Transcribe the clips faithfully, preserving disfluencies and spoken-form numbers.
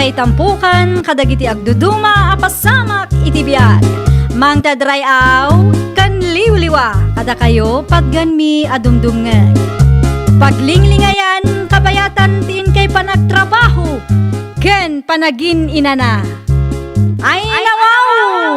Itampukan kadagiti agduduma a pasamak iti biag. Mangted ray-aw ken liwliwa kadakayo patgenmi a dumdumngeg. Paglinglingayan kabayatan ti inkay panagtrabaho ken panagin-inana. Ay, nawaw!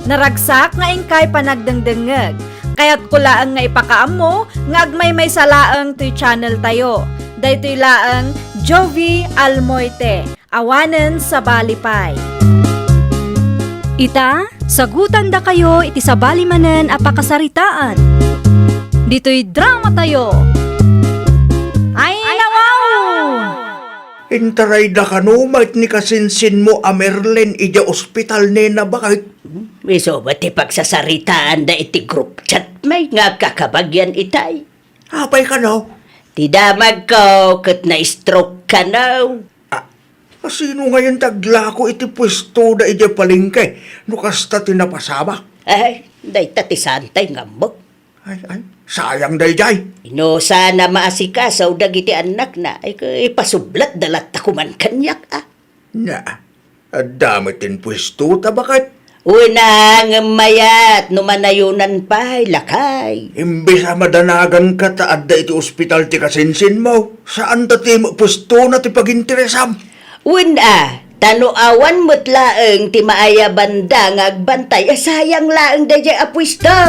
Naragsak nga inkay panagdengdengngeg. Kayatko laeng nga ipakaammo nga agmaymaysa laeng toy channel tayo. Daytoy laeng Jovie Almoite, awanen sabali pay. Ita, sagutandakayo iti sabali manen a pakasaritaan. Ditoy drama tayo. Ay, nawaw! Intarayda kano met ni kasinsinmo a Merlin idiay ospital, nena, baket? Isu met ti pagsasaritaanda iti group chat met nga agkakabagian itay. Apay kano? Ti damagko ket na-stroke kano. Ah, asino ngayen ti aglako iti puestoda idiay palengke no kasta ti napasamak? Ay, dayta ti saantay nga ammok. Ay, ay, sayang daydiay. Inusa na maasikaso dagiti annakna, ay, ipasublatda latta koman kaniak, a. Na, adda met ti puesto ta baket. Una, ngem mayat no manayonan pay, lakay. Imbes a madanaganka ta adda iti ospital ti kasinsinmo, saan ta ti puestona ti paginteresam. Wen a, ta no awan met laeng ti maayabanda nga agbantay, a, sayang laeng daydiay a puesto.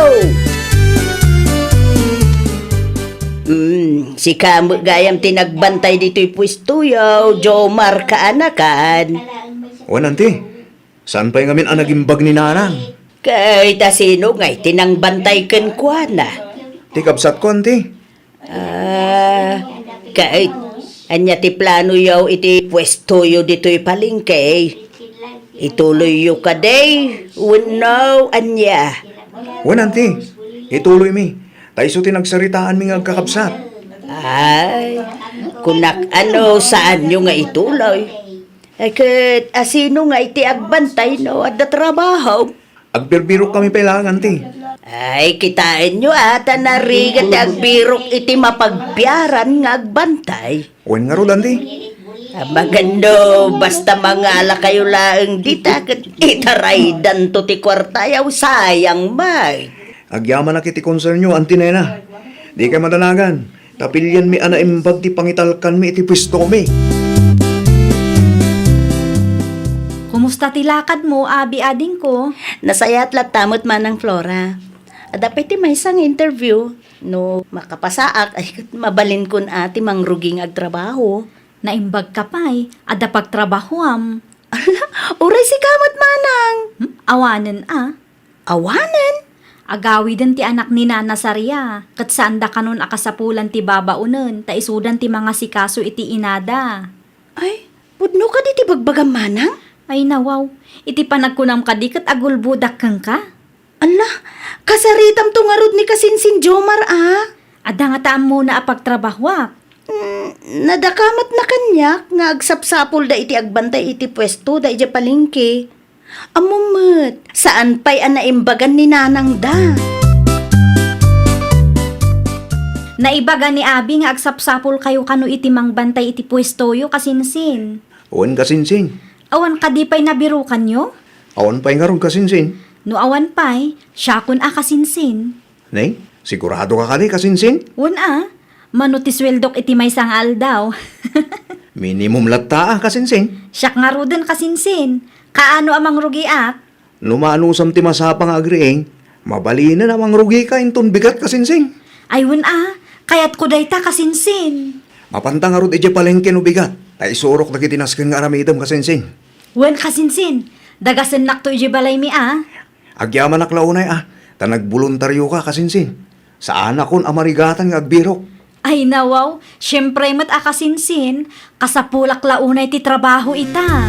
Mm, sika met gayam ti nagbantay ditoy puestoyo, Jomar kaanakan. Wen, anti. Saan pay ngamin a nagimbag ni nanang? Ket asino ngay ti nangbantay kenkuana? Ti kabsatko, anti. Ah, ket ania ti planoyo iti puestoyo ditoy palengke? Ituloyyo kadi wenno ania? Wen, anti, ituloymi. Ta isu ti nagsaritaanmi nga agkakabsat. Ay, kunak a no saanyo nga ituloy. Ay, ket asino ngay ti agbantay no adda trabaho? Agbirbirok kami pay laeng, anti. Ay, kitaenyo a, ta narigat ti agbirok iti mapagbiaran nga agbantay. Wen ngarud, anti. Amangan no, basta mangalakayo laeng dita, ket itaraydanto ti kuartayo, sayang met. Agyamanak iti konsernyo, anti nena. Dikay madanagan. Ta pilianmi a naimbag ti pangitalkanmi iti puestomi. Kumusta ti lakadmo, abi, adingko? Nasayaat latta met, Manang Flora. Adda pay ti maysa nga interview. No makapasaak, ay, mabalinkon a ti mangrugi nga agtrabaho. Naimbagka pay, adda pagtrabahoam. Ala, uray sika met, Manang. Hmm? Awanen a. Awanen? Agawiden ti anak ni Nana Saria, ket saanda kanon a kasapulan ti babaonen, ta isudan ti mangasikaso iti inada. Ay, pudno kadi ti bagbagam, Manang? Ay, nawaw. Iti panagkunam kadi ket agulbodak kenka? Ala, kasaritamto ngarud ni kasinsin Jomar, a? Adda ngata ammona a pagtrabahoak. Mm, nadakamatna kaniak nga agsapsapulda iti agbantay iti puestoda idiay palengke. Ammom met, saan pay a naimbagan ni nanangda. Naibaga ni abi nga agsapsapulkayo kano iti mangbantay iti puestoyo, kasinsin. Wen, kasinsin. Awan kadi pay nabirukanyo? Awan pay ngarud, kasinsin. No awan pay, siakon a, kasinsin. Ne? Siguradoka kadi, kasinsin? Wen a, mano ti sueldok iti maysa nga aldaw. Minimum latta a, kasinsin. Siak ngaruden, kasinsin. Kaano a mangrugiak? No maanusam ti masapa nga agriing, mabalinen a mangrugika inton bigat, kasinsin. Ay, wen a, kayatko dayta, kasinsin. Mapanta ngarud idiay palengke no bigat, ta isurok dagiti nasken nga aramidem, kasinsin. Wen, kasinsin, dagasennakto idiay balaymi a. Agyamanak la unay a, ta nagboluntarioka, kasinsin. Saanakon a marigatan nga agbirok. Ay, nawaw, siempre met a, kasinsin, kasapulak la unay ti trabaho ita.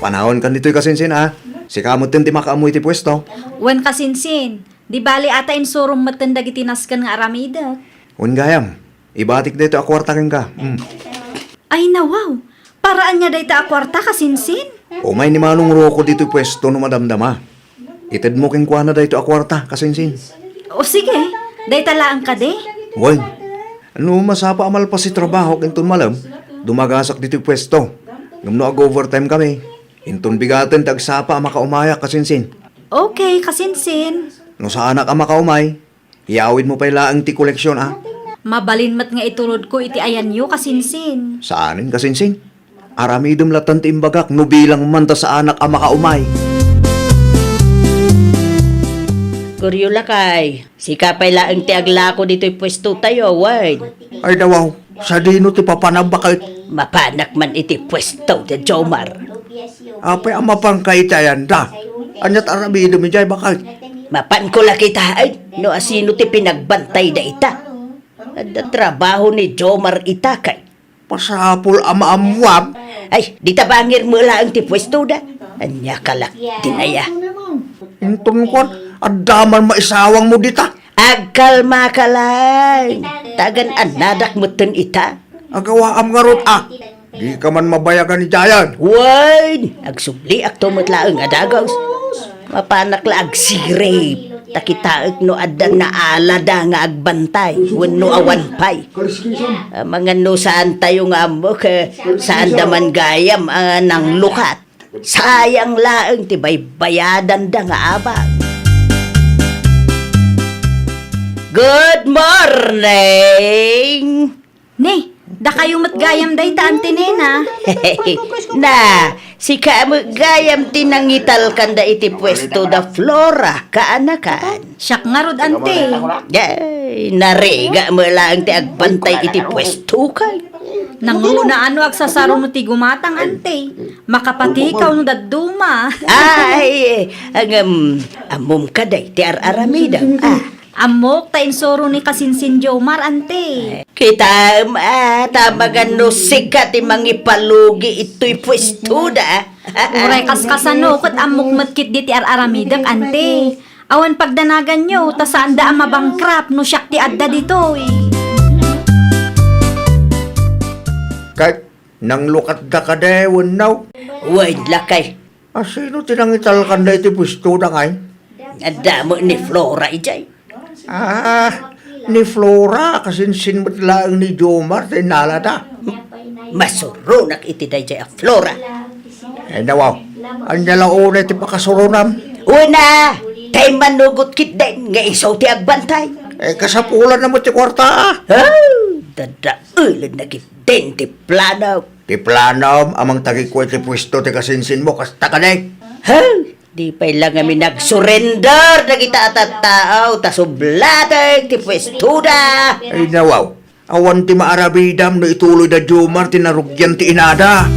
Panawankan ditoy, kasinsin, a. Sika metten ti makaammo iti puesto. Wen, kasinsin, di bali a ta insurom metten dagiti nasken nga aramidek. Wen gayam, ibatik daytoy a kuarta kenka. Mm. Ay, nawaw! Para ania dayta a kuarta, kasinsin? Umay ni Manong Rocco ditoy puesto no madamdama. Itedmo kenkuana daytoy a kuarta, kasinsin. O, sige. Dayta laeng kadi? Wen, no masapa a malpas ti trabahok inton malem, dumagasak ditoy puesto. Ngem no ag-overtime kami, inton bigaten ti agsapa a makaumayak, kasinsin. Okay, kasinsin. No saanak a makaumay, iyawidmo pay laeng ti koleksion, a. Mabalin met nga iturodko iti ayanyo, kasinsin. Saanen, kasinsin. Aramidem latta ti imbagak no bilang man ta saanak a makaumay. Goryo, lakay, sika pay laeng ti aglako ditoy puestotayo, wen. Ay, dawaw, sadino ti papanam, baket? Mapanak man iti puesto ti Jomar. Apay a mapanka iti ayanda? Aniat aramidem idiay, baket? Mapanko la kitaen no asino ti pinagbantay dayta. Adda trabaho ni Jomar ita, kay. Masapul a maammuam. Ay, dita bangir met laeng ti puestoda. Ania ka la, dinaya. Inton kuan, adda man maisawangmo dita. Agkalmaka laeng. Tagan annadak metten ita. Agawaam ngarud, a. Dika man mabayagan idiayen. Wen, agsubliakto met laeng a dagus. Mapanak la agsirib, ta kitaek no adda naalada nga agbantay, wenno awan pay. Amangan no saantayo nga ammok, eh, saanda man gayam a nanglukat. Sayang laeng ti baybayadanda nga abag. Good morning! Ne, dakayo met gayam dayta, Auntie Nena. Na, sika met gayam ti nangitalkanda iti puesto da Flora, kaanakan. Siak ngarud, Auntie. Ay, narigat met laeng ti agbantay iti puesto, kay. Nangruna a no agsasaruno ti gumatang, Auntie. Makapatikaw no dadduma. Ay, ngem, ammom kadi ti ar-aramidem, a. Ammok ta insuro ni kasinsin Jomar, Auntie. Kitaem, a, ta amangan no sika ti mangipalugi itoy puestoda. Uray kaskasano ket ammok met ketdi ti ar-aramidek, Auntie. Awan pagdanaganyo, ta saanda a mabankrupt no siak ti adda ditoy. Ket nanglukatda kadi wenno? Wen, lakay. A, sino ti nangitalkanda iti puestoda ngay? Adda met ni Flora idiay. A, ni Flora, kasinsin met laeng ni Jomar ti innalada. Masuronak iti daydiay a Flora. Ay, nawaw. Ania la unay ti pakasuronam? Una, tay manugot ketdin nga isu ti agbantay. Eh, kasapulanna met ti kuarta, a. Ah, dadaelenna ketdin ti plano. Ti planom a mangtagikko iti puesto ti kasinsinmo, kasta kadi? Ha? Di pay la ngamin nagsurrender dagita a tattao ta sublatek ti puestoda. Ay, nawaw. Awan ti maaramidam no ituloy da Jomar ti narugian ti inada.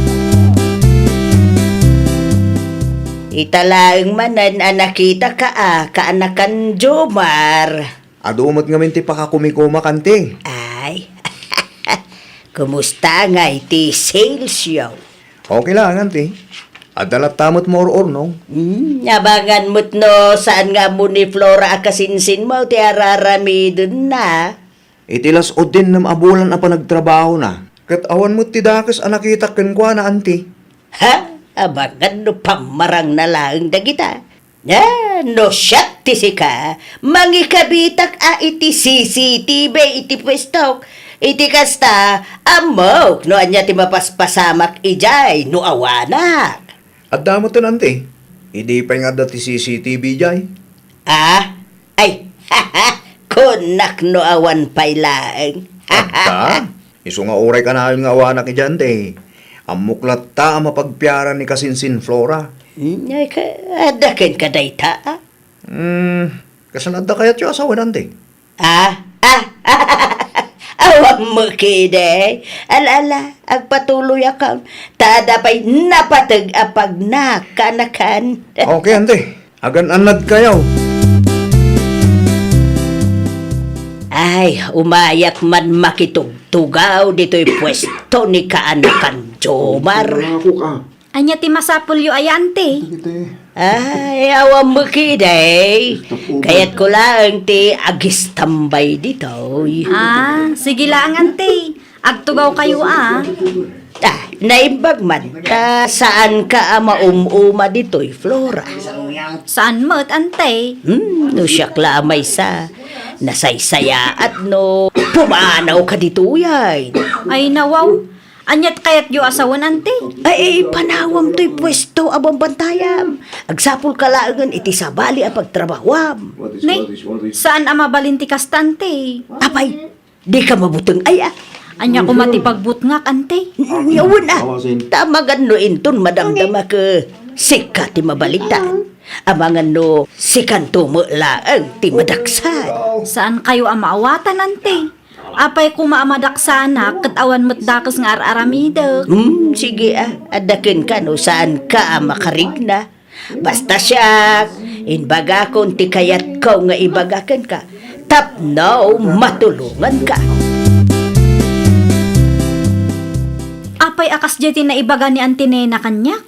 Ita laeng manen a nakitaka a kaanakan Jomar. Adu met ngamin ti pakakumikumak, Auntie. Ay. Kumusta ngay ti sales yo? Okay laeng, Auntie. Adda latta met maur-urnong. Hmm, abangan met no saan nga ammo ni Flora a kasinsinmo ti ar-aramidenna. Iti las-uddinnem a bulan a panagtrabahona, ket awan met ti dakes a nakitak kenkuana, Auntie. Ha? Abangan no pammarangna laeng dagita. Ah, no siak ti sika, mangikabitak a iti C C T V iti puestok. Iti kasta, ammok no ania ti mapaspasamak idiay no awanak. Adda metten, Auntie. Idi pay nga adda ti C C T V idiay. Ah? Ay, kunak no awan pay laeng. Adda? Isu nga uray kanayon nga awanak idiay, Auntie. Ammok latta a mapagpiara ni kasinsin Flora. Hmm, ay, ka-, adda kenka dayta, a? Hmm, kasano adda kayatyo a sawen, Auntie? Ah? Ah? Awan met ketdi. Ala, ala, agpatuloyakon. Ta adda pay napateg a pagnak, kaanakan. Okay, Auntie. Agan-annadkayo. Ay, umayak man makitugtugaw ditoy puesto ni kaanakan Jomar. Ako ka. Ania ti masapulyo aya, Auntie? Iti. Ay, awan met ketdi. Stop over. Kayatko laeng ti agistambay ditoy. Ah, sige laeng, Auntie. Agtugawkayo, a. Ah, naimbag man. Ta saanka a maum-uma ditoy, Flora? Saan met, Auntie? Hmm, no siak la a maysa. Nasaysayaat no pumanawka ditoy ay. Ay, nawaw. Aniat kayatyo a sawen, ante? Ay, ay, panawam toy puesto a bambantayam. Agsapulka laengen iti sabali a pagtrabahuam. Nay, saan a mabalin ti kasta, ante? Apay, dika mabuteng ay, a? Ania koma ti pagbutngak, ante? N-, n-, wen, a. Ta amangan no inton madamdamak, sika ti mabalinta. Amangan no sikanto met laeng ti madaksan. Saankayo a maawatan, ante? Apay koma a madaksanak ket awan met dakes nga ar-aramidek? Hmm, sige, a. Adda kenka no saanka a makarigna. Basta siak, imbagakon ti kayatko nga ibaga kenka tapno matulonganka. Apay a kasdiay ti naibaga ni Auntie Nena kaniak?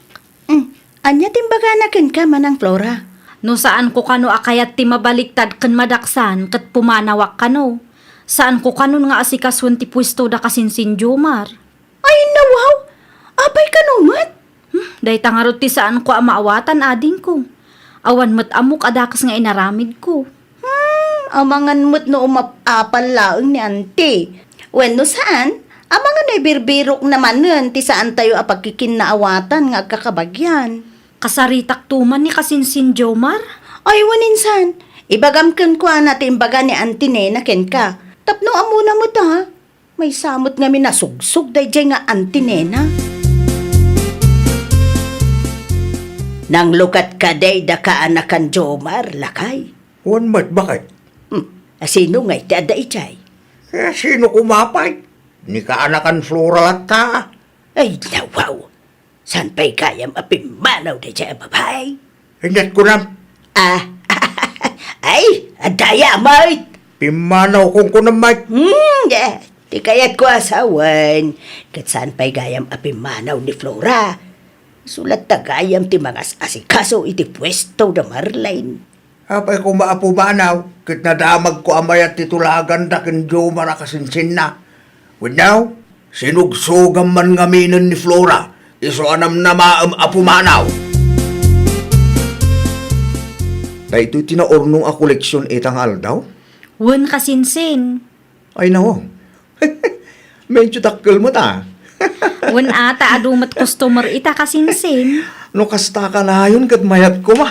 Hmm, ania ti imbagana kenka, Manang Flora? No saanko kano a kayat ti mabaliktad ken madaksan ket pumanawak kano. Saanko kanon nga asikasoen ti puesto da kasinsin Jomar. Ay, nawaw! Apay kano met? Hmm, dayta ngarud ti saanko a maawatan, adingko. Awan met ammok a dakes nga inaramidko. Hmm, amangan met no umap-apal laeng ni Auntie. Wenno saan, amangan no ibirbirokna manen ti saantayo a pagkikinnaawatan nga agkakabagian. Kasaritakto man ni kasinsin Jomar? Ay, wen insan, ibagam kenkuana ti imbaga ni Auntie Nena kenka. Tapno ammona met, a. Maysa met ngamin a sugsog daydiay nga Auntie Nena. Nanglukat kadi da kaanakan Jomar, lakay? Wen met, baket? Hmm, a sino ngay ti adda idiay? Eh, sino koma pay? Ni kaanakan Flora latta. Ay, nawaw! Saan pay gayam a pimmanaw daydiay a babai? Inyat kunam. Ah, ay, adda ya, Mike. Pimmanaw kong kunam, Mike. Hmm, eh, ti kayatko a sawen, ket saan pay gayam a pimmanaw ni Flora? Isu latta gayam ti mangas-asikaso iti puesto da Marlene. Apay koma a pumanaw, ket nadamagko a mayat ti tulaganda ken Jomar a kasinsinna. Wenno, sinugsogam man ngaminen ni Flora, isu a namnamaem a pumanaw. Daytoy ti naurnong a koleksion ita nga aldaw? Wen, kasinsin. Ay, nawaw. Medyo dakkel met, a. Wen, a, ta adu met customer ita, kasinsin. No kasta kanayon ket mayat koma.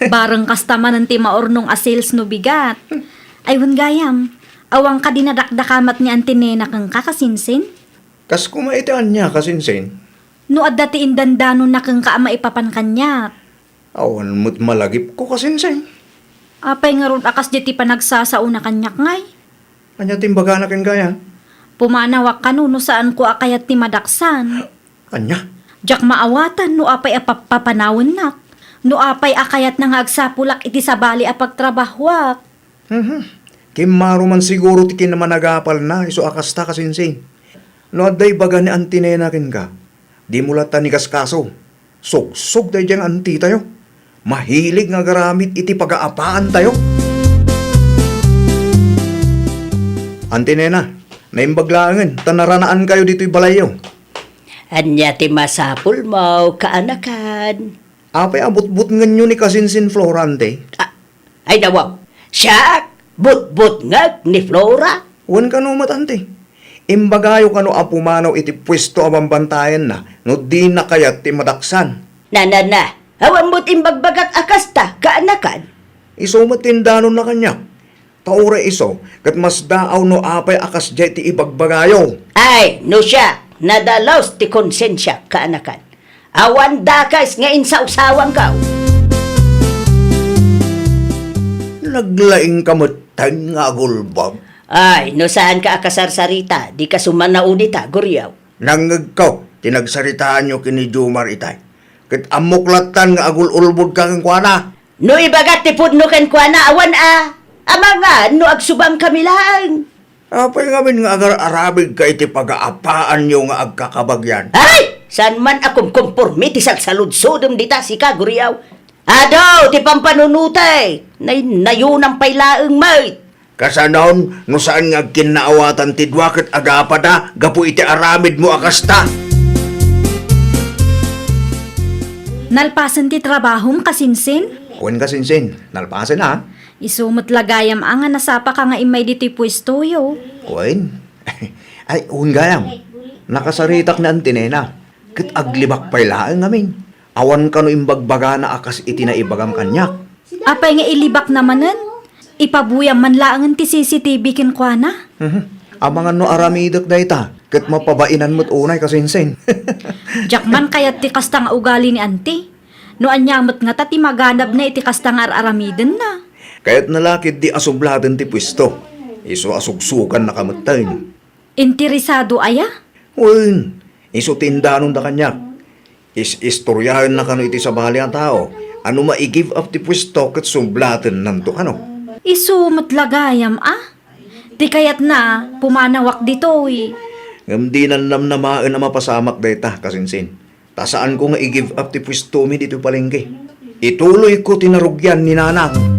Bareng kasta manen ti maurnong a sales no bigat. Ay, wen gayam, awan kadi nadakdakamat ni Auntie Nena kenka, kasinsin? Kas koma iti ania, kasinsin? No adda ti indandanonna kenka a maipapan kaniak. Awan met malagipko, kasinsin. Apay ngarud a kasdiay ti panagsasaona kaniak ngay? Ania ti imbagana ken gayam? Pumanawak kano no saanko a kayat ti madaksan. Ania? Diak maawatan no apay a pappapanawennak, no apay a kayatna nga agsapulak iti sabali a pagtrabahuak. Mhm. Kimmaro man siguro ti kinamanagapalna isu a kasta, kasinsin. No adda ibaga ni Auntie Nena kenka, dimo latta inkaskaso. Sugsog daydiay nga antitayo. Mahilig nga agaramid iti pagaapaantayo. Auntie Nena, naimbag laengen ta naranaankayo ditoy balayyo. Ania ti masapulmo, kaanakan? Apay a butbutngenyo ni kasinsin Flora, Auntie? Ah, ay, nawaw. Siak, butbutngek ni Flora? Wen kano met, Auntie. Imbagayo kano a pumanaw iti puesto a bambantayanna no dina kayat ti madaksan. Na, na, na. Awan met imbagbagak a kasta, kaanakan. Isu met ti indanonna kaniak. Ta uray isu, ket masdaaw no apay a kasdiay ti ibagbagayo. Ay, no siak, nadalus ti konsensiak, kaanakan. Awan dakes nga insawsawangko. Naglaingka metten nga agulbod. Ay, no saanka a kasarsarita, dika sumanaw dita, Guriaw. Nangngegko ti nagsaritaanyo ken ni Jomar itay. Ket ammok lattan nga agul-ulbodka kenkuana. No ibagak ti pudno kenkuana, awan a. Amangan no agsubangkami laeng. Apay ngamin nga agar-aramidka iti pagaapaanyo nga agkakabagian? Ay! Saan man a kumkompormi ti salsaludsodem dita, sika, Guriaw. Adu ti pampanunotek, naynayonam pay laeng met. Kasanon, no saan nga agkinnaawatan ti dua ket agapada gapu iti aramidmo a kasta? Nalpasen ti trabahom, kasinsin? Wen, kasinsin, nalpasen, a. Isu met la gayam a nga nasapaka nga immay ditoy puestoyo. Wen? Ay, wen gayam. Nakasaritak ni Auntie Nena. Ket aglibak pay laeng ngamin. Awan kano imbagbagana a kas iti naibagam kaniak. Apay nga ilibakna manen? Ipabuyam man laengen ti C C T V kenkuana. Mhm. Amangan no aramidek dayta, ket mapabainan met unay kasinsin. Diak man kayat ti kasta nga ugali ni Auntie. No ania met ngata ti maganabna iti kasta nga ar-aramidenna? Kayatna la ketdi a sublaten ti puesto. Isu a sugsugannaka metten. Interesado aya? Wen, isu ti indanonda kaniak. Is-istoriaenna kano iti sabali a tao a no mai-give up ti puesto ket sublatennanto kano. Isu met la gayam a? Ti kayatna, pumanawak ditoy. Ngem dinan namnamaen a mapasamak dayta, kasinsin. Ta saanko nga i-give up ti puestomi ditoy palengke. Ituloyko ti narugian ni Nanang.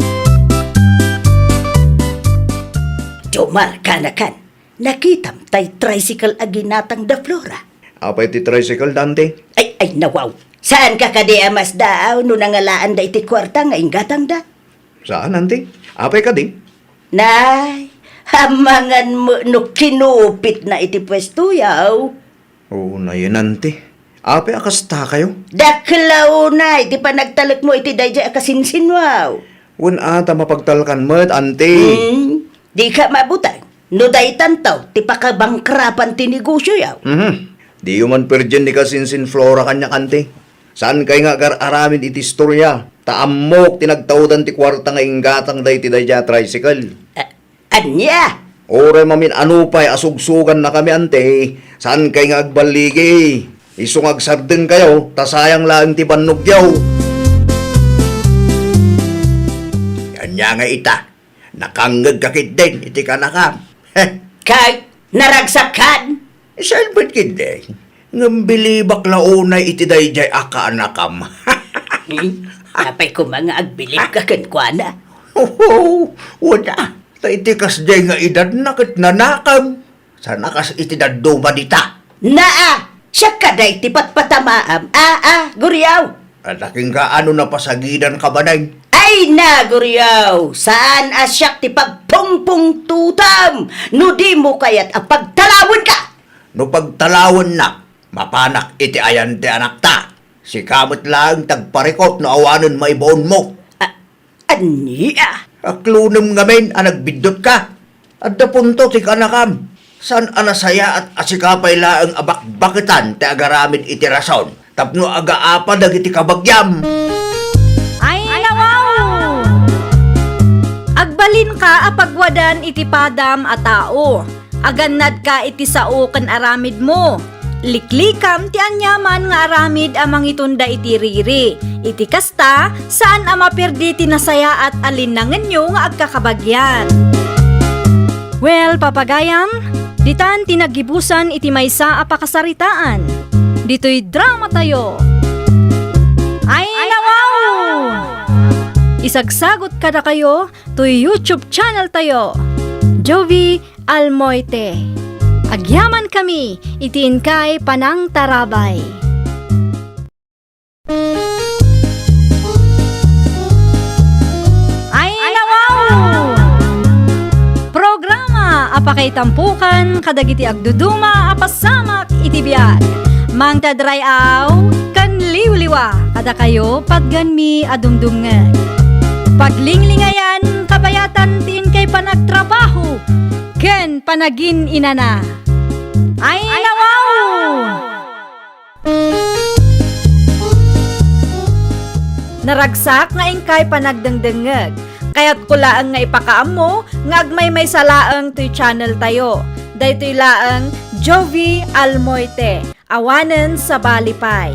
Dumarkanakan, nakitam tay tricycle a ginatang da Flora. Apay ti tricycle, Dante? Ay, ay, nawaw. Saanka kadi a masdaaw no nangalaanda iti kuarta nga inggatangda? Saan, Auntie? Apay kadi? Nay, amangan met no kinupitna iti puesto, yaw. Unayen, Auntie. Apay a kasta kayo? Dakkel a unay ti panagtalekmo iti daydiay a kasinsinwaw. Wen a ta mapagtalkan met, Auntie. Hmm, dika mabuteng. No daytanto ti pakabangkrapan ti negosio, yaw. Mhm. Diyo man perdien ni kasinsin Flora kaniak, Auntie. Saankay nga agar-aramid iti istoria, ta ammok ti nagtawdan ti kuarta nga inggatangda iti daydiay a tricycle. A-, ania? Uray mamin-ano pay a sugsugannakami, Auntie, saankay nga agballigi. Isu nga agsardengkayo, ta sayang laeng ti bannogyo. Ania nga ita? Nakangngegka ketdin iti kanakam. Heh. Kay, naragsakan? Salbet ketdi. Ngem bilibak la unay iti daydiay a kaanakam. Hmm? Apay koma nga agbilibka kenkuana? Oho, wen a. Ta iti kasdiay nga edadna ket nanakam. Sana kas iti dadduma dita. Naa! Siak kadi ti patpatamaam. A, a, guriaw! Adda kenka ano napasagidanka, Baneng? Ay na, guriaw! Saan a siak ti pagpungpungtotam no dimo kayat a pagtalawenka! No pagtalawennak, mapanak iti ayan ti anakta. Sika met laeng ti agparikut no awanen maibaonmo. A-, Ania? Aklonem ngamin a nagbiddutka. Adda punto ti kaanakam. Saan a nasayaat a sika pay laeng a bakbaketan ti agaramid iti rason tapno agaapa dagiti kabagiam. Ay, nawaw! Agbalinka a pagwadan iti padam a tao. Agannadka iti sao ken aramidmo. Liklikam ti aniaman nga aramid a mangitunda iti riri. Iti kasta, saan a maperdi ti nasayaat a linnangenyo nga agkakabagian. Well, papagayam, ditan ti naggibusan iti maysa a pakasaritaan. Ditoy dramatayo. Ay, nawaw! Isagsagot kadakayo toy YouTube channel tayo, Jovie Almoite. Agyamankami iti inkay panangtarabay. Ay, nawaw! Programa a pakaitampukan kadagiti agduduma a pasamak iti biag. Mangtadray-aw ken liwliwa kadakayo, patganmi a dumdumngeg. Paglinglingayan, kabayatan ti inkay panagtrabaho ken panagin-inana. Ay, nawaw! Naragsak nga inkay panagdengdengngeg. Kayatko laeng nga ipakaammo nga agmaymaysa laeng toy channel tayo. Daytoy laeng Jovie Almoite. Awanen sabali pay.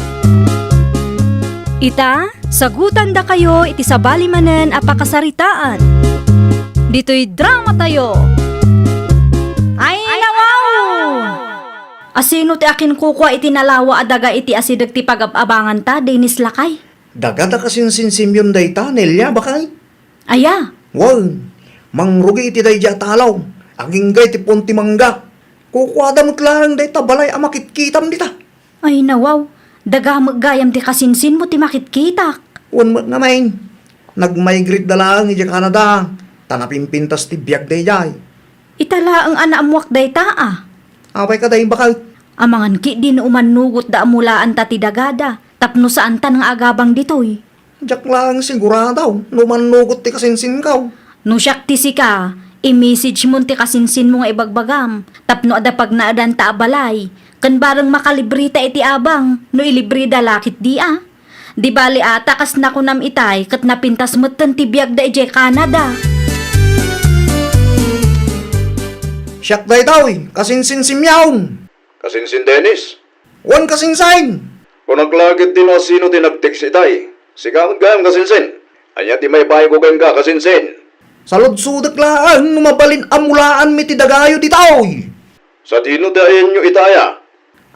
Ita, sagutandakayo iti sabali manen a pakasaritaan. Ditoy dramatayo. Ay, nawaw! Asino ti akinkukua iti nalawa a daga iti asideg ti pagab-abanganta, Dennis lakay? Daga ta kasinsinsimyon dayta, Nelia, bakay? Aya? Wen, mangrugi iti daydiay a talaw, agingga iti puon ti mangga. Kukuada met laeng dayta balay a makitkitam dita. Ay, nawaw, daga met gayam ti kasinsinmo ti makitkitak. Wen met ngamin. Nag-migrate da laeng idiay Canada, ta napimpintas ti biagda idiay. Ita laeng a naammoak dayta a. Apay kadi, baket? Amangan ketdi no umannugot da a mulaanta ti dagada, tapno saantan nga agabang ditoy. Diak laeng sigurado no umannugot ti kasinsinko. No siak ti sika, i-message mon ti kasinsinmo nga ibagbagam, tapno adda pagnaedanta a balay, ken bareng makalibreta iti abang no ilibreda la ketdi a. Di bali a ta kas nakunam itay ket napintas metten ti biagda idiay Canada. Siak daytoy, kasinsin Simeon. Kasinsin Dennis? Wen, kasinsin. Kunak la ketdi no asino ti nag-text itay. Sika met gayam, kasinsin. Ania ti maipayko kenka, kasinsin? Saludsodek laeng no mabalin a mulaanmi ti dagayo ditoy. Sadino ti ayanyo itay a?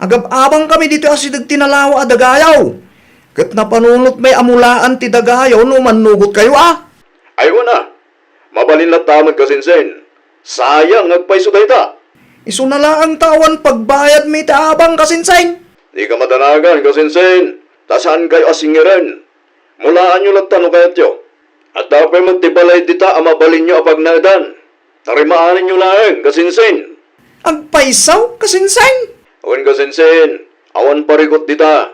Agab-abangkami ditoy asideg ti nalawa a dagayo. Ket napanunotmi a mulaan ti dagayo no mannugotkayo a. Ay, wen a. Mabalin latta met, kasinsin. Sayang nga agpayso dayta. Isuna laeng ta awan pagbayadmi ti abang, kasinsin. Dika madanagan, kasinsin. Ta saankayo a singiren. Mulaanyo latta no kayatyo. Adda pay met ti balay dita a mabalinyo a pagnaedan. Tarimaanenyo laeng, kasinsin. Agpayso, kasinsin? Wen, kasinsin, awan parigot dita.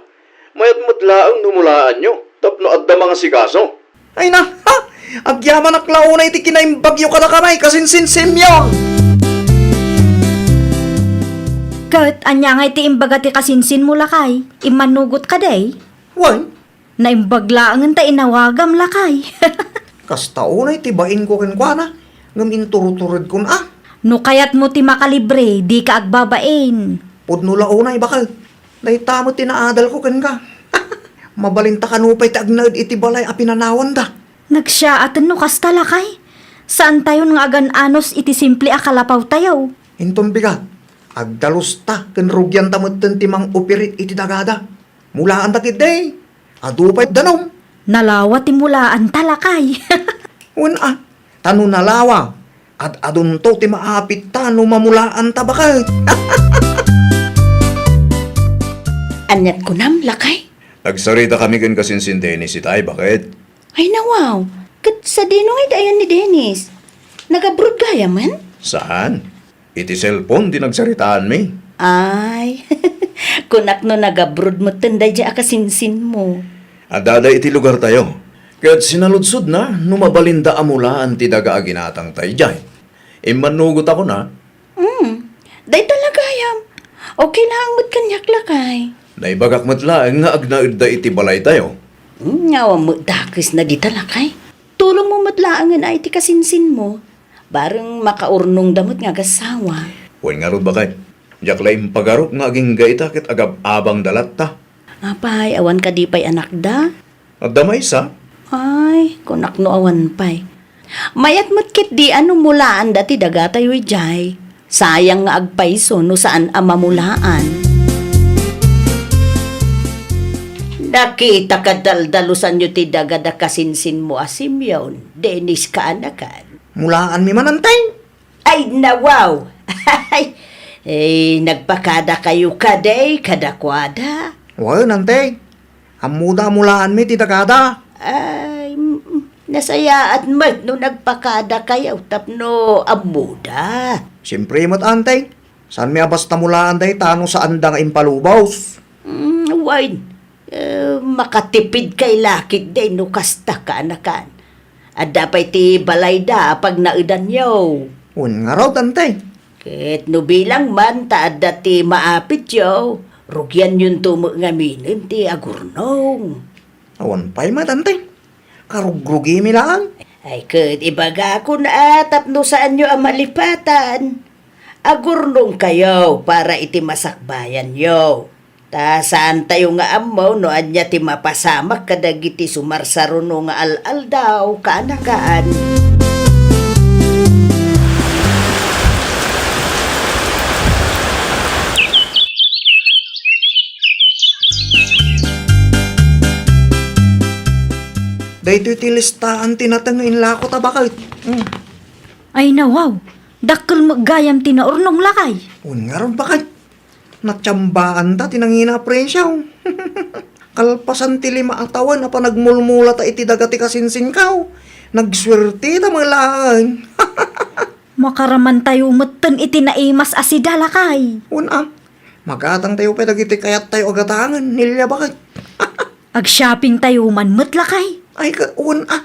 Mayat met laeng no mulaanyo, tapno adda mangasikaso. Ay na, ha? Agyamanak la unay ti kinaimbagyo kadakami, kasinsin Simeon. Ket ania ngay ti imbaga ti kasinsinmo, lakay? Immanugot kadi? Wen, Naimbag laengen ta inawagam, lakay. Kasta unay ti bainko kenkuana, ngem inturuturedkon a. No kayatmo ti makalibre, dika agbabain. Pudno la unay, baket. Dayta met ti naadalko kenka. Mabalinta kano pay ti agnaed iti balay a pinanawanda. Nagsiyaaten no kasta, lakay. Saantayon nga agan-anos iti simple a kalapawtayo. Inton bigat, agdalusta ken rugianta metten ti mang-operate iti dagada. Mulaanta ketdi, adu pay danum. Nalawa ti mulaanta, lakay. Wen a, ta no nalawa, ad-adunto ti maapitta no mamulaanta, baket. Aniat kunam, lakay? Nagsaritakami ken kasinsin Dennis itay, baket. Ay, nawaw. Ket sadino ngay ti ayan ni Dennis? Nag-abroad gayamen? Saan? Iti cellphone ti nagsaritaanmi. Ay, kunak no nag-abroad metten daydiay a kasinsinmo. Addada iti lugartayo. Ket sinaludsodna no mabalinda a mulaan ti daga a ginatangta idiay. Immannugot a kuna, Hmm, dayta la gayam. Okay laeng met kaniak, lakay. Naibagak met laeng nga agnaedda iti balaytayo. Hmm, awan met dakesna dita, lakay. Tulongmo met laengen a iti kasinsinmo. Bareng makaurnongda met nga agassawa. Wen ngarud, baket. Diak la impagarup nga agingga ita ket agab-abangda latta. Apay, awan kadi pay anakda? Adda maysa. Ay, kunak no awan pay. Mayat met ketdi a no mulaanda ti dagatayo idiay. Sayang nga agpayso no saan a mamulaan. Nakita ka daldalusanyo ti daga da kasinsinmo a Simeon, Dennis kaanakan. Mulaanmi man, Anteng. Ay, nawaw! Ay, nagpakadakayo kadi kadakuada? Wen, Anteng. Ammoda a mulaanmi ti dagada. Ay, mm, nasayaat met no nagpakadakayo tapno ammoda. Siempre met, Anteng. Saanmi a basta mulaan dayta no saanda nga impalubos? Mm, wen. Eh, makatipidkay la ketdi no kasta kaanakan. Adda pay ti balayda a pagnaedanyo. Wen ngarud, Anteng. Ket no bilang man ta adda ti maapityo, rugianyonto met ngaminen ti agurnong. Awan pay met, Anteng. Karugrugimi laeng. Ay, ket ibagakon a tapno saanyo a malipatan. Agurnongkayo para iti masakbayanyo. Ta saantayo nga ammo no ania ti mapasamak kadagiti sumarsaruno nga al-aldaw kaanakan. Daytoy ti listaan ti nateng nga inlako ta baket. Mm. Ay, nawaw! Dakkel met gayam ti naurnong, lakay. Wen ngarud, baket. Natiambaanta ti nangina a presio. Kalpasan ti lima a tawen a panagmulmulata iti daga ti kasinsinkaw, nagsuerteta met laeng. Makaramantayo metten iti naimas a sida, lakay. Wen a, magatangtayo pay dagiti kayattayo a gatangen, Nelia, baket. Ag-shoppingtayo man met, lakay. Ay, ka, wen a,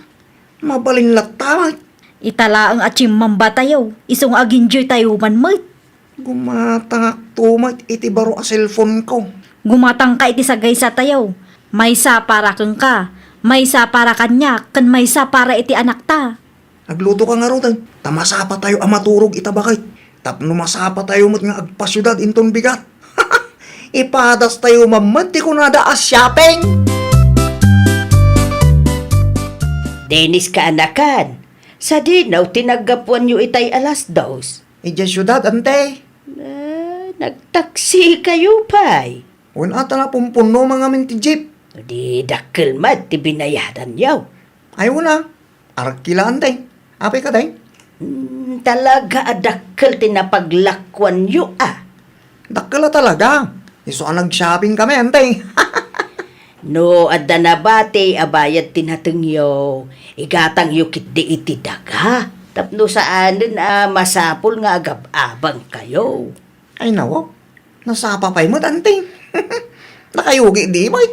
mabalin latta met. Ita laeng a chimmambatayo, isu nga ag-enjoytayo man met. Gumatangakto met iti baro a cellphone-ko. Gumatangka iti sagaysatayo. Maysa para kenka, maysa para kaniak, ken maysa para iti anakta. Aglutoka ngaruden, ta masapatayo a maturog ita, baket. Tapno masapatayo met nga agpasiudad inton bigat. Ipadastayo man met ti kunada a shopping. Dennis, kaanakan, sadino ti naggapuanyo itay alas dos? Idiay siudad, ante. Ah, nagtaksikayo pay? Wen a, ta napumpuno man ngamin ti jeep. Di dakkel met ti binayadanyo. Ay, wen a. Aragki la, ante. Apay kadi? Hmm, talaga a dakkel ti napaglakuanyo, a. Dakkel a talaga. Isu a nag-shopping kami, ante. No adda nabati a bayad ti natengyo, igatangyo ketdi iti daga. Tapno saanen a masapul nga agab-abangkayo. Ay, nawaw. Nasapa pay met, ante. Nakayugi di met.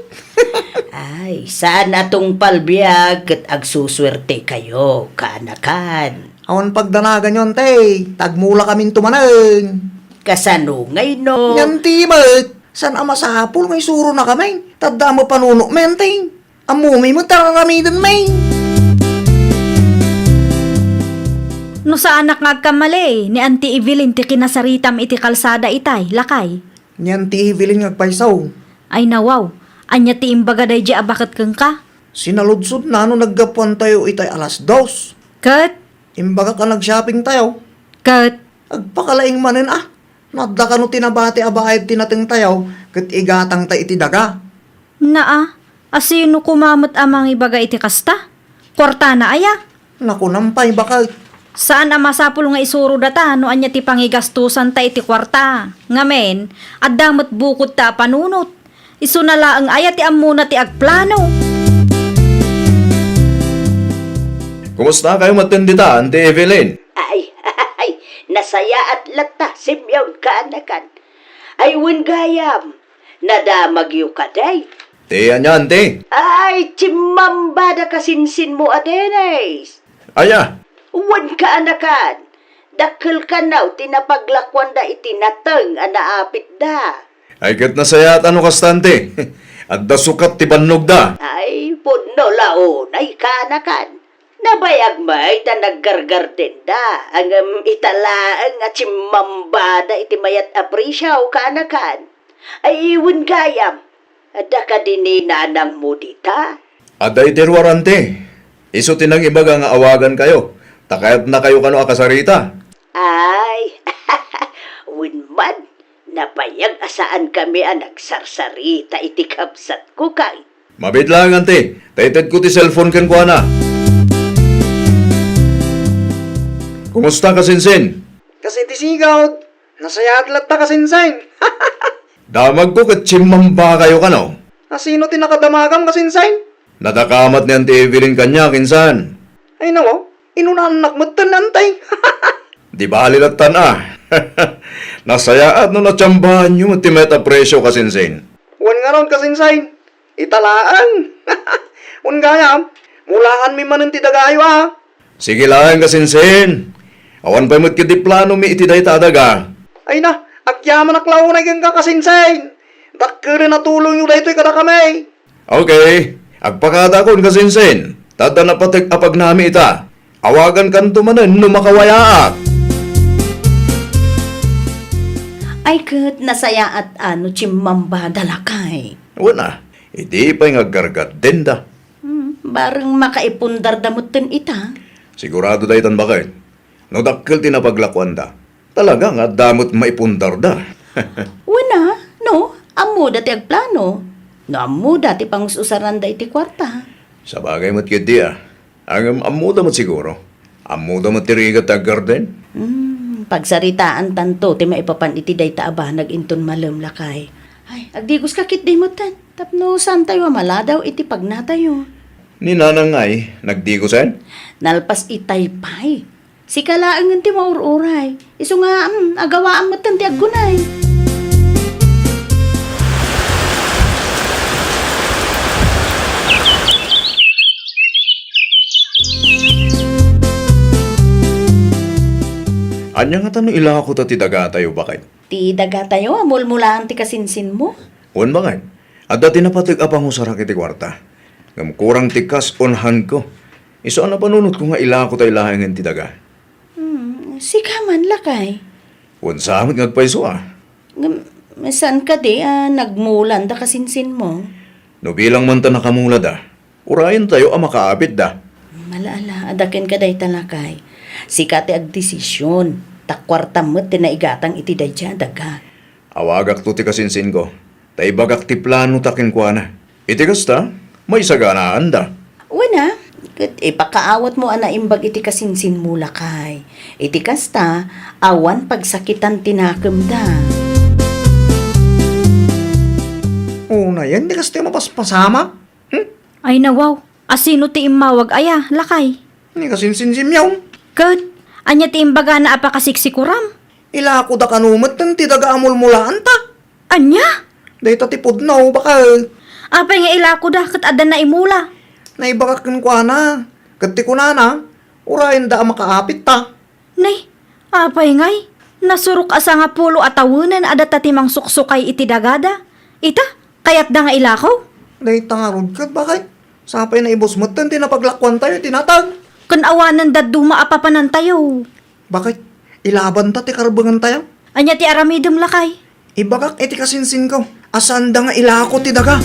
Ay, saan a tungpal biag ket agsusuertekayo, kaanakan. Awan pagdanaganyo, ante. Tagmulakaminto manen. Kasano ngay no? Ngan ti met. Saan a masapul nga isuronakami? Ta adda met panunotmi, ante. Ammomi met ti ar-aramidenmi. No saanak nga agkamali, ni Auntie Evelyn ti kinasaritam iti kalsada itay, lakay. Ni Auntie Evelyn nga agpayso. Ay nawaw, ania ti imbaga daydiay a baket kenka? Sinaludsodna no naggapuantayo itay alas dos. Ket? Imbagak a nag-shoppingtayo. Ket? Agpakalaing manen a. No adda kano ti nabati a bayad ti natengtayo, ket igatangta iti daga. Naa, asino koma met a mangibaga iti kasta? Kuartana aya? Nakunam pay, baket. Saan a masapul nga isuro data no ania ti pangigastosanta iti kuarta. Ngamin, adda met bukodta a panunot. Isuna laeng aya ti ammona ti agplano. Kumusta kayo metten dita, Auntie Evelyn? Ay, ay, nasayaat latta, Simeon, kaanakan. Ay, wen gayam, nadamagyo kadi? Ti ania, Auntie? Ay, chimmambada kasinsinmo a Dennis. Aya? Wen, kaanakan, dakkel kano ti napaglakuanda iti nateng a naapitda. Ay, ket nasayaat no kasta, Auntie. Adda sukat ti bannogda. Ay, pudno la unay, kaanakan. Nabayag met a naggardendenda, ngem ita laeng a chimmambada iti mayat a presio, kaanakan. Ay, wen gayam, adda kadi ni nanangmo dita? Adda iti ruar, Auntie. Isu ti nangibaga nga awagankayo, ta kayatnakayo kano a kasarita. Ay, wen man, nabayag a saankami a nagsarsarita iti kabsatko, kay. Mabiit laeng, Auntie, ta itedko ti cellphone kenkuana. Kumusta, kasinsin? Kas iti sigud, nasayaat latta, kasinsin. Damagko ket chimmambakayo kano. Asino ti nakadamagam, kasinsin? Nadakamat ni Auntie Evelyn kaniak, insan. Ay, nawaw, inunaannak metten, Auntie. Di bali lattan a. Nasayaat no natsambaanyo met ti mayat a presio, kasinsin. Wen ngarud, kasinsin. Ita laeng. Wen gayam, mulaanmi manen ti dagayo a. Sige laeng, kasinsin. Awan pay met ketdi planomi iti dayta a daga. Ay na, agyamanak la unay kenka, kasinsin. Dakkelen a tulongyo daytoy kadakami. Okay, agpakadakon, kasinsin. Ta adda napateg a pagnami ita. Awagankanto manen no makawayaak. Ay ket nasayaat a no chimmambada, lakay. Wen a, idi pay nga aggargardenda. Hmm, bareng makaipundarda metten ita. Sigurado daytan, baket. No dakkel ti napaglakuanda, talaga nga adda met maipundarda. Wen a, no, ammoda ti agplano. No ammoda ti pangus-usaranda iti kuarta. Sabagay met ketdi a. Ngem ammoda met siguro. Ammoda met ti rigat ti aggarden. Hmm, pagsaritaantanto ti maipapan iti dayta a banag inton malem, lakay. Ay, agdigoska ketdi metten, tapno saantayo a maladaw iti pagnatayo. Ni Nanang ngay, nagdigosen? Nalpas itay pay. Sika laengen ti maur-uray. Isu nga, mm, agawaam metten ti aggunay. Ania ngata no ilako ta ti dagatayo, baket? Ti dagatayo a mulmulaan ti kasinsinmo? Wen, baket. Adda ti napateg a pangusarak iti kuarta. Ngem kurang ti kas-onhanko. Isu a napanunotko nga ilako tay laengen ti daga. Hmm, sika man, lakay. Wen, sa met nga agpayso a. Ngem, saan kadi a nagmulan da kasinsinmo? No bilang man ta nakamulada, urayentayo a makaapitda. Ala, ala, adda kenka dayta, lakay. Sika ti agdesision, ta kuartam met ti naigatang iti daydiay a daga. Awagakto ti kasinsinko, ta ibagak ti planota kenkuana. Iti kasta, maisaganaanda. Wen a, ket ipakaawatmo a naimbag iti kasinsinmo, lakay. Iti kasta, awan pagsakitan ti nakemda. Unayen ti kasta a mapaspasamak? Hmm? Ay, nawaw. Asino ti immawag aya, lakay? Ni kasinsinsimyaw. Ket, ania ti imbagana a pakasiksikuram? Ilakoda kano metten ti daga a mulmulaanta. Ania? Dayta ti pudno, baket. Apay nga ilakoda ket adda naimula? Naibagak kenkuana. Ket ti kunana, urayenda a makaapitta. Nay, apay ngay? Nasurok a sangapulo a tawenen a data ti mangsuksukay iti dagada. Ita, kayatda nga ilako? Dayta ngarud ket, baket. Sapay naibus metten ti napaglakuantayo iti natag. Ken awanen dadduma a papanantayo. Baket, ilabanta ti karbengentayo. Ania ti aramidem, lakay? Ibagak iti kasinsinko a saanda nga ilako ti daga.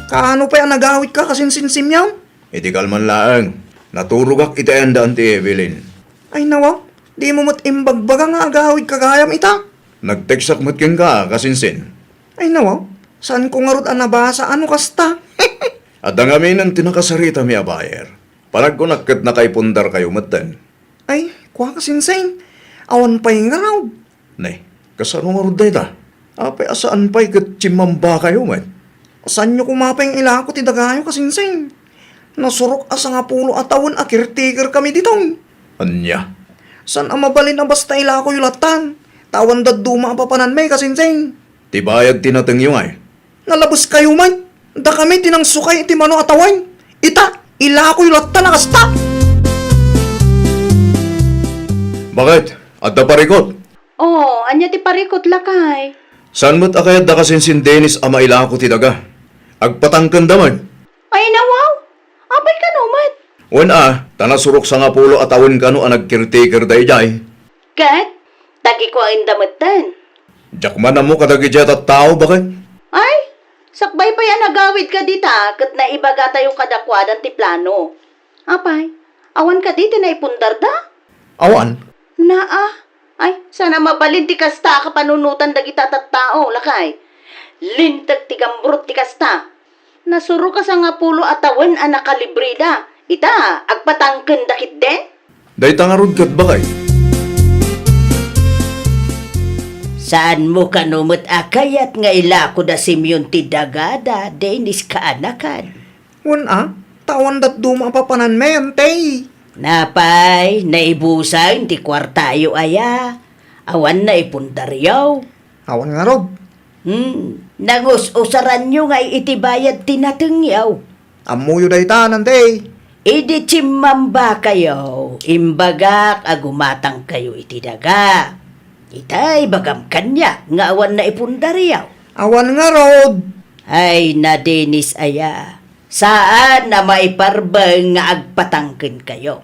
Kaano pay a nagawidka, kasinsinsimyaw? Iti kalman laeng, naturogak iti ayanda Auntie Evelyn. Ay, nawa, dimo met imbagbaga nga agawidka gayam ita? Nagteksak met kenka, kasinsin. Ay, nawa, saanko ngarud a nabasa a no kasta. Adda ngamin ti nakasaritami a buyer. Panagkunak ket nakaipundarkayo metten. Ay, kua, kasinsin. Awan pay ngarud. Nay, kasano ngarud dayta? Apay a saan pay ket chimmambakayo met? Saanyo koma pay nga ilako ti dagayo, kasinsin. Nasurok a sangapulo a tawen a caretaker kami ditoy. Ania? Saan a mabalin a basta ilakoyo lattan, ta awan dadduma a papananmi, kasinsin. Ti bayad ti natengyo ngay? Nalabeskayo man. Dakami ti nangsukay iti mano a tawen. Ita, ilakoyo latta a kasta. Baket, adda parikut? Oh, ania ti parikut, lakay? Saan met a kayatda kasinsin Dennis a mailako ti daga? Agpatangkenda met. Ay, nawaw. Apay kano met? Wen a, ta nasurok sangapulo a tawen kano a nagcaretaker daydiay. Ket, tagikuaenda metten. Diak man ammo kadagiti a tattao, baket. Ay, sakbay pay a nagawidka dita ket naibagatayo kadakuadan ti plano. Apay, awan kadi ti naipundarda? Awan. Naa, ay, saan a mabalin ti kasta a kapanunotan dagita tattao, lakay. Linteg ti gambrot ti kasta. Nasurok a sangapulo a tawen a nakalibreda. Ita, agpatangkenda ketdin? Dayta ngarud ket, baket. Saanmo kano met a kayat nga ilako da Simeon ti dagada, Dennis, kaanakan? Wen a, ta awan dadduma a papananmi, Auntie. Napay, naibusen ti kuartayo aya? Awan naipundaryo? Awan ngarud. Hmm, nangus-usaranyo ngay iti bayad ti natengyo. Ammoyo dayta, Auntie. Idi chimmambakayo, imbagak a gumatangkayo iti daga. Itay, ibagam kaniak nga awan naipundaryo. Awan ngarud. Ay, na Dennis aya. Saan a maiparbeng nga agpatangkenkayo.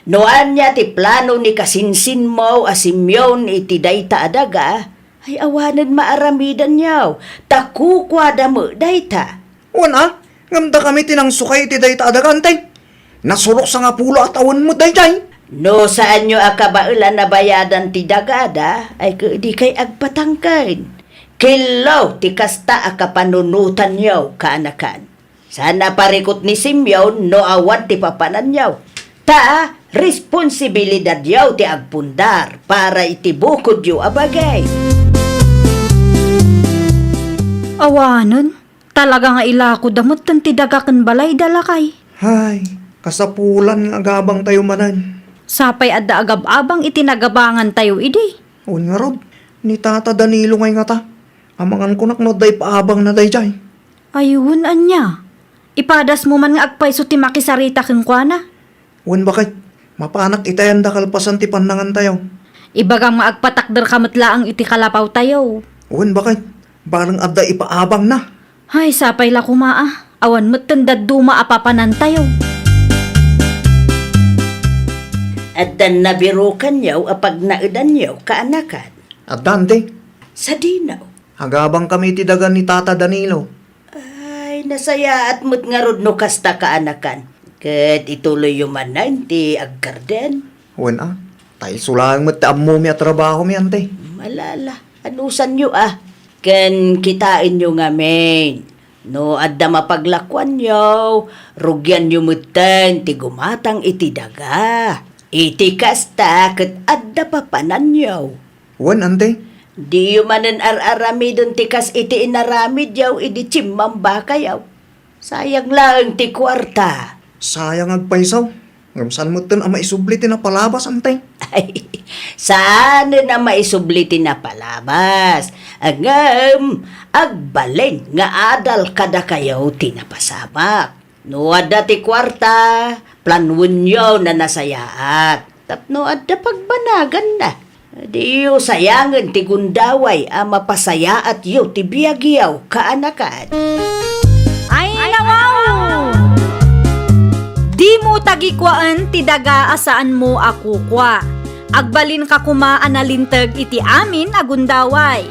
No ania ti plano ni kasinsinmo a Simeon iti dayta a daga, ay awanen maaramidanyo, ta kukuada met dayta. Wen a, ngem dakami ti nangsukay iti dayta a daga, Auntie. Nasurok sangapulo a tawen met daydiay. No saanyo a kabaelan a bayadan ti dagada, ay ket dikay agpatangken. Kello ti kasta a kapanunotanyo, kaanakan. Saan a parikut ni Simeon no awan ti papananyo. Ta responsibilidadyo ti agpundar para iti bukodyo a bagay. Awanen, talaga nga ilakoda metten ti daga ken balayda, lakay. Hay, kasapulan nga agabangtayo manen. Sapay adda agab-abang iti nagabangantayo idi. Wen ngarud, ni Tata Danilo ngay ngata. Amangan kunak no adda ipaabangna daydiay. Ay, wen ania? Ipadasmo man nga agpayso ti makisarita kenkuana. Wen, baket, mapanak itayan da kalpasan ti pannangantayo. Ibagam nga agpatakderka met laeng iti kalapawtayo. Wen, baket, bareng adda ipaabangna. Hay, sapay la koma a, awan metten dadduma a papanantayo. Addan nabirukanyo a pagnaedanyo, kaanakan? Addan ti. Sadino? Agabangkami iti daga ni Tata Danilo. Ay, nasayaat met ngarud no kasta, kaanakan. Ket ituloyyo manen ti agkarden. Wen a, ta isu laeng met ti ammomi a trabahomi, ante. Malala, anusanyo a. Ken kitaenyo ngamin, no adda mapaglakoanyo, rugianyo metten ti gumatang iti daga. Iti kasta, ket adda papananyo. Wen, ante. Diyo manen ar-aramiden ti kas iti inaramidyo idi chimmambakayo. Sayang laeng ti kuarta. Sayang agpayso. Ngem saan metten a maisubli ti napalabas, ante? Ay, saanen a maisubli ti napalabas. Ngem, agbalin nga adal kadakayo ti napasamak. No adda ti kuarta, planuenyo a nasayaat. Tapno adda pagbanaganna. Diyo sayangen ti gundaway a mapasayaatyo ti biagyo, kaanakan. Ay, nawaw! Dimo tagikuaen ti daga a saanmo a kukua. Agbalinka koma a nalinteg iti amin a gundaway.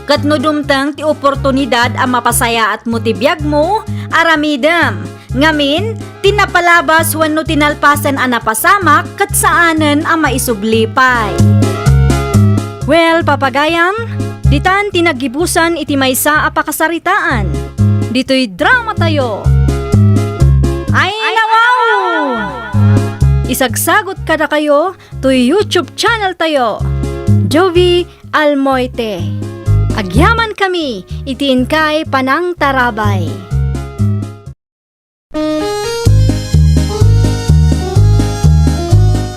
Ket no dumteng ti oportunidad a mapasayaatmo ti biagmo, aramidem. Ngamin, ti napalabas wenno ti nalpasen a napasamak ket saanen a maisubli pay. Well, papagayam, ditan ti naggibusan iti maysa a pakasaritaan. Ditoy dramatayo. Ay, nawaw! Isagsagot kadakayo toy YouTube channel tayo, Jovie Almoite. Agyamankami iti inkay panangtarabay.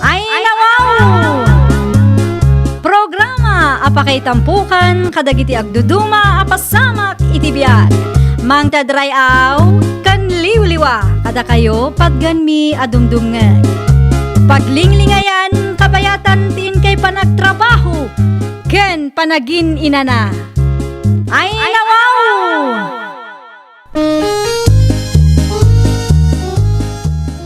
Ay, nawaw! Programa a pakaitampukan kadagiti agduduma a pasamak iti biag. Mangted ray-aw ken liwliwa kadakayo patgenmi a dumdumngeg. Paglinglingayan, kabayatan ti inkay panagtrabaho ken panagin-inana. Ay, nawaw!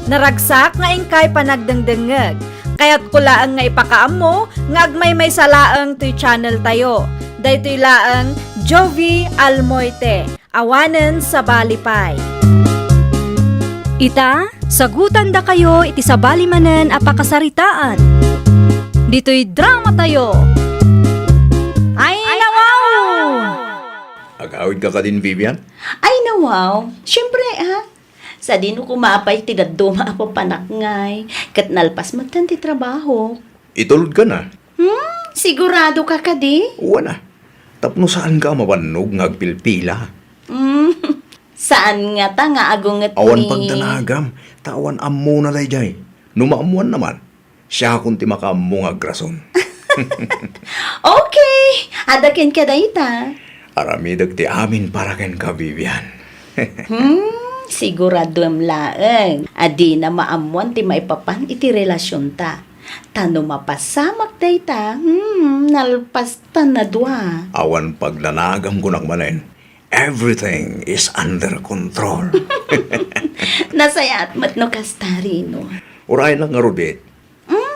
Naragsak nga inkay panagdengdengngeg. Kayatko laeng nga ipakaammo nga agmaymaysa laeng toy channel tayo. Daytoy laeng Jovie Almoite, awanen sabali pay. Ita, sagutandakayo iti sabali manen a pakasaritaan. Ditoy dramatayo. Ay, nawaw! Agawidka kadin, Vivian? Ay, nawaw. Siyempre, ah. Sadino koma pay ti dadduma a papanak ngay, ket nalpas metten ti trabaho. Itulodka na? Hmm, sigurado ka kadi? Wen a. Tapno saanka a mabannog nga agpilpila. Hmm, saan ngata nga agunget ni... Awan pagdanagam, ta awan ammona daydiay. No maammoanna man, siakon ti makaammo nga agrason. Okay! Adda kenka dayta. Aramidek ti amin para kenka, Vivian. Hmm, siguraduem laeng a dina maammoan ti maipapan iti relasionta. Ta no mapasamak dayta, hmm, nalpasta na dua. Awan pagdanagam kunak manen. Everything is under control. Nasayaat met no kasta, Rino. Uray na ngarud, eh. Hmm?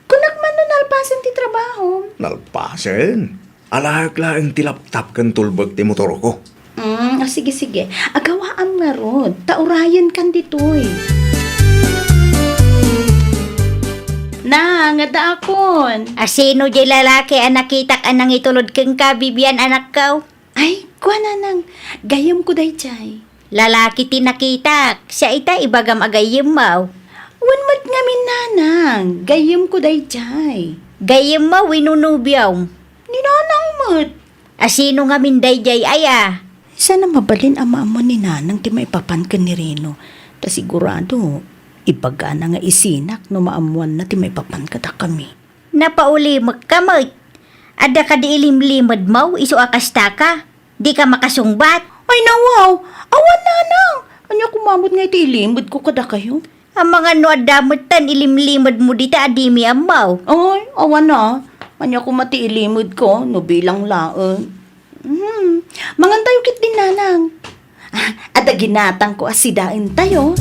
Kunak man no nalpasen ti trabaho. Nalpasen? Alaek laeng ti laptop ken tulbek ti motorko. Hmm, o, sige, sige. Agawaam ngarud. Ta urayenkan ditoy. Na, nga daakon. A, sino di lalaki a nakitak a nangitulod kenka, Vivian, anakko? Ay, kua, nanang, gayyemko daydiay. Lalaki ti nakitak, siya ita ibagam a gayyemmo. Wen met ngamin, nanang, gayyemko daydiay. Gayyemmo wenno nobiom? Ni nanang met. A sino ngamin daydiay aya? Saan a mabalin a maammuan ni nanang ti maipapan ken ni Reno. Ta sigurado, ibagana nga isinak no maammuanna ti maipapan kadakami. Napaulimekka met. Adda kadi ilimlimedmo isu a kastaka? Dika makasungbat? Ay, nawaw! Awan, nanang! Ania koma met nga iti ilimedko kadakayo? Amangan no adda metten ilimlimedmo dita a dimi ammo. Ay, awan a. Ania koma ti ilimedko no bilang laeng. Hmm, mangantayo ketdin, nanang. Ah, adda ginatangko a sidaentayo.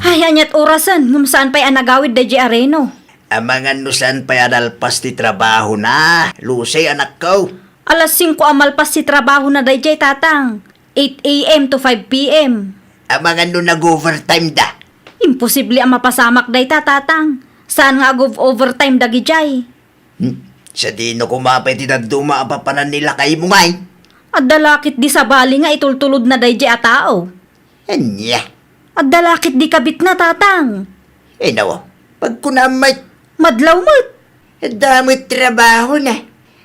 Ay, ania't orasen, ngem saan pay a nagawid daydiay a Reno. Amangan no saan pay a nalpas ti trabahona, Lucy, anakko. Alas singko a malpas ti trabahona daydiay, tatang. Eight a m to five p m. Amangan no nag-overtime da. Imposible a mapasamak dayta, tatang. Saan nga ag-overtime dagidiay? Hmm? Sadino koma pay ti dadduma a papanan ni lakaymo ngay? Adda la ketdi sabali nga itultulodna daydiay a tao. Ania? Adda la ketdi kabitna, tatang. Inaw, pagkunam met. Madlaw met. Adda met trabahona.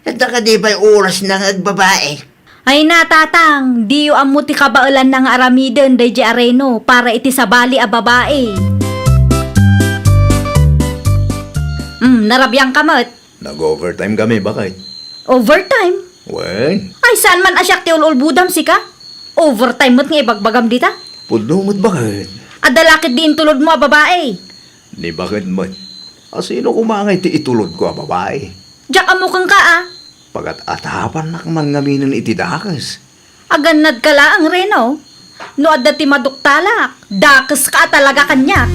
Adda kadi pay orasna nga agbabae? Ay na, tatang, diyo ammo ti kabaelanna nga aramiden daydiay a Reno para iti sabali a babai. Hmm, narabiangka met. Nag-overtime kami, baket. Overtime? Wen. Ay, saan man a siak ti ul-ulbodam, sika? Overtime met nga ibagbagam dita? Pudno met, baket. Adda la ketdi intulodmo a babai? Ni baket met. A sino koma ngay ti itulodko a babai? Diak ammo kenka, a. Pagat-atapannak man ngaminen iti dakes. Agannadka laeng, Reno. No adda ti maduktalak, dakeska a talaga kaniak.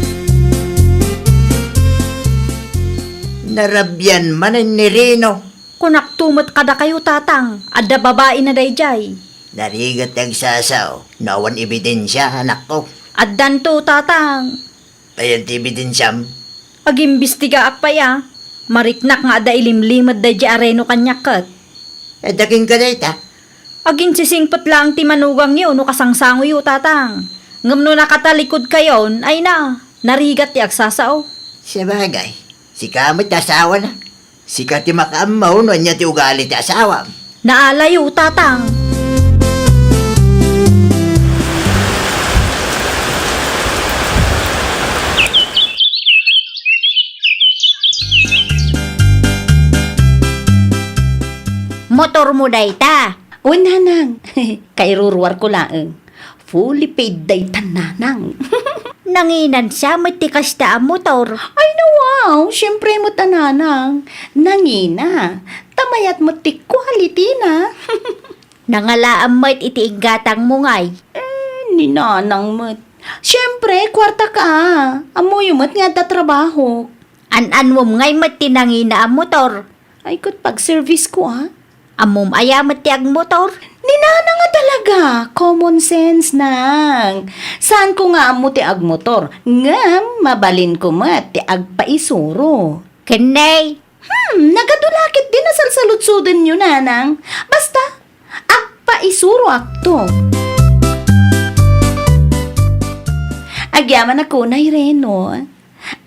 Narabian manen ni Reno. Kunakto met kadakayo, tatang, adda babaina daydiay. Narigat ti agsasao, no awan ebidensia, anakko. Addanto, tatang. Ayan ti ebidensiam? Agimbestigaak pay a. Mariknak nga adda ilimlimed daydiay a Reno kaniak ket. Adda kenka dayta? Aginsisingpet laeng ti manugangyo no kasangsangoyo, tatang. Ngem no nakatalikod kayon, ay na, narigat ti agsasao. Sabagay, sika met ti asawana. Sika ti makaammo no ania ti ugali ti asawam. Naalayo, tatang. Motormo dayta? Wen, nanang. Kairuruarko laeng. Fully paid dayta, nanang. Nanginansa met ti kasta a motor. Ay, nawaw, siempre met a, nanang. Nangina. Ta mayat met ti quality na. Nangalaam met iti inggatangmo ngay. Eh, ni nanang met. Siempre, kuartaka. Ammoyo met nga adda trabahok. An-anwom ngay met ti nangina a motor. Ay, ket pag-service ko, a. Ammom aya met ti agmotor? Ni nanang a talaga, common sense, nang. Saanko nga ammo ti agmotor, ngem mabalinko met ti agpaisuro. Ken nay? Hmm, nagadula ketdi nasalsaludsodenyo, nanang. Basta, agpaisuroakto. Agyamanak unay, Reno.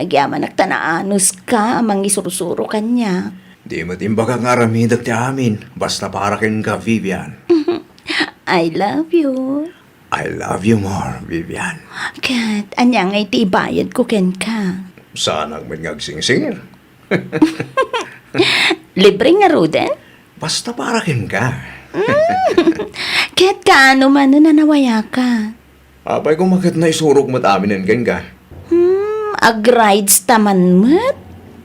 Agyamanak ta naanuska a mangisursuro kaniak. Di met imbagak nga aramidek ti amin, basta para kenka, Vivian. I love you. I love you more, Vivian. Ket, ania ngay ti ibayadko kenka? Saanak met nga agsingsingir. Libre ngaruden? Basta para kenka. Mm. Ket kaano manen a nawayaka? Apay koma ket naisurok met aminen kenka. Hmm, agrides ta man met?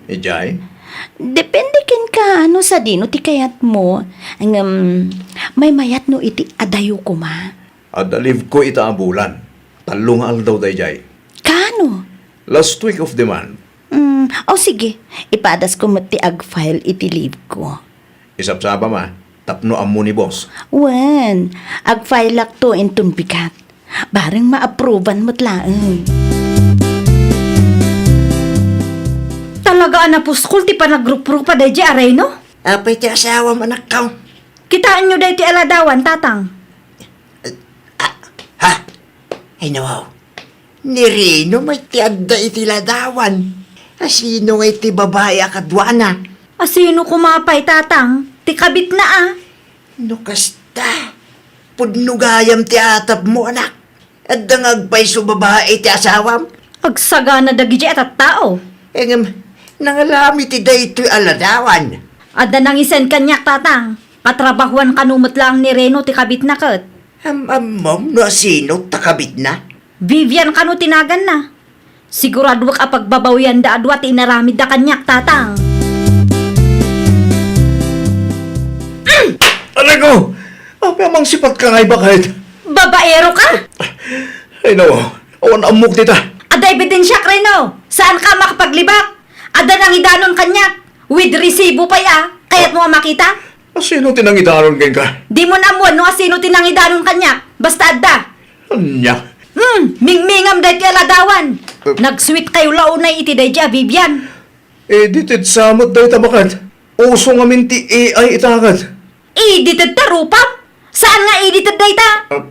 Idiay? Depende kenka no sadino ti kayatmo. Ngem, maymayat no iti adayo koma. Adda leave ko ita a bulan. Tallo nga aldaw daydiay. Kaano? Last week of the month. Hmm, o sige. Ipadasko met ti ag-file iti leave ko. Isapsapam a, tapno ammo ni boss. Wen, ag-file-akto inton bigat. Bareng ma-approvean met laeng. Talaga a napuskol ti panagruprupa daydiay a Reno? Apay ti asawam, anakko? Kitaenyo daytoy a ladawan, tatang. Ah, ha? Ay, nawaw. Ni Reno met ti adda iti ladawan. Asino ngay ti babai a kaduana? Asino koma pay, Tatang? Ti kabitna a. No kasta, pudno gayam ti atapmo, anak. Adda nga agpayso babai ti asawam? Agsagana dagiti a tattao. Ngem, nangalami ti daytoy a ladawan. Adda nangisin kaniak, Tatang. Katrabahuan kano met laeng ni Reno ti kabitna ket. Am-ammom no asino ta kabitna? Vivian kano ti naganna. Siguraduak a pagbabawianda a dua ti inaramidda kaniak, Tatang. Aray ko! Apay a mangsipatka ngay, baket? Babaero ka? Ay, nawa. Awan ammok dita. Adda ebidensiak, Reno. Saanka a makapaglibak. Adda nangidanon kaniak. With resibo pay a. Kayatmo a makita? Asino ti nangidanon kenka? Dimo ammoen no asino ti nangidanon kaniak. Basta adda. Ania? Hmm, mingmingam daytoy a ladawan. Eh. Nag-sweet kayo la unay iti daydi a Vivian. Edited sa met dayta, baket. Uso ngamin ti A I ita ket. Edited ta rupam? Saan nga edited dayta? Ah.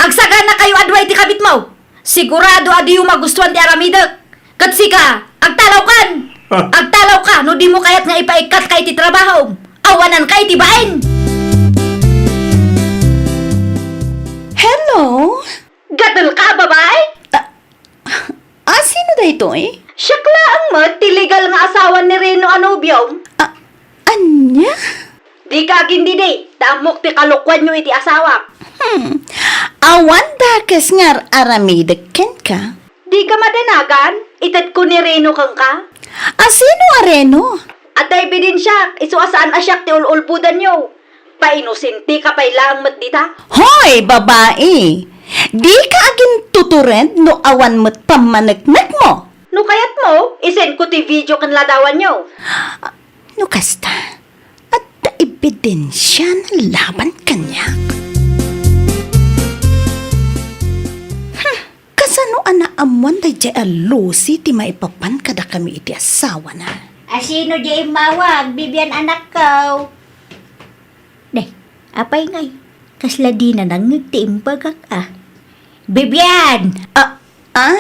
Agsagana kayo a dua iti kabitmo. Sigurado a diyo magustuan ti aramidek. Ket sika, agtalawkan! Ah. Agtalawka no dimo kayat nga ipaikkatka iti trabahom. Awananka iti bain! Hello? Gadelka a babai? Ah, ah, sino daytoy? Siak laeng met ti legal nga asawa ni Reno a nobiom. Ah, ania? Dika agindidi, ta ammok ti kalokuanyo iti asawak. Hmm. Awan dakes nga ar-aramidek kenka? Dika madanagan, itedko ni Reno kenka. Asino a Reno? Adda ebidensiak, isu a saan a siak ti ul-ulbodanyo. Painosenteka pay laeng met dita. Hoy, babai! Dika agintutured no awan met pammaneknekmo. No kayatmo, isendko ti video ken ladawanyo. No kasta, adda ebidensiana laban kaniak. Hmm, kasano a naammoan daydiay a Lucy ti maipapan kadakami iti asawana? Asino diay immawag, Vivian, anakko? Day, apay ngay? Kasla dina nangngeg ti imbagak a. Vivian! Ah, ah,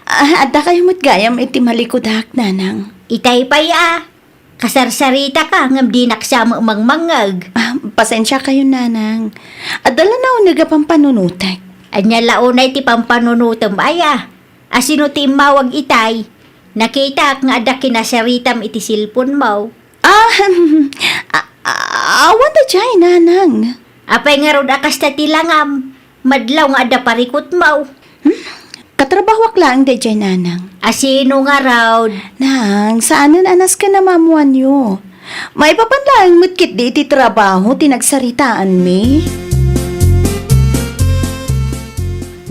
ah, adda kayo met gayam iti malikudak, nanang. Itay pay a. Kasarsaritaka ngem dinak sa mangmangngeg. Ah, pasensia kayo, nanang. Adda la nauneg a pampanunotek. Ania la unay ti pampanunotem, aya? Asino ti immawag itay? Nakitak nga adda kinasaritam iti cellphone-mo. Ah, a-, a-, awan daydiay, nanang. Apay ngarud a kasta ti langam? Madlaw nga adda parikutmo. Hmm? Katrabahoak laeng daydiay, nanang. Asino ngarud? Nang, saanen a nasken a maammoanyo. Maipapan laeng met ketdi iti trabaho ti nagsaritaanmi.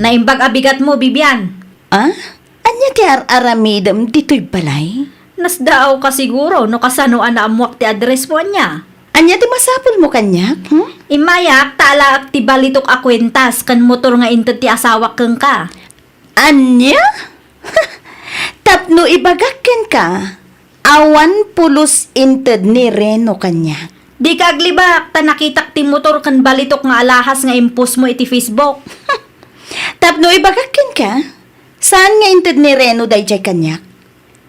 Naimbag a bigatmo, Vivian. Ah? Ania ti ar-aramidem ditoy balay? Nasdaawka siguro no kasano a naammoak ti address-mo, ania? Ania ti masapulmo kaniak, hmm? Immayak ta alaek ti balitok a kuentas ken motor nga inted ti asawak kenka. Ania? Tapno ibagak kenka, awan pulos inted ni Reno kaniak. Dika aglibak, ta nakitak ti motor ken balitok nga alahas nga impostmo iti Facebook. Tapno ibagak kenka, saan nga inted ni Reno daydiay kaniak?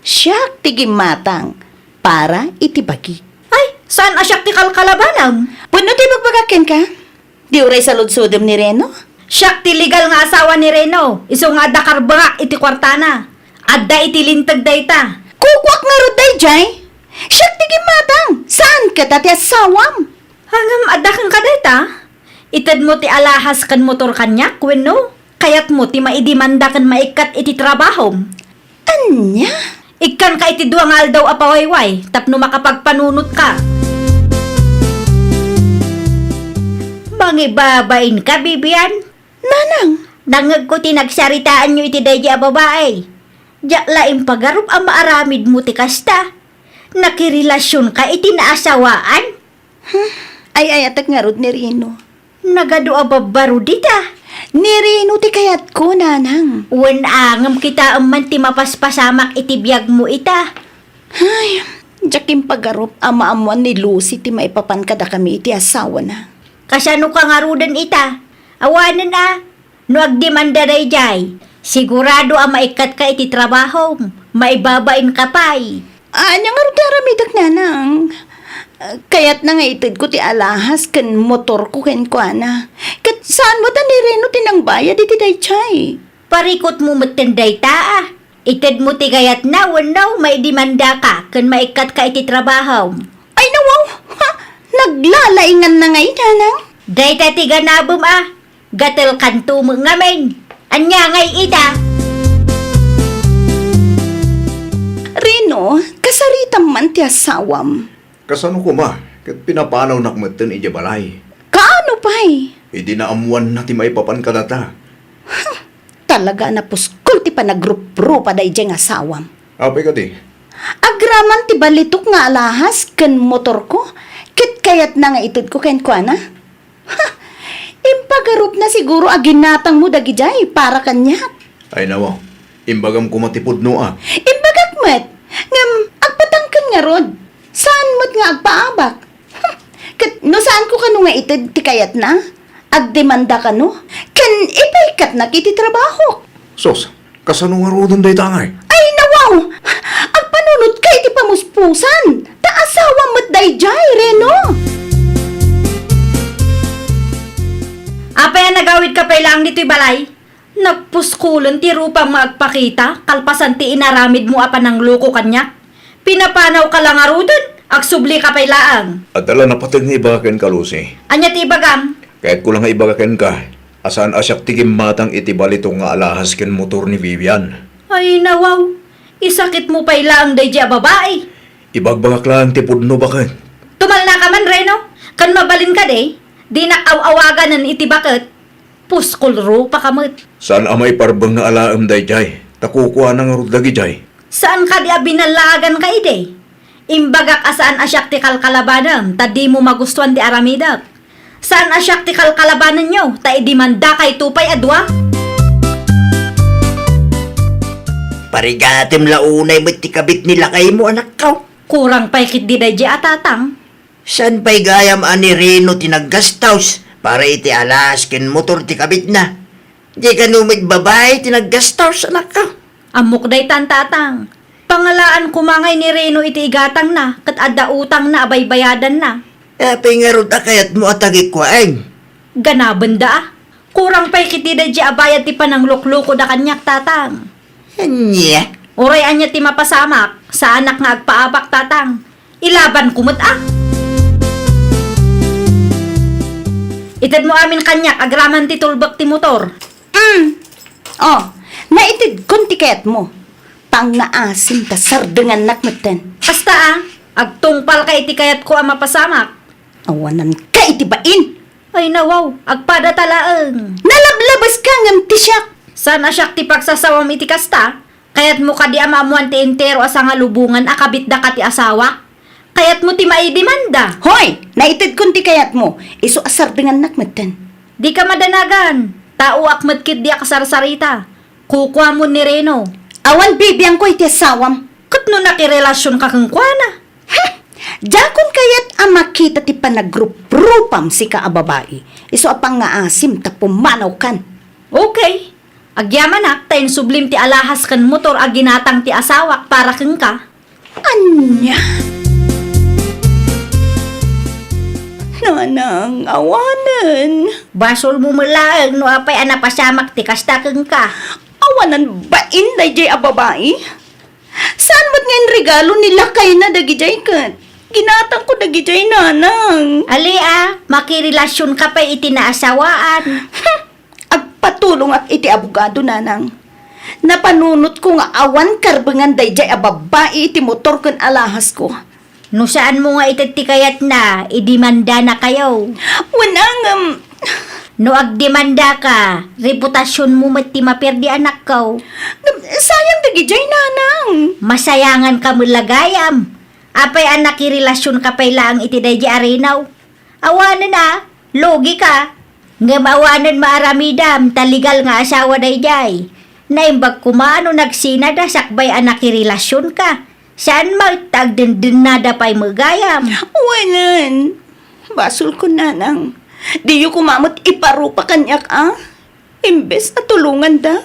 Siak ti gimmatang para iti bagik. Ay, saan a siak ti kalkalabanam? Pudno ti ibagbagak kenka? Di uray saludsodem ni Reno? Siak ti legal nga asawa ni Reno, isu nga adda karbengak iti kuartana. Adda iti linteg dayta. Kukuak ngarud daydiay? Siak ti gimmatang, saan keta ti asawam? Ngem adda kenka dayta? Itedmo ti alahas ken motor kaniak wenno kayatmo ti maidemanda ken maikkat iti trabahom? Ania? Ikkanka iti dua nga aldaw a pawayway tapno makapagpanunotka. Mangibabainka, Vivian? Nanang! Nangngegko ti nagsaritaanyo iti daydi a babai. Diak la impagarup a maaramidmo ti kasta. Nakirelasionka iti naasawaan? Hmm, ay-ayatek ngarud ni Reno. Nagadu a babbaro dita. Ni Reno ti kayatko, nanang. Wen a, ngem kitaem man ti mapaspasamak iti biagmo ita. Ay, diak impagarup a maammoan ni Lucy ti maipapan kadakami iti asawana. Kasanoka ngaruden ita? Awanen a, no agdemanda daydiay, Sigurado a maikkatka iti trabahom, maibabainka pay. Ania ngarud ti aramidek, nanang? Kayatna nga itedko ti alahas ken motorko kenkuana. Ket saan met a ni Reno ti nangbayad iti daytoy. Parikutmo metten dayta, a. Itedmo ti kayatna wenno maidimandaka ken maikkatka iti trabahom. Ay, nawaw! Ha? Naglalainganna ngay, nanang? Dayta ti ganabem, a. Gatelkanto met ngamin. Ania ngay ita? Reno, kasaritam man ti asawam. Kasano koma, ket pinapanawnak metten idiay balay. Kaano pay? Idi naammoanna ti maipapan kadata. Talaga a napuskol ti panagruprupa daydiay nga asawam. Apay kadi? Agraman ti balitok nga alahas ken motorko, ket kayatna nga itedko kenkuana. Ha! Impagarupna siguro a ginatangmo dagidiay para kaniak. Ay, nawaw. Imbagam koma ti pudno, a. Imbagak met. Ngem, agpatangken ngarud. Saan met nga agpaabak? Hmm. Ket no saanko kano nga ited ti kayatna, agdemanda kano, ken ipaikkatnak iti trabahok. Sus, kasano ngaruden dayta ngay? Ay, nawaw! Agpanunotka iti pamuspusan, ta asawam met daydiay, Reno! Apay a nagawidka pay laeng ditoy balay? Nagpuskulen ti rupam nga agpakita kalpasan ti inaramidmo a panangloko kaniak. Pinapanawka la ngaruden, agsublika pay laeng. Adda la napateg nga ibaga kenka, Lucy. Ania ti ibagam? Kayatko la nga ibaga kenka a saan a siak ti gimmatang iti balitok nga alahas ken motor ni Vivian. Ay, nawaw. Isakitmo pay laeng daydiay a babai. Ibagbagak laeng ti pudno, baket. Tumalnaka man, Reno. Ken mabalin kadi, dinak aw-awaganen iti baket. Puskol rupaka met. Saan a maiparbeng nga alaem daydiay, ta kukuana ngarud dagidiay. Saan kadi a binallaaganka idi? Imbagak a saan a siak ti kalkalabanem, ta dimo magustuan ti aramidek. Saan a siak ti kalkalabanenyo, ta idimandakayto pay a dua? Parigatem la unay met ti kabit ni lakaymo, anakko. Kurang pay ketdi daydiay a tatang. Saan pay gayam a ni Reno ti naggastos para iti alas ken motor ti kabitna? Di kano met babai ti naggastos, anakko? Ammok daytan, tatang. Pangalaan koma ngay ni Reno iti igatangna ket adda utangna a baybayadanna. Apay ngarud a kayatmo a tagikuaen? Ganabenda, a. Kurang pay ketdi daydiay a bayad ti panangluklukoda kaniak, tatang. Ania? Uray ania ti mapasamak, saanak nga agpaabak, tatang. Ilabanko met, a. Itedmo amin kaniak agraman ti tulbek ti motor. Mm. Oh, naitedkon ti kayatmo. Pangngaasim ta sardengannak metten. Kasta, a, agtungpalka iti kayatko a mapasamak. Awananka iti bain. Ay, nawaw, agpadata laeng. Nalablabas ka ngem ti siak. Saan a siak ti pagsasawam iti kasta? Kayatmo kadi a maammoan ti entero a sangalubongan a kabitdaka ti asawak? Kayatmo ti maidimanda? Hoy! Naitedkon ti kayatmo. Isu a sardengannak metten. Dika madanagan. Taoak met ketdi a kasarsarita. Kukuamon ni Reno. Awan bibiangko iti asawam. Ket no nakirelasionka kenkuana? Hmm! Diakon kayat a makita ti panagruprupam sika a babai. Isu a pangngaasim ta pumanawkan. Okay. Agyamanak ta insublim ti alahas ken motor a ginatang ti asawak para kenka. Ania? Nanang, awanen. Basolmo met laeng no apay a napasamak ti kasta kenka. Awanen bain daydiay a babai. Saan met nga inregalo ni lakayna dagidiay ket ginatangko dagidiay, nanang? Ali a, makirelasionka pay iti naasawaan. Hmm, agpatulongak iti abogado, nanang. Napanunotko nga awan karbengan daydiay a babbai iti motor ken alahasko. No saanmo nga ited ti kayatna, idimandanakayo. Wen a ngem. No agdimandaka, reputasionmo met ti maperdi, anakko. Ngem, sayang dagidiay, nanang. Masayanganka met la gayam. Apay a nakirelasionka pay laeng iti daydiay a Reno? Awanen a, lugika. Ngem awanen maaramidam ta legal nga asawa daydiay. Naimbag koma no nagsinada sakbay a nakirelasionka. Saan met ta agdendennada pay met gayam. Wenen, basolko, nanang. Diyo koma met iparupa kaniak, a? Imbes a tulongandak,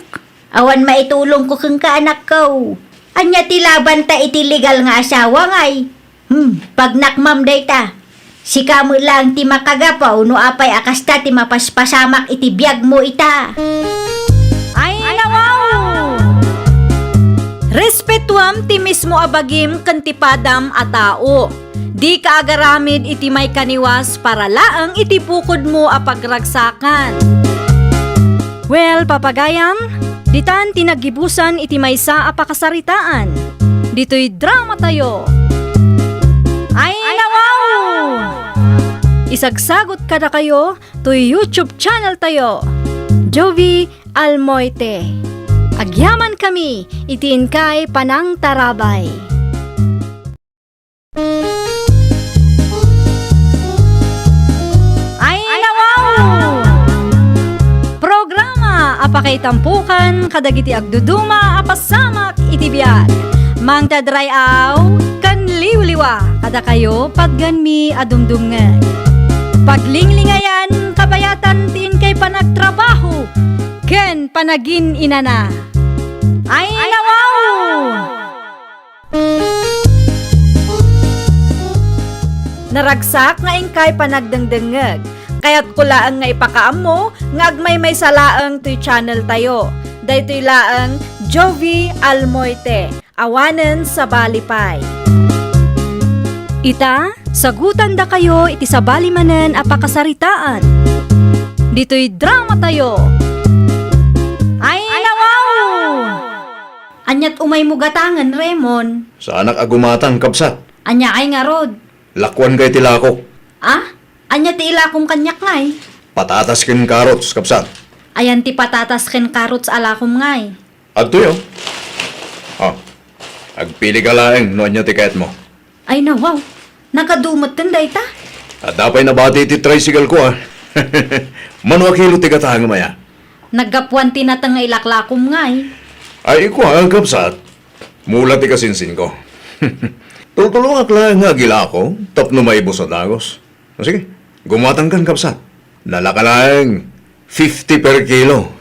Awan maitulongko kenka, anakko. Ania ti labanta iti legal nga asawa, ngay? Hmm, pagnakmam dayta. Sika met laeng ti makagapu no apay a kasta ti mapaspasamak iti biagmo ita. Ay, nawaw! Respetuam ti mismo a bagim ken ti padam a tao. Dika agaramid iti maikaniwas para laeng iti bukodmo a pagragsakan. Well, papagayam, ditan ti naggibusan iti maysa a pakasaritaan. Ditoy drama tayo. Ay, nawaw! Isagsagot kadakayo toy YouTube channel tayo, Jovie Almoite. Agyaman kami iti inkay panangtarabay. Ay, nawaw! Programa a pakaitampukan kadagiti agduduma a pasamak iti biag. Mangted ray-aw ken liwliwa kadakayo patgenmi a dumdumngeg. Paglinglingayan, kabayatan ti inkay panagtrabaho ken panagin-inana. Ay, nawaw! Naragsak nga inkay panagdengdengngeg. Kayatko laeng nga ipakaammo nga agmaymaysa laeng toy channel tayo. Daytoy laeng Jovie Almoite, awanen sabali pay. Ita, sagutandakayo iti sabali manen a pakasaritaan. Ditoy drama tayo. Ay, nawaw! Aniat umaymo gatangen, Remon? Saanak a gumatang, kabsat. Ania ay ngarud? Lakuan kay ti lakok. Ah? Ania ti ilakom kaniak ngay? Patatas ken carrots, kabsat. Ayan ti patatas ken carrots a lakom ngay? Adtoy, oh. Ah, agpili ka laeng no ania ti kayatmo. Ay, nawaw. Nagadu metten dayta? Adda pay nabati ti tricycle ko, ah. Mano a kilo ti gatangem aya? Naggapuan ti nateng nga ilaklakom ngay. Ay, kua, kabsat. Mula ti kasinsinko. Tultulongak laeng nga agilako tapno maibus a dagus. O sige, gumatangkan, kabsat. Nalaka laeng fifty per kilo.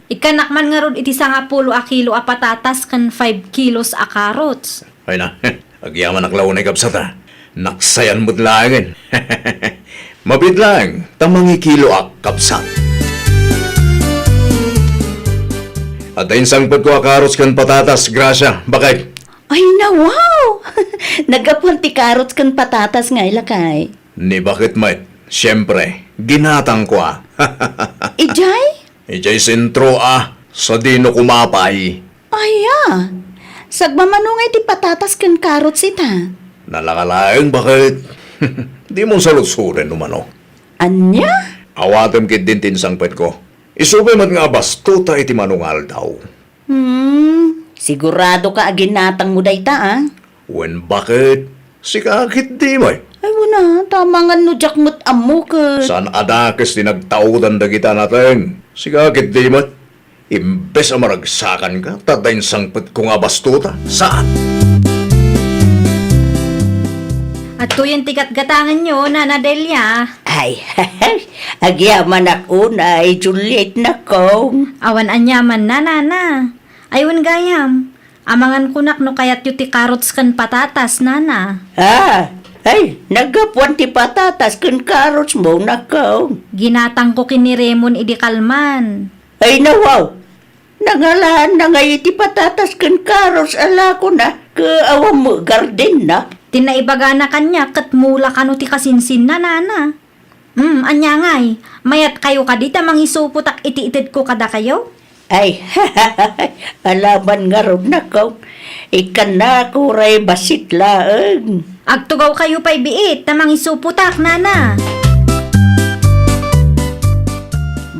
Ikkanak man ngarud iti sangapulo a kilo a patatas ken five kilos a carrots. Ay na, agyamanak la unay, kabsat, a. Naksayan met laengen. Mabiit laeng ta mangikiloak, kabsat. Adda insangpetko a carrots ken patatas, Gracia, baket. Ay, nawaw! Naggapuan ti carrots ken patatas ngay, lakay. Ni baket met, siempre, ginatangko a. Idiay? Idiay sentro a, sadino kumapay. Aya, sagmamano ngay ti patatas ken carrots ita? Nalaka laeng baket. Dimon salutsoden no mano. Ania? Awatem ketdin ti insangpetko. Isu pay met nga abastuta iti mano nga aldaw. Hmm, siguradoka a ginatangmo dayta, a? Wen baket, sika ketdi met. Ay, wen a, ta amangan no diak met ammo ket. Saan a dakes ti nagtaodan dagita nateng. Sika ketdi met. Imbes a maragsakanka, ta adda insangpetko nga abastuta. Saan? Adtoyen ti gatgatangenyo, Nana Delia. Ay, agyamanak unay, Juliet, nakong. Awan aniamanna, Nana. Ay, wen gayam, amangan kunak no kayatyo ti carrots ken patatas, Nana. Ah, ay, naggapuan ti patatas ken carrots mo, nakong. Ginatangko ken ni Remon idi kalman. Ay, nawaw! Nangalaanna ngay iti patatas ken carrots a lakona, ket awan met gardenna. Ti naibagana kaniak ket mula kano ti kasinsinna, Nana. Hmm, ania ngay? Mayatkayo kadi ta mangisupotak iti itedko kadakayo? Ay, alaman ngarud, nakong. Ikkannako ray bassit laeng. Agtugawkayo pay biit ta mangisupotak, Nana.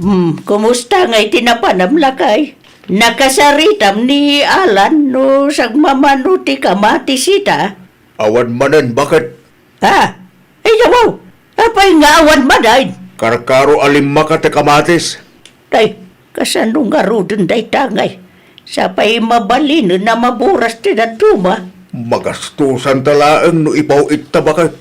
Hmm, kumusta ngay ti napanam, lakay? Nakasaritam ni Alan no sagmamano ti kamatis ita? Awan manen, baket? Ha? Ay, yawaw! Apay nga awan manen? Karkaro a limmaka ti kamatis. Tay, kasano ngaruden dayta ngay? Sapay mabalinen a maburas ti dadduma. Magastusanta laeng no ipaw-itta, baket.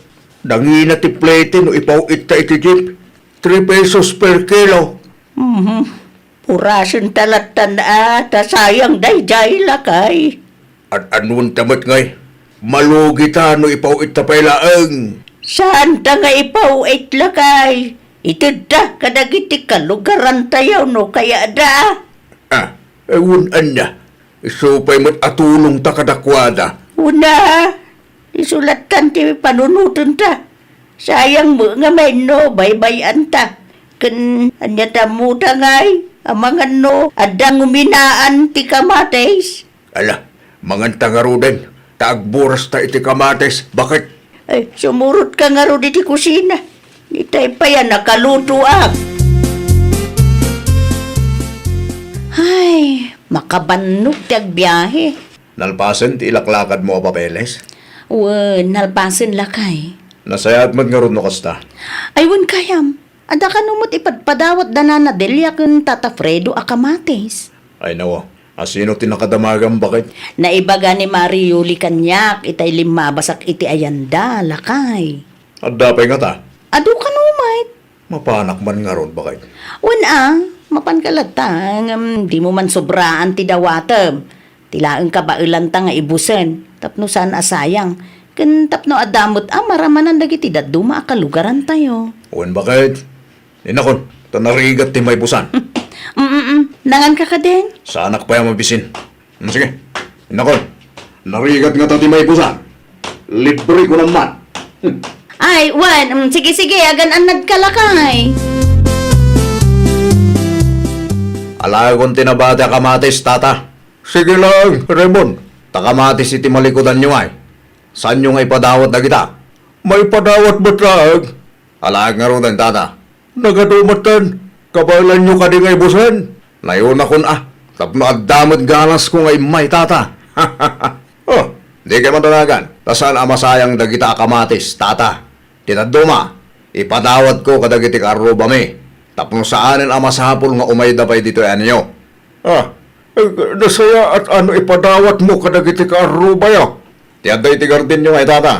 Nangina ti plete no ipaw-itta iti jeep. Three pesos per kilo. Mhm. Urasenta lattan a, ta sayang daydiay, lakay. Ad-anuenta met ngay? Malugita no ipaw-itta pay laeng. Saanta nga ipaw-it, lakay. Itedta kadagiti kalugarantayo no kayatda. Ah, eh, wen ania. Isu pay met a tulongta kadakuada. Una, isu lattan ti panunotenta. Sayang met nga menno, baybay-anta. Ken ania ta ammoda ngay, amangan no adda nguminaan ti kamatis? Ala, manganta ngaruden, ta agburasta iti kamatis, baket. Ay, sumurotka ngarud iti kusina. Itay pay a nakalutoak. Ay, makabannog ti agbiahe. Nalpasen ti ilaklakadmo a papeles? Wen, nalpasen, lakay. Nasayaat met ngarud no kasta. Ay, wen gayam. Adda kano met ipadpadawat da Nana Delia ken Tata Fredo a kamatis. Ay, nawa. Asino ti nakadamagam, baket? Naibaga ni Mari Yuli kaniak itay limmabasak iti ayanda, lakay. Adda pay ngata? Adu kano met. Mapanak man ngarud, baket? Wen a, mapanka latta, ngem dimo man sobraan ti dawatem. Ti laeng kabaelanta nga ibusen, tapno saan a sayang, ken tapno adda met a maramanan dagiti dadduma a kalugarantayo. Wen, baket? Innakon, ta narigat ti maibusan. Mm, mm, mm. Nanganka kadin? Saanak pay a mabisin. Mm, sige. Innakon, narigat ngata ti maibusan. Libre ko naman. Ay, wen, mm, sige, sige, agan-annadka, lakay. Alaekon ti nabati a kamatis, tata. Sige lang, Raymond. Ta kamatis iti malikudanyo ay. Saanyo nga ipadawat dagita? Maipadawat met laeng. Alaek ngaruden, tata. Nagadu metten, kabaelanyo kadi nga ibusen? Nayonakon a, tapno adda met ganasko nga immay, tata. Oh, dikay madanagan, ta saan a masayang dagita a kamatis, tata. Ti dadduma, ipadawatko kadagiti kaarrubami, tapno saanen a masapul nga umayda pay ditoy anyo. Ah, eh, nasayaat a no ipadawatmo kadagiti kaarrubayo. Ti adda iti gardenyo nga itata,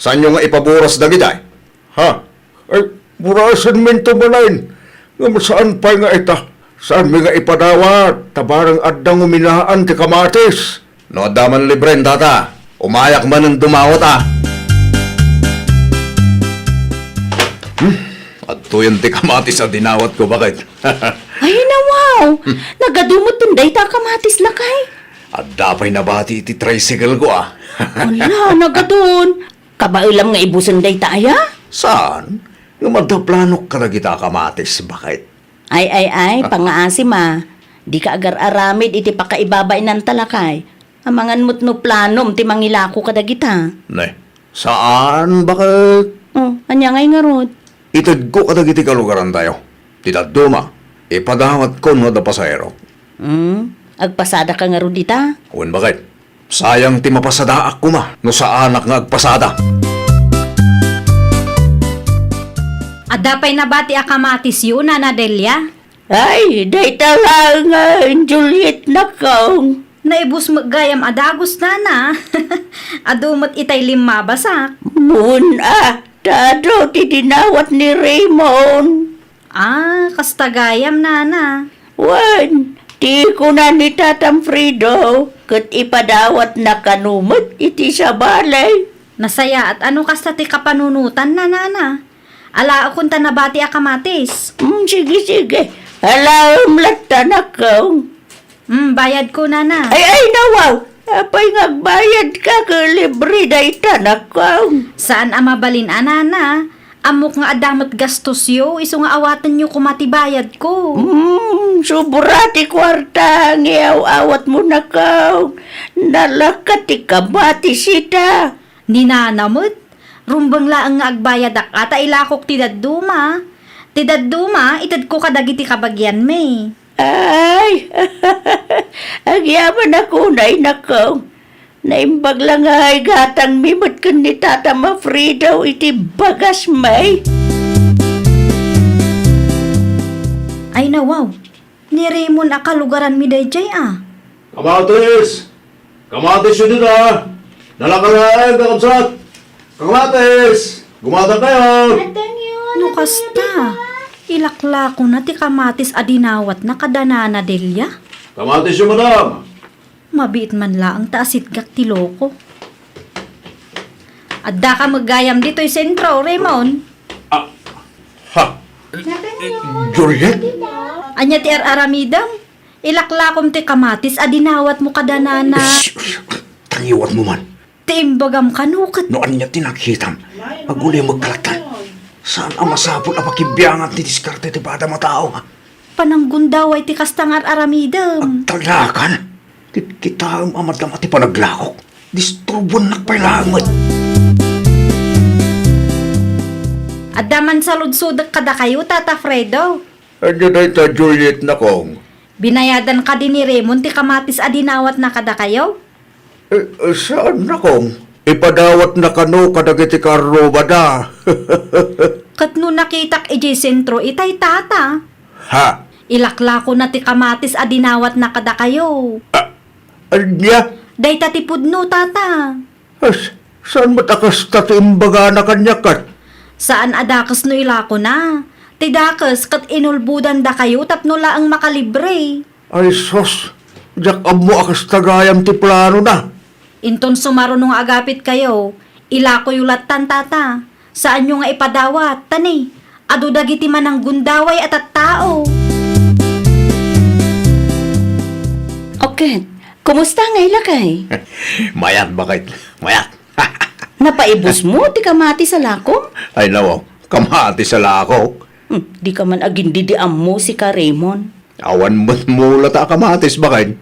saanyo nga ipaburas dagitay? Ha? Ay, burasenminto manen. Ngem saan pay nga ita, saanmi nga ipadawat, ta bareng adda nguminaan ti kamatis. No adda man libren, tata, umayak manen dumawat a. Hmm, adtoyen ti kamatis a dinawatko, baket? Ay, nawaw! Hmm. Nagadu metten dayta a kamatis, lakay. Adda pay nabati iti tricycle ko, a. Ala, nagadun. Kabaelam nga ibusen dayta aya? Saan? Ngem adda planok kadagita a kamatis, baket? Ay, ay, ay, ah, pangaasim a. Dika agar-aramid iti pakaibabainanta, lakay. Amangan met no planom ti mangilako kadagita. Ne, saan, baket? Oh, ania ngay ngarud? Itedko kadagiti kalugarantayo. Ti dadduma, ipadawatko no adda pasaherok. Hmm, agpasadaka ngarud ita? Wen, baket? Sayang ti mapasadaak koma no saanak nga agpasada. Adda pay nabati a kamatisyo, Nana Delia? Ay, dayta laeng nga Juliet, nakong. Naibus met gayam a dagus, nana. Adu met itay limmabasak. Wen a, ta adu ti dinawat ni Raymond. Ah, kasta gayam, nana. Wen, ti kuna ni Tatam Fredo, ket ipadawatna kano met iti sabali. Nasayaat a no kasta ti kapanunotanna, nana. Alaekon ta nabati a kamatis. Mm, sige, sige. Alaem latta, nakong. Mm, bayadko, nana. Ay, ay, nawaw! Apay nga agbayadka ket libre dayta, nakong? Saan a mabalin a, nana. Ammok nga adda met gastosyo, isu nga awatenyo koma ti bayadko. Mm, sobra ti kuarta nga iaw-awatmo, nakong. Nalakat ti kamatis ita. Ni nana met, rumbeng laeng nga agbayadak a ta ilakok ti dadduma. Ti dadduma, itedko kadagiti kabagianmi. Ay, agyamanak unay, nakong. Naimbag la nga igatangmi met ken ni Tata Mafredo iti bagasmi. Ay, nawaw. Ni Raymond a kalugaranmi daydiay a. Kamatis! Kamatis dita! Nalaka laeng, kakabsat! Kamatis! Gumatang kayo! No kasta, Ilaklakona ti kamatis a dinawatna kada Nana Delia. Kamatis yo, madam! Mabiit man laeng ta asitgak ti loko. Adda ka met gayam ditoy sentro, Raymond? Ah, ha? Juliet? Ania ti ar-aramidem? Ilaklakom ti kamatis a dinawatmo kada Nana. Shh, shh, tangiwatmo man. Ti imbagam kano ket. No ania ti nakitam, agulimek ka latta. Saan a masapul a pakibiangan ti diskarte ti padam a tao, ha? Pananggundaway ti kasta nga ar-aramidem. Agtalakan. Kitkitaem a madama ti panaglakok. Disturbuennak pay laeng met. Adda man saludsodek kadakayo, Tata Fredo. Ania dayta, Juliet, nakong? Binayadan kadi ni Raymond ti kamatis a dinawatna kadakayo? Eh, eh, saan, nakong? Ipadawatna kano kadagiti karrubada. Ket no nakitak idiay sentro itay, Tata. Ha? Ilaklakona ti kamatis a dinawatna kadakayo. Ah, ania? Dayta ti pudno, Tata. As, saan met a kasta ti imbagana kaniak ket? Saan a dakes no ilakona. Ti dakes ket inulbodandakayo tapno laeng makalibre. Ay sus, diak ammo a kasta gayam ti planona. Inton sumaruno nga agapitkayo, ilakoyo lattan, Tata. Saanyo nga ipadawat, ta ni, adu dagiti mananggundaway a tattao. Oket, kumusta ngay, lakay? Mayat, baket. Mayat. Napaibusmo ti kamatis a lakok? Ay, nawaw. Kamatis a lakok? Hmm, di ka man agindidi ammo, sika, Raymond. Awan met mulata a kamatis, baket.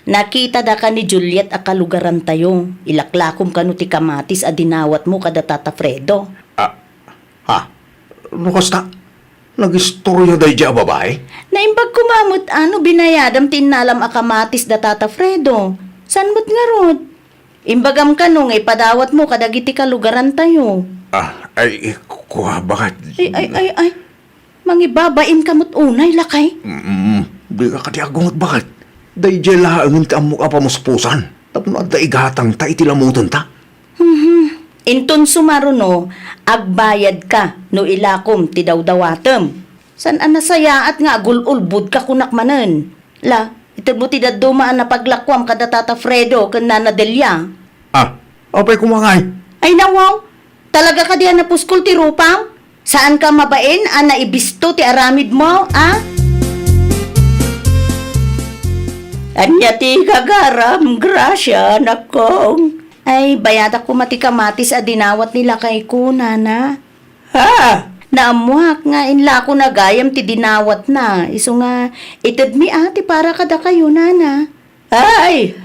Nakitadaka ni Juliet a kalugarantayo. Ilaklakom kano ti kamatis a dinawatmo kada Tata Fredo. Ah, ha? No kasta, nagistorya daydiay a babai? Naimbag koma met a no binayadam ti innalam a kamatis da Tata Fredo. Saan met ngarud? Imbagam kano nga ipadawatmo kadagiti kalugarantayo. Ah, ay, kua, baket. Ay, ay, ay, ay. Mangibabain ka met unay, lakay? Mm, di ka kadi agunget, baket. Daydiay laengen ti ammok a pamuspusan tapno adda igatangta iti lamutenta. Mhm. Inton sumaruno, agbayadka no ilakom ti dawdawatem. Saan a nasayaat nga agul-ulbodka kunak manen. La, itedmo ti dadduma a napaglakuam kada Tata Fredo ken Nana Delia. Ah, apay koma ngay? Ay, nawaw! Talaga kadi a napuskol ti rupam? Saanka mabain a naibisto ti aramidmo, a? Ania ti gagaram, Gracia, nakong? Ay, bayadak koma ti kamatis a dinawat ni lakayko, Nana. Ha? Naammoak nga inlakona gayam ti dinawatna, isu nga itedmi a ti para kadakayo, Nana. Ay!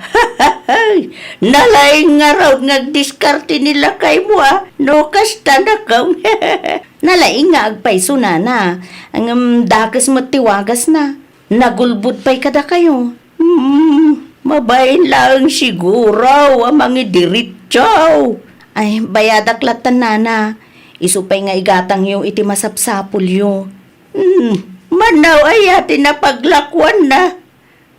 Nalaing ngarud nga agdiskarte ni lakaymo a no kasta, nakong. Nalaing nga agpayso, Nana. Ngem dakes met ti wagasna. Nagulbod pay kadakayo. Hmm, mabain laeng siguro a mangidiritso. Ay, bayadak lattan, Nana. Isu pay nga igatangyo iti masapsapulyo. Hmm, manaw aya ti napaglakuanna?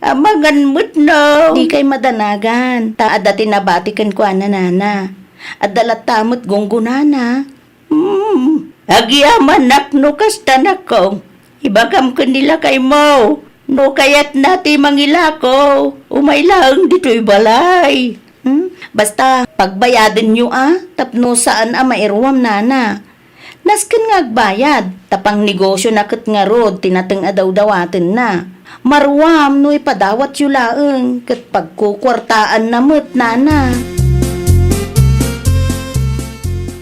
Amangan met no. Dikay madanagan, ta adda ti nabati kenkuana, Nana. Adda latta met gunggonana. Hmm, agyamanak no kasta, nakong. Ibagam ken ni lakaymo, no kayatna ti mangilako, umay laeng ditoy balay. Hmm? Basta, pagbayadenyo a, tapno saan a mairuam, Nana. Nasken nga agbayad, ta pangnegosiona ket ngarud ti nateng a dawdawatenna. Maruam no ipadawatyo laeng, ket pagkukuartaanna met, Nana.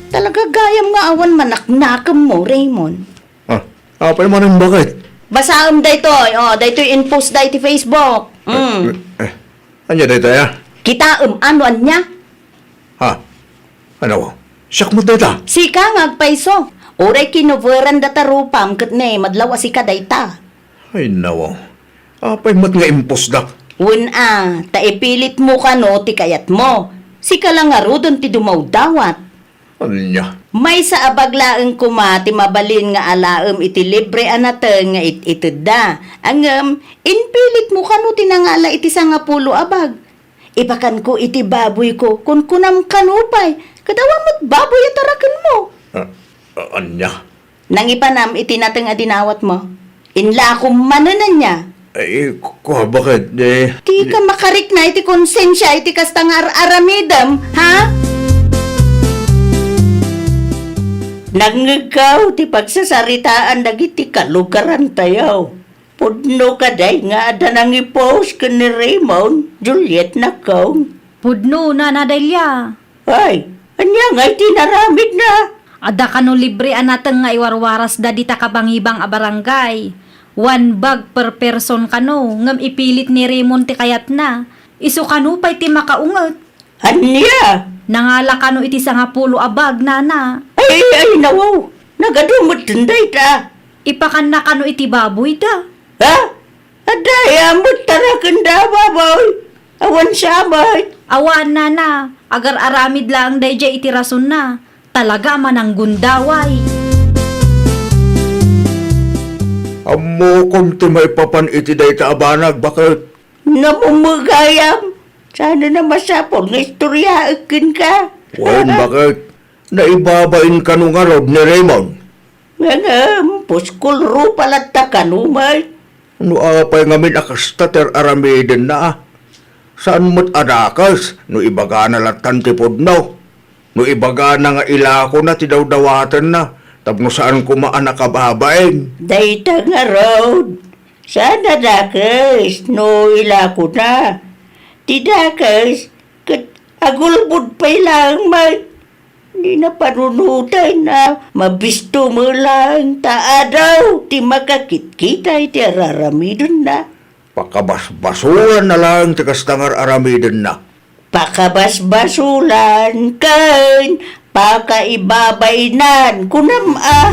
Talaga gayam nga awan manaknakemmo, Raymond. Ah, apay manen, baket? Basaem daytoy, oh, daytoy in-post da iti Facebook. Mm. Eh, eh, ania daytoy, ah? Kitaem, ano, ania? Ha? Ano? Siak met dayta? Sika nga agpayso. Uray kinoveran data rupam ket ne, madlaw a sika dayta. Ay, nawaw. Apay met nga impusdak? Wen a, ta ipilitmo kano ti kayatmo. Sika la ngaruden ti dumawdawat. Ania? Maysa a bag laeng koma ti mabalin nga alaem iti libre a nateng nga it-itedda. Ngem, impilitmo kano ti nangala iti sangapulo a bag. Ipakanko iti baboyko, kunkunam kano pay, ket awan met baboy a tarakenmo. Ah, ah, ania? Nangipanam iti nateng a dinawatmo. Inlakom manen ania? Ay, ku-, kua, baket, eh. Dika makarikna iti konsensia iti kasta nga ar-aramidem, ha? Nangngegko ti pagsasaritaan dagiti kalugarantayo. Pudno kadi nga adda nangipost ken ni Raymond, Juliet, nakkaw? Pudno, Nana Delia. Ay, ania ngay ti inaramidna? Adda kano libre a nateng nga iwarwarasda dita kabangibang a barangay. One bag per person kano, ngem ipilit ni Raymond ti kayatna. Isu kano pay ti makaunget. Ania? Nangala kano iti sangapulo a bag, Nana. Ay, ay, nawaw. Nagadu met dayta. Ipakanna kano iti baboyda. Ha? Adda, amot taraken da, baboy. Awan siya, bay. Awan, Nana. Agar-aramid laeng daydiay iti rasonna. Talaga a mananggundaway. Ammokon ti maipapan iti dayta a banag, baket? Namumegayam. Saan a masapul nga istoryaek kenka. Wen, baket? Naibabain kano ngarud ni Raymond? Ngem, puskol rupa latta kano met. No apay ngamin a kasta ti ar-aramidenna, a? Saan met a dakes no ibagana lattan ti pudno? No ibagana nga ilakona ti dawdawatenna tapno saan koma a nakababain? Dayta ngarud, saan a dakes no ilakona. Ti dakes, ket agulbod pay laeng met. Ni napanunoten a mabisto met laeng ta adu ti makakitkita iti ar-aramidenna. Pakabasbasolanna laeng ti kasta nga ar-aramidenna. Pakabasbasolan ken pakaibabainan, kunam a.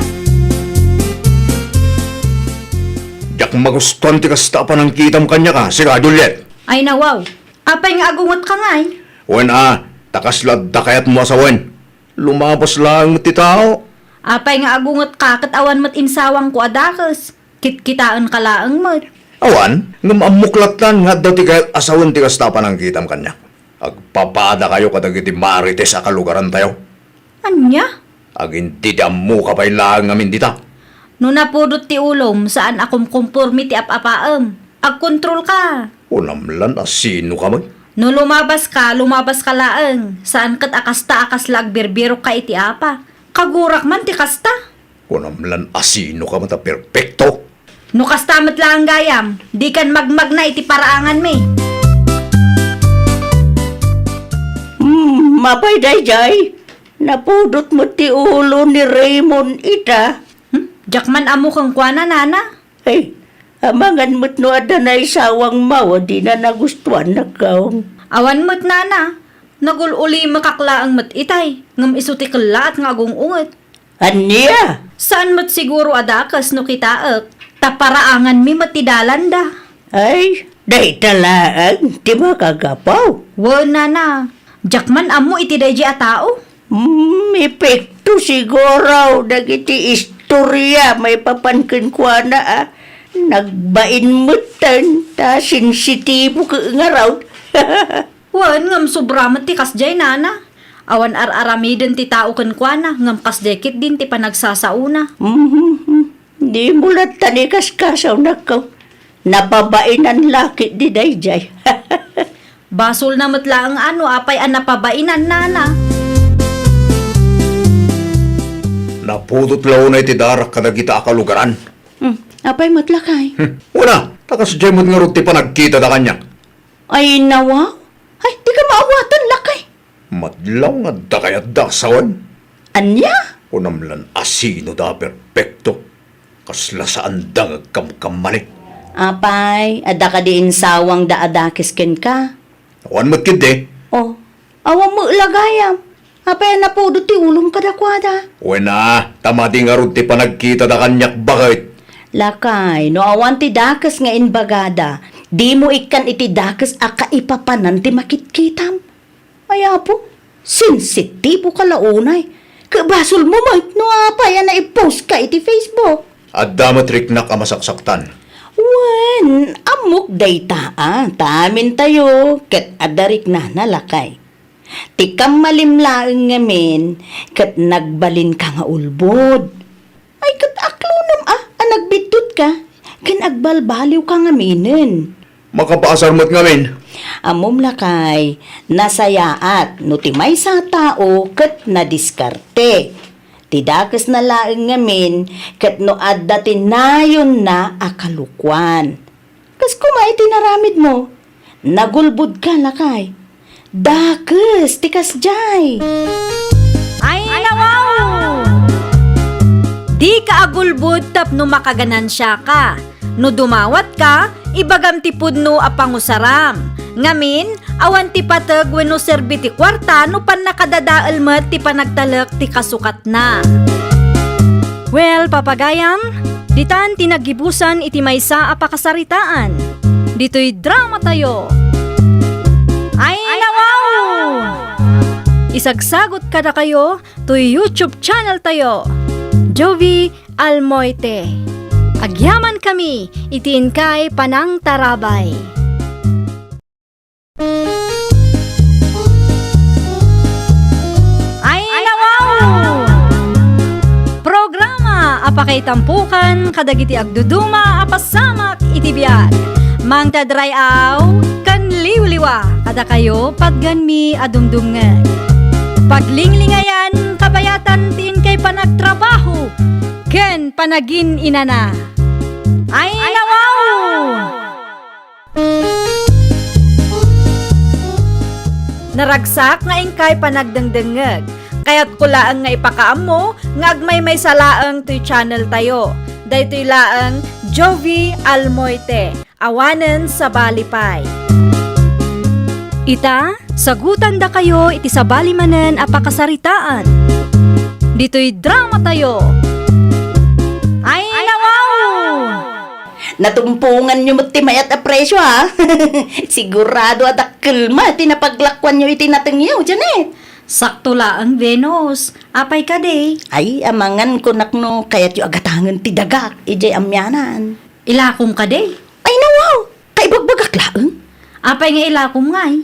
Diak magustuan ti kasta a panangkitam kaniak, a, sika, Juliet. Ay, nawaw. Apay nga agungetka ngay? Wen a, ta kasla adda kayatmo a sawen. Lumabas laeng met ti tao. Apay nga agungetka ket awan met insawangko a dakes? Kitkitaenka laeng met. Awan, ngem ammok lattan nga adda ti kayat a sawen ti kasta a panangkitam kaniak. Agpapadakayo kadagiti marites a kalugarantayo. Ania? Agindidammoka pay laeng ngamin dita. No napudot ti ulom, saan a kumkompormi ti ap-apaem. Agkontrolka. Kunam lan a sinoka met? No lumabaska, lumabaska laeng. Saan ket a kasta a kasla agbirbirokka iti apa. Kagurak man ti kasta. Kunam lan a sinoka met a perpekto. No kasta met laeng gayam, dikan magmagna iti paraanganmi. Hmm, apay daydiay? Napudot met ti ulo ni Raymond ita. Hmm? Diak man ammo kenkuana, Nana. Ay, amangan met no adda naisawangmo a dina nagustuan, nakkaw. Awan met, Nana. Nagul-ulimekak laeng met itay, ngem isu ti kellaat nga agung-unget. Ania? Saan met siguro a dakes no kitaek, ta paraanganmi met ti dalanda. Ay, dayta laeng ti makagapu. Wen, Nana, diak man ammo iti daydiay a tao. Hmm, epekto siguro dagiti istorya maipapan kenkuana a nagbain metten ta sensitibo ket ngarud. Wen, ngem sobra met ti kasdiay, Nana. Awan ar-aramiden ti tao kenkuana, ngem kasdiay ketdin ti panagsasaona. Mhm. Dimo latta ni kaskasaw, nakkaw. Napabainan la ketdi daydiay. Basolna met laeng a no apay a napabainan, Nana. Napudot la unay ti darak kadagita a kalugaran. Hmm, apay met, lakay? Hmm, wen a, ta kasdiay met ngarud ti panagkitada kaniak. Ay, nawaw. Ay, dika maawatan, lakay. Madlaw nga adda kayatda a sawen. Ania? Kunam lan a sinoda a perpekto. Kasla saanda nga agkamkamali. Apay, adda kadi insawangda a dakes kenka? Awan met ketdi. Oh, awan met la gayam. Apay a napudot ti ulom kadakuada? Wen a, ta madi ngarud ti panagkitada kaniak, baket. Lakay, no awan ti dakes nga imbagada, dimo ikkan iti dakes a kaipapanan ti makitkitam. Ay, Apo, sensitiboka la unay. Ket basolmo met no apay a nai-postka iti Facebook. Adda met riknak a masaksaktan. Wen, ammok dayta a, ta amintayo ket adda riknana, lakay. Ti kammalim laeng ngamin ket nagbalinka nga ulbod. Ay, ket Tiddut ka, ken agbalbaliw ka ngaminen. Makapasar met ngamin. Ammom lakay, nasayaat no ti maysa a tao ket nadiskarte. Ti dakesna laeng ngamin ket no adda ti nayonna a kalukoan. Kas koma iti naramidmo, nagulbodka lakay. Dakes ti kasdiay. Ay, nawaw! Dika agulbod tapno makaganansiaka. No dumawatka, ibagam ti pudno a pangusaram. Ngamin, awan ti pateg wenno serbi ti kuarta no pannakadadael met ti panagtalek ti kasukat na. Well, papagayam, ditan ti naggibusan iti maysa a pakasaritaan. Ditoy dramatayo. Ay, nawaw! Isagsagot kadakayo toy YouTube channel tayo, Jovi Almoite. Agyaman kami iti inkay panangtarabay. Ay, nawaw! Programa a pakaitampukan kadagiti agduduma a pasamak iti biag. Mangted ray-aw ken liwliwa kadakayo patgenmi a dumdumngeg. Paglinglingayan, kabayatan ti inkay panagtrabaho ken panagin-inana. Ay, nawaw! Naragsak nga inkay panagdengdengngeg. Kayatko laeng nga ipakaammo nga agmaymaysa laeng toy channel tayo. Daytoy laeng Jovi Almoite, awanen sabali pay. Ita, sagutandakayo iti sabali manen a pakasaritaan. Ditoy dramatayo. Ay, nawaw! Natumponganyo met ti mayat a presio, a. Sigurado a dakkel met ti napaglakuanyo iti natengyo, Janet. Sakto laeng, Venus. Apay kadi? Ay, amangan kunak no kayatyo a gatangen ti dagak idiay amianan. Ilakom kadi? Ay, nawaw! Kaibagbagak laeng. Apay nga ilakom ngay?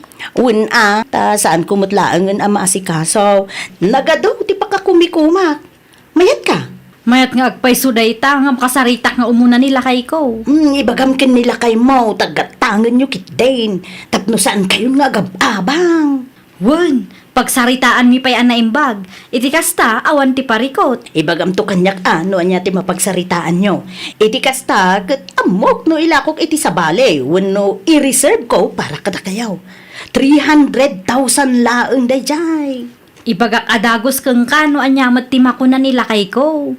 Wen a, ta saanko met laengen a maasikaso. Nagadu ti pakakumikumak. Mayat ka? Mayat nga agpayso dayta nga makasaritak nga umuna ni lakayko. Hmm, ibagam ken ni lakaymo, ta gatangenyo ketdin, tapno saankayon nga agab-abang. Wen, pagsaritaanmi pay a naimbag. Iti kasta, awan ti parikot. Ibagamto kaniak a no ania ti mapagsaritaanyo. Iti kasta, ket ammok no ilakok iti sabali wenno i-reserve ko para kadakayo. Three hundred thousand laeng daydiay. Ibagak a dagus kenka no ania met ti makuna ni lakayko.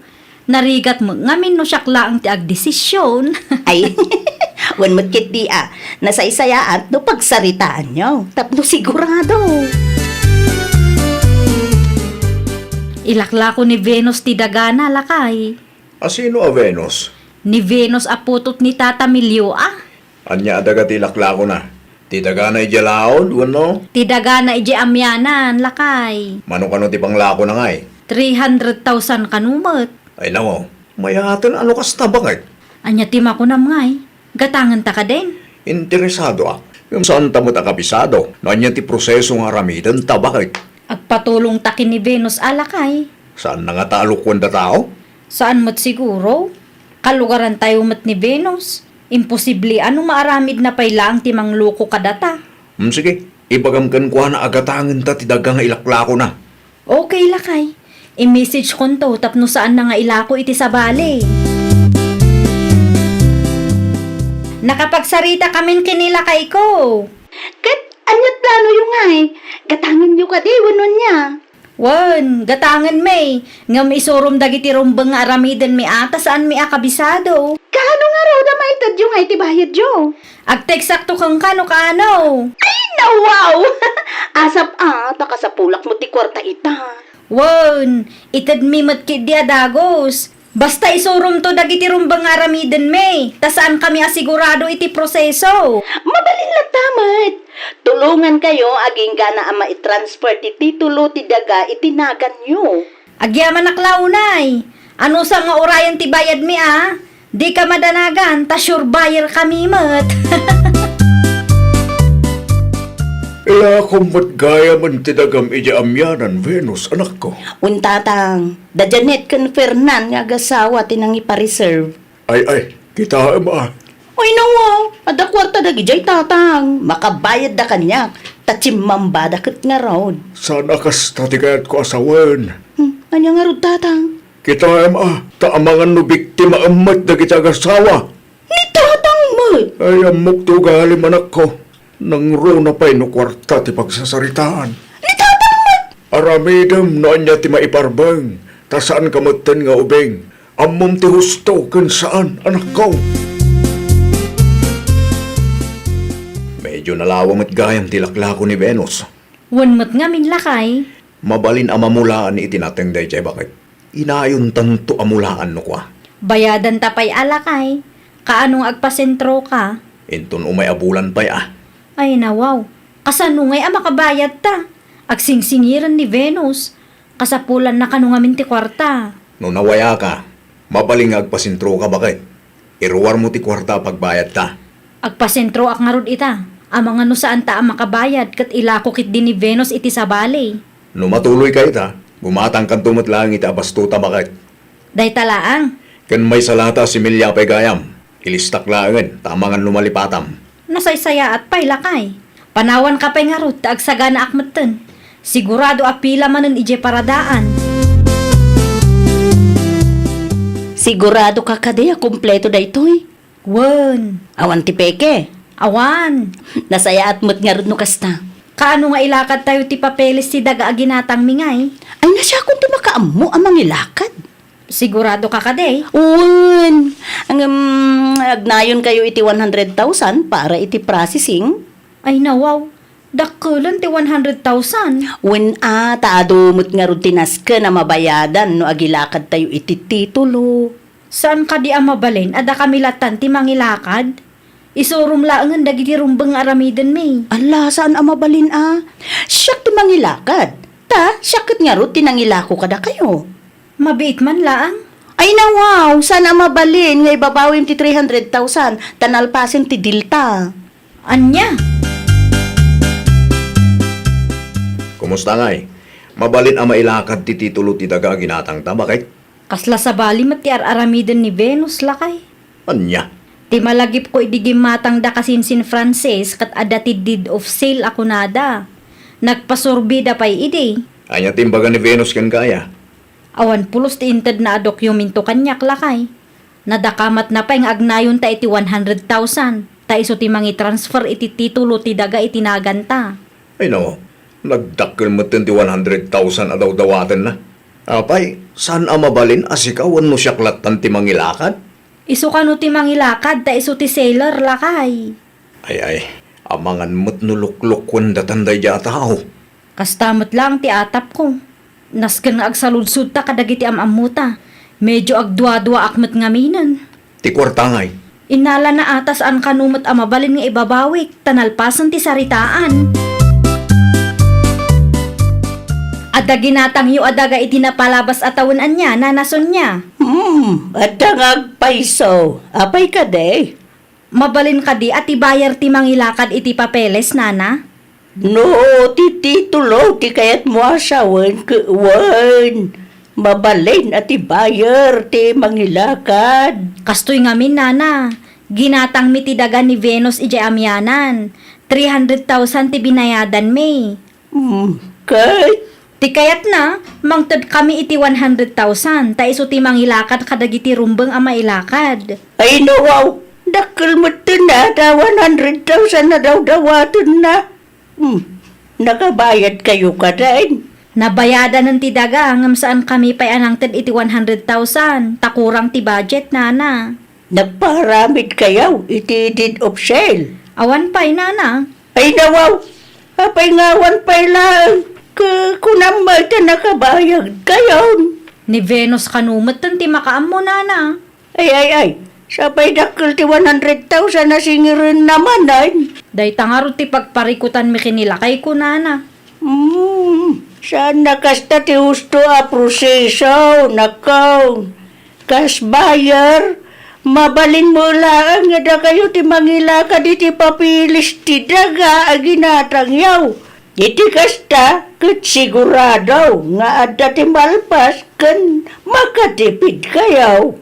Narigat met ngamin no siak laeng ti agdesisyon. Ay, wen met ketdi a, nasaysayaat no pagsaritaanyo, tapno sigurado. Ilaklako ni Venus ti dagana, lakay. A sino a Venus? Ni Venus a putot ni Tata Milio a. Ania a daga ti ilaklakona? Ti dagana idiay laud, wenno? Ti dagana idiay amianan, lakay. Mano kano ti panglakona ngay? Three hundred thousand kano met. Ay, nawaw. Mayaten a no kasta, baket. Ania ti makunam ngay? Gatangenta kadin? Interesadoak. Ngem saanta met a kabisado no ania ti proseso nga aramidenta, baket. Agpatulongta ken ni Venus a, lakay. Saanna ngata a lokoenda tao? Saan met siguro. Kalugarantayo met ni Venus. Imposible a no maaramidna pay laeng ti mangloko kadata. Hmm, sige. Ibagam kenkuana a gatangenta ti daga nga ilaklakona. Okay, lakay. I-message konto tapno saanna nga ilako iti sabali. Nakapagsarita kamin ken ni lakayko. Ket ania ti planoyo ngay? Gatangenyo kadi wenno ania? Wen, gatangenmi, ngem isurom dagiti rumbeng nga aramidenmi a ta saanmi a kabisado. Kaano ngarud a maitedyo ngay ti bayadyo? Agteksakto kenka no kaano. Ay, nawaw! Asap a, ta kasapulak met ti kuarta ita. Wen, itedmi met ketdi a dagus. Basta isuromto dagiti rumbeng nga aramidenmi, ta saankami a sigurado iti proseso. Mabalin latta met. Tulongankayo agingga a maitransfer ti titulo ti daga iti naganyo. Agyamanak la unay. Anusam nga urayen ti bayadmi a? Dika madanagan, ta sure buyer kami met. Ilakom met gayamen ti dagam idiay amianan, Venus, anakko. Wen, Tatang, da Janet ken Fernan nga agasawa ti nangipareserve. Ay, ay, kitaem a. Ay, nawaw, adda kuarta dagidiay, tatang. Makabayadda kaniak, ta chimmambada ket ngarud. Saan a kasta ti kayatko a sawen. Hmm, ania ngarud, tatang? Kitaem a, ta amangan no biktimaem met dagiti agassawa. Ni tatang met! Ay, ammok ti ugalim, anakko. Nangruna pay no kuarta ti pagsasaritaan. Ni tatang met! Aramidem no ania ti maiparbeng, ta saanka metten nga ubing. Ammom ti husto ken saan, anakko. Medyo nalawa met gayam ti laklako ni Venus. Wen met ngamin, lakay. Mabalin a mamulaan iti nateng daydiay, baket. Inayontanto a mulaan no kua. Bayadanta pay a, lakay. Kaano nga agpasentroka? Inton umay a bulan pay a. Ay, nawaw. Kasano ngay a makabayadta? Agsingsingiren ni Venus. Kasapulanna kano ngamin ti kuarta. No nawayaka, mabalin nga agpasentroka, baket. Iruarmo ti kuarta a pagbayadta. Agpasentroak ngarud ita. Amangan no saanta a makabayad ket ilako ketdi ni Venus iti sabali. No matuloyka ita, gumatangkanto met laeng iti abastota, baket. Dayta laeng. Ken maysa lata a similya pay gayam. Ilistak laengen, ta amangan no malipatam. Nasaysayaat pay, lakay. Panawanka pay ngarud ta agsaganaak metten. Sigurado a pila manen idiay paradaan. Siguradoka kadi a kompleto daytoy? Wen. Awan ti peke? Awan. Nasayaat met ngarud no kasta. Kaano nga ilakadtayo ti papeles ti daga a ginatangmi ngay? Ay, na siakon ti makaammo a mangilakad. Siguradoka kadi? Wen. Ngem, agnayonkayo iti one hundred thousand para iti processing. Ay, nawaw. Dakkelen ti one hundred thousand. Wen a, ta adu met ngarud ti nasken a mabayadan no agilakadtayo iti titulo. Saan kadi a mabalin a dakami lattan ti mangilakad? Isurom laengen dagiti rumbeng nga aramidenmi. Ala, saan a mabalin a. Siak ti mangilakad. Ta, siak ket ngarud ti nangilako kadakayo. Mabiit man laeng. Ay, nawaw, saan a mabalin nga ibabawim ti three hundred thousand, ta nalpasen ti dilta. Ania? Kumusta ngay? Mabalin a mailakad ti titulo ti daga a ginatangta, baket? Kasla sabali met ti ar-aramiden ni Venus, lakay. Ania? Ti malagipko idi gimmatangda kasinsin Francis ket adda ti deed of sale a kunada. Nagpasurbida pay idi. Ania ti imbaga ni Venus kenka aya? Awan pulos ti intedna a dokumento kaniak, lakay. Nadakamatna pay nga agnayonta iti one hundred thousand, ta isu ti mangitransfer iti titulo ti daga iti naganta. Ay, no, nagdakkel metten ti one hundred thousand a dawdawatenna. Apay, saan a mabalin a sika wenno siak lattan ti mangilakad? Isu kano ti mangilakad ta isu ti seller, lakay. Ay, ay, amangan met no luklukkuendatan daydiay a tao. Kasta met laeng ti atapko. Nasken nga agsaludsodta kadagiti am-ammota. Medio agduaduaak met ngaminen. Ti kuarta ngay? Innalana a ta saan kano met a mabalin nga ibabawik, ta nalpasen ti saritaan. Adda ginatangyo a daga iti napalabas a tawen ania, Nana Sonia? Hmm, adda nga agpayso. Apay kadi? Mabalin kadi a ti buyer ti mangilakad iti papeles, Nana? No ti titulo ti kayatmo a sawen, ket wen, mabalin a ti buyer ti mangilakad. Kastoy ngamin, Nana. Ginatangmi ti daga ni Venus idiay amianan. Three hundred thousand ti binayadanmi. Hmm, ket? Ti kayatna, mangtedkami iti one hundred thousand, ta isu ti mangilakad kadagiti rumbeng a mailakad. Ay, nawaw, dakkel metten a ta one hundred thousand a dawdawatenna. Hmm, nakabayadkayo kadi? Nabayadanen ti daga, ngem saankami pay a nangted iti one hundred thousand, ta kurang ti budget, Nana. Nagpaaramidkayo iti deed of sale? Awan pay, Nana. Ay, nawaw! Apay nga awan pay laeng? Ku-, kunam met ta nakabayadkayon. Ni Venus kano metten ti makaammo, Nana. Ay, ay, ay. Sapay dakkel ti one hundred thousand a singirenna manen. Dayta ngarud ti pagparikutanmi ken ni lakayko, Nana. Hmm, saan a kasta ti husto a proseso, nakkaw. Kas buyer, mabalinmo laeng nga dakayo ti mangilakad iti papeles ti daga a ginatangyo. Iti kasta, ket sigurado nga adda ti malpas ken makatipidkayo.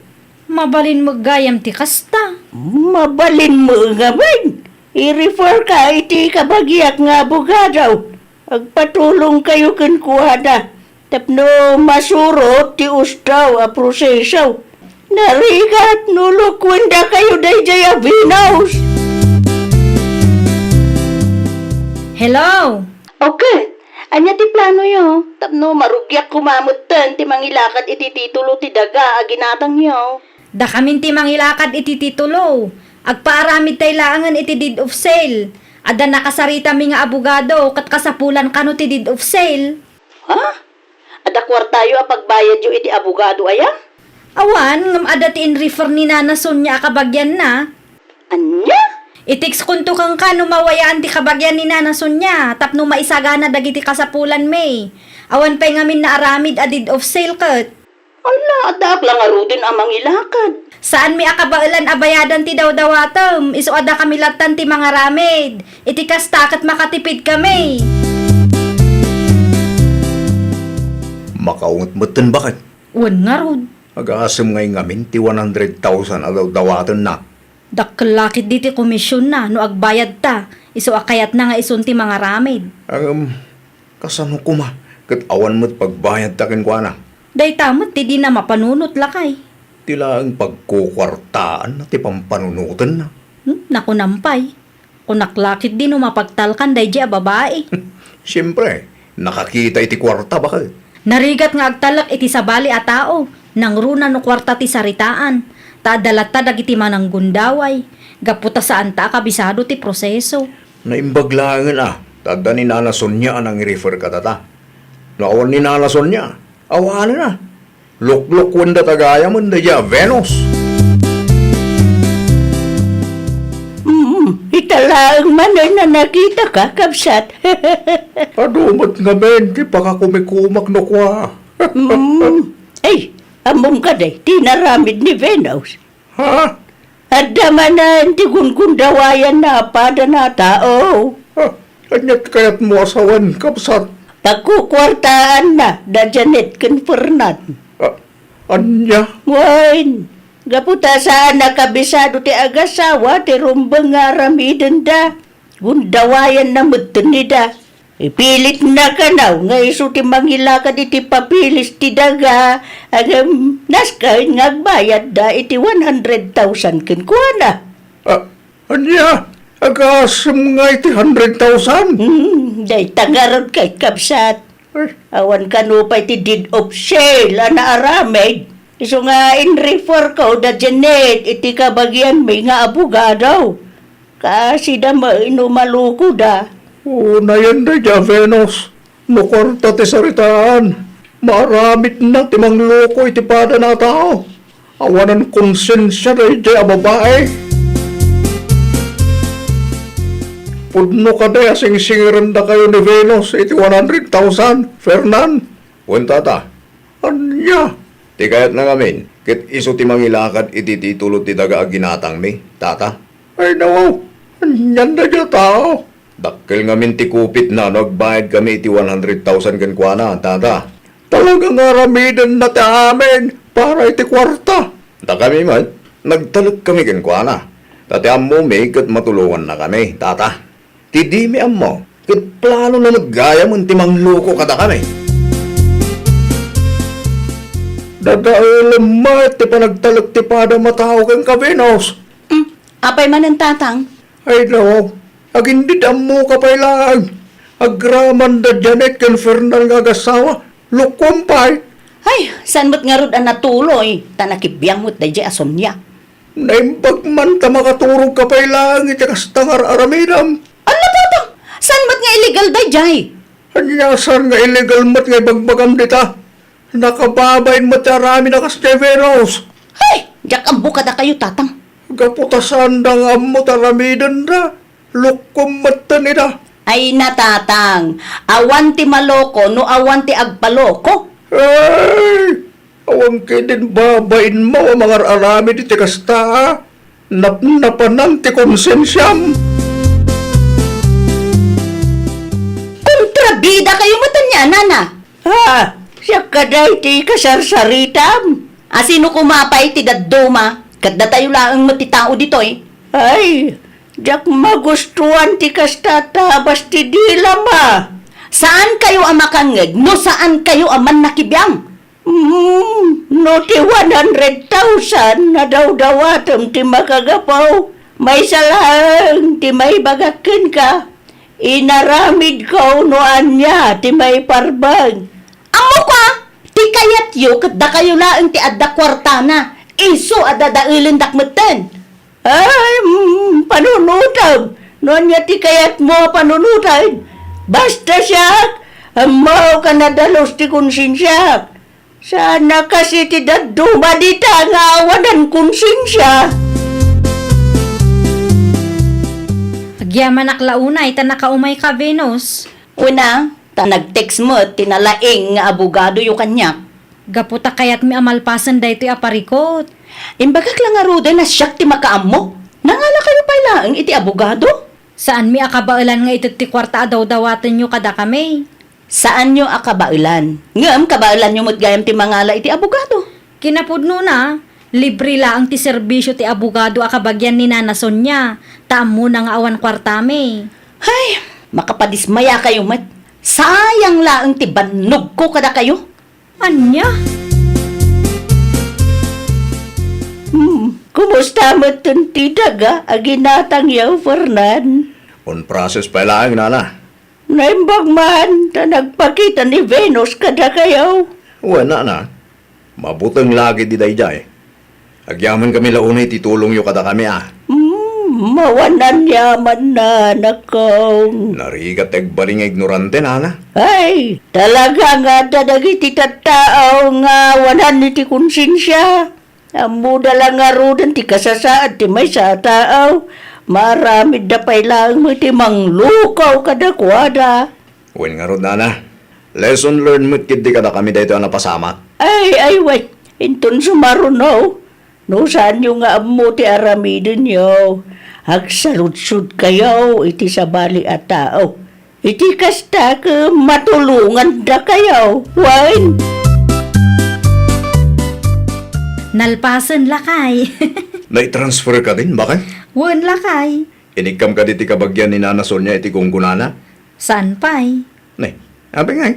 Mabalin met gayam ti kasta. Mabalin met ngamin. I-refer ka iti kabagiak nga abogado. Agpatulongkayo kenkuana tapno masurot ti usdaw a proseso. Narigat no lukuendakayo daydiay a Venus. Hello? Okay. Ania ti planoyo? Tapno marugiak koma metten ti mangilakad iti titulo ti daga a ginatangyo. Dakamin ti mangilakad iti titulo. Agpaaramidtay laengen iti deed of sale. Adda nakasaritami nga abogado ket kasapulan kano ti deed of sale. Ha? Adda kuartayo a pagbayadyo iti abogado aya? Awan, ngem adda ti in-refer ni Nana Sonia a kabagianna. Ania? I-text kunto kenka no mawayaan ti kabagian ni Nana Sonia tapno maisagana dagiti kasapulanmi. Awan pay ngamin naaramid a deed of sale ket. Ala, addaak la ngaruden a mangilakad. Saanmi a kabaelan a bayadan ti dawdawatem, isu a dakami lattan ti mangaramid. Iti kasta ket makatipidkami. Makaunget metten baket. Wen ngarud. Agasem ngay ngamin ti one hundred thousand a dawdawatenna. Dakkel la ketdi ti komisionna no agbayadta, isu a kayatna nga isun ti mangaramid. Ngem, kasano koma ket awan met pagbayadta kenkuana? Dayta met ti dina mapanunot, lakay. Ti laeng pagkukuartaanna ti pampanunotenna. Hmm, nakunam pay. Kunak la ketdi no mapagtalkan daydiay a babai. Siempre, nakakita iti kuarta, baket. Narigat nga agtalek iti sabali a tao, nangruna no kuarta ti saritaan, ta adda latta dagiti mananggundaway, gapu ta saanta a kabisado ti proseso. Naimbag laengen a, ta adda ni Nana Sonia a nangi-refer kadata. No awan ni Nana Sonia, awanen a. Luklokuenda ta gayamen daydiay a Venus. Mm, ita laeng manen a nakitaka, kabsat. Adu met ngamin ti pakakumikumak no kua. Mm. Ay, ammom kadi ti inaramid ni Venus? Ha? Adda manen ti gungundawayanna a padana a tao. Ah, ania ti kayatmo a sawen, kabsat? Pagkukuartaanna da Janet ken Fernan. Ah, ania? Wen, gapu ta saan a kabisado ti agasawa ti rumbeng nga aramidenda. Gundawayanna metten ida. Ipilitna kano nga isu ti mangilakad iti papilis ti daga, ngem nasken nga agbayadda iti one hundred thousand kenkuana. Ah, ania? Agasem nga iti hundred thousand? Hmm, dayta ngarud ket, kabsat. Ay. Awan kano pay ti deed of sale a naaramid. Isu nga in-refer ko da Janet iti kabagianmi nga abogado. Kaasida met no malukoda. Unayen daydiay a Venus. No kuarta ti saritaan, maaramidna ti mangloko iti padana a tao. Awanan konsensia daydiay a babai. Pudno kadi a singsingirendakayo ni Venus iti one hundred thousand, Fernan? Wen, tata. Ania? Ti kayatna ngamin, ket isu ti mangilakad iti titulo ti daga a ginatangmi, tata. Ay, nawaw. Anian daydiay a tao? Dakkel ngamin ti kupitna no agbayadkami iti one hundred thousand kenkuana, tata. Talaga nga aramidenna ti amin para iti kuarta. Dakami met, nagtalekkami kenkuana. Ta ti ammomi ket matulongannakami, tata. Ti dimi ammo, ket planona met gayamen ti mangloko kadakami. Dadaelem met ti panagtalek ti padam a tao kenka, Venus. Hmm, apay manen, tatang? Ay, nawaw. Agindid ammoka pay laeng. Agraman da Janet ken Fernan nga agasawa. Lukuam pay. Ay, saan met ngarud a natuloy, ta nakibiang met daydiay a Sonia. Naimbag man ta makaturogka pay laeng iti kasta nga ar-aramidem. Ala, papa, saan met nga illegal daydiay? Ania saan nga illegal met nga ibagbagam dita? Nakababain met ti aramid a kasdiay, Venus. Hay, diak ammo kadakayo, tatang. Gapu ta saanda nga ammo ti aramidenda, lukuam metten ida. Ay, natatang, awan ti maloko no awan ti agpaloko. Ay, awan ketdin babainmo a mangar-aramid iti kasta, a? Napnapanan ti konsensiam. Kontrabidakayo met ania, nana? Ha? Siak kadi ti kasarsaritam? A sino koma pay ti dadduma, ket datayo laeng met ti tao ditoy? Ay, diak magustuan ti kasta, tabas ti dilam a. Saankayo a makangngeg no saankayo a mannakibiang. Hmm, no ti one hundred thousand a dawdawatem ti makagapu, maysa laeng ti maibagak kenka, inaramidko no ania ti maiparbeng. Ammok a, ti kayatyo ket dakayo laeng ti adda kuartana, isu a dadaelendak metten. Ay, mm, panunotem. No ania ti kayatmo a panunoten? Basta siak, ammok a nadalus ti konsensiak. Saan a kas iti dadduma dita nga awanan konsensia. Agyamanak la unay ta nakaumayka, Venus. Wen a, ta nag-text met ti nalaing nga abogadoyo kaniak. Gapu ta kayatmi a malpasen daytoy a parikut. Imbagak la ngaruden a siak ti makaammo. Nangalakayo pay laeng iti abogado? Saanmi a kabaelan nga ited ti kuarta a dawdawatenyo kadakami. Saanyo a kabaelan. Ngem kabaelanyo met gayam ti mangala iti abogado. Kinapudnona, libre laeng ti serbisio ti abogado a kabagian ni Nana Sonia, ta ammona nga awan kuartami. Ay, makapadismayakayo met. Sayang laeng ti bannogko kadakayo. Ania? Hmm, kumusta met ti daga a ginatangyo, Fernan? On process pay laeng, Nana. Naimbag man ta nagpakita ni Venus kadakayo. Wen, Nana. Mabuteng la ketdi daydiay. Agyamankami la unay ti tulongyo kadakami a. Hmm, awan aniamanna, anakko. Narigat ti agbalin nga ignorante, Nana. Ay, talaga nga adda dagiti tattao nga awanan iti konsensia. Ammoda la ngaruden ti kasasaad ti maysa a tao. Maaramidda pay laeng met ti manglukaw kadakuada. Wen ngarud, Nana. Lesson learned met ketdi kadakami daytoy a napasamak. Ay, ay, wen. Inton sumaruno, no saanyo nga ammo ti aramidenyo, agsaludsodkayo iti sabali a tao. Iti kasta ket matulongandakayo. Wen. Nalpasen, lakay. Nai-transfer kadin, baket? Wen, lakay. Inikkam kadi ti kabagian ni Nana Sonia iti gunggonana? Saan pay? Ne, abi ngay.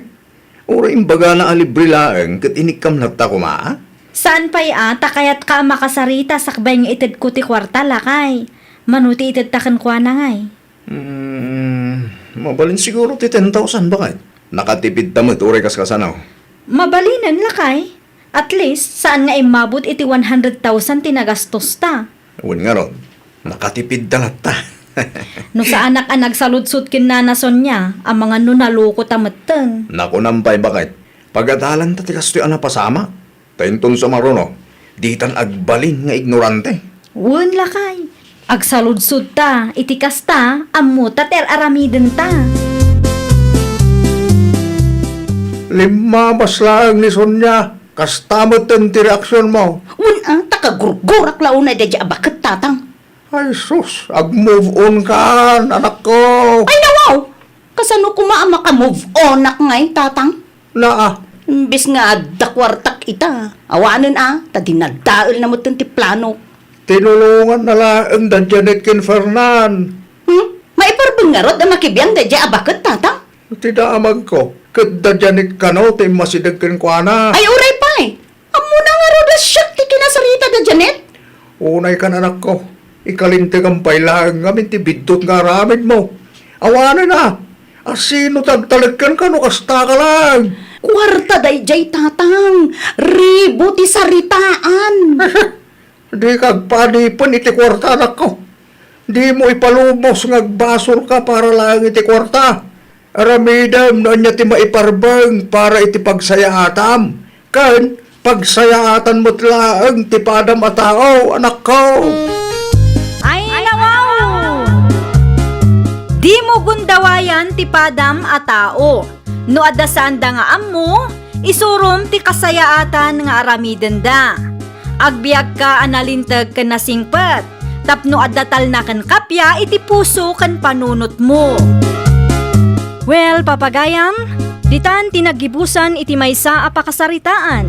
Uray imbagana a libre laeng ket inikkam latta koma, a? Saan pay a, ta kayatka a makasarita sakbay nga itedko ti kuarta, lakay. Mano ti itedta kenkuana ngay? Hmm, mabalin siguro ti ten thousand, baket. Nakatipidta met uray kaskasano. Mabalinen, lakay. At least, saan nga immabot iti one hundred thousand ti nagastosta. Wen ngarud, nakatipidta latta. No saanak a nagsaludsod ken Nana Sonia, amangan no nalukota metten. Nakunam pay, baket. Pagadalanta ti kastoy a napasamak. Ta inton sumaruno, ditan agbalin nga ignorante. Wen, lakay. Agsaludsodta iti kasta, ammota ti ar-aramidenta. Limmabas laeng ni Sonia. Kasta metten ti reaksionmo. Wen a, ta kagurgurak la unay daydiay a baket, tatang. Ay sus, ag-move on kan, anakko. Ay, nawaw! Kasano koma a maka-move onak ngay, tatang? Naa. Imbes nga adda kuartak ita, awanen a, ta dinadaelna metten ti plano. Tinulonganna laeng da Janet ken Fernan. Hmm? Maiparbeng ngarud a makibiang daydiay a baket, tatang? Ti damagko, ket da Janet kano ti immasideg kenkuana. Ay, uray pay! Ammona ngarud a siak ti kinasarita da Janet? Unay kan, anakko, ikalintegam pay laeng ngamin ti biddut nga aramidmo. Awanen a, asino ti agtalek kenka no kastaka laeng? Kuarta daydiay, tatang. Ribo ti saritaan. Dika agpaadipen iti kuarta, anakko. Dimo ipalubos nga agbasolka para laeng iti kuarta. Aramidem no ania ti maiparbeng para iti pagsayaatam, ken pagsayaatan met laeng ti padam a tao, anakko. Ay, nawaw! Dimo gundawayan ti padam a tao. No adda saanda nga ammo, isurom ti kasayaatan nga aramidenda. Agbiagka a nalinteg ken nasingpet, tapno adda talna ken kappia iti puso ken panunotmo. Well, papagayam, ditan ti naggibusan iti maysa a pakasaritaan.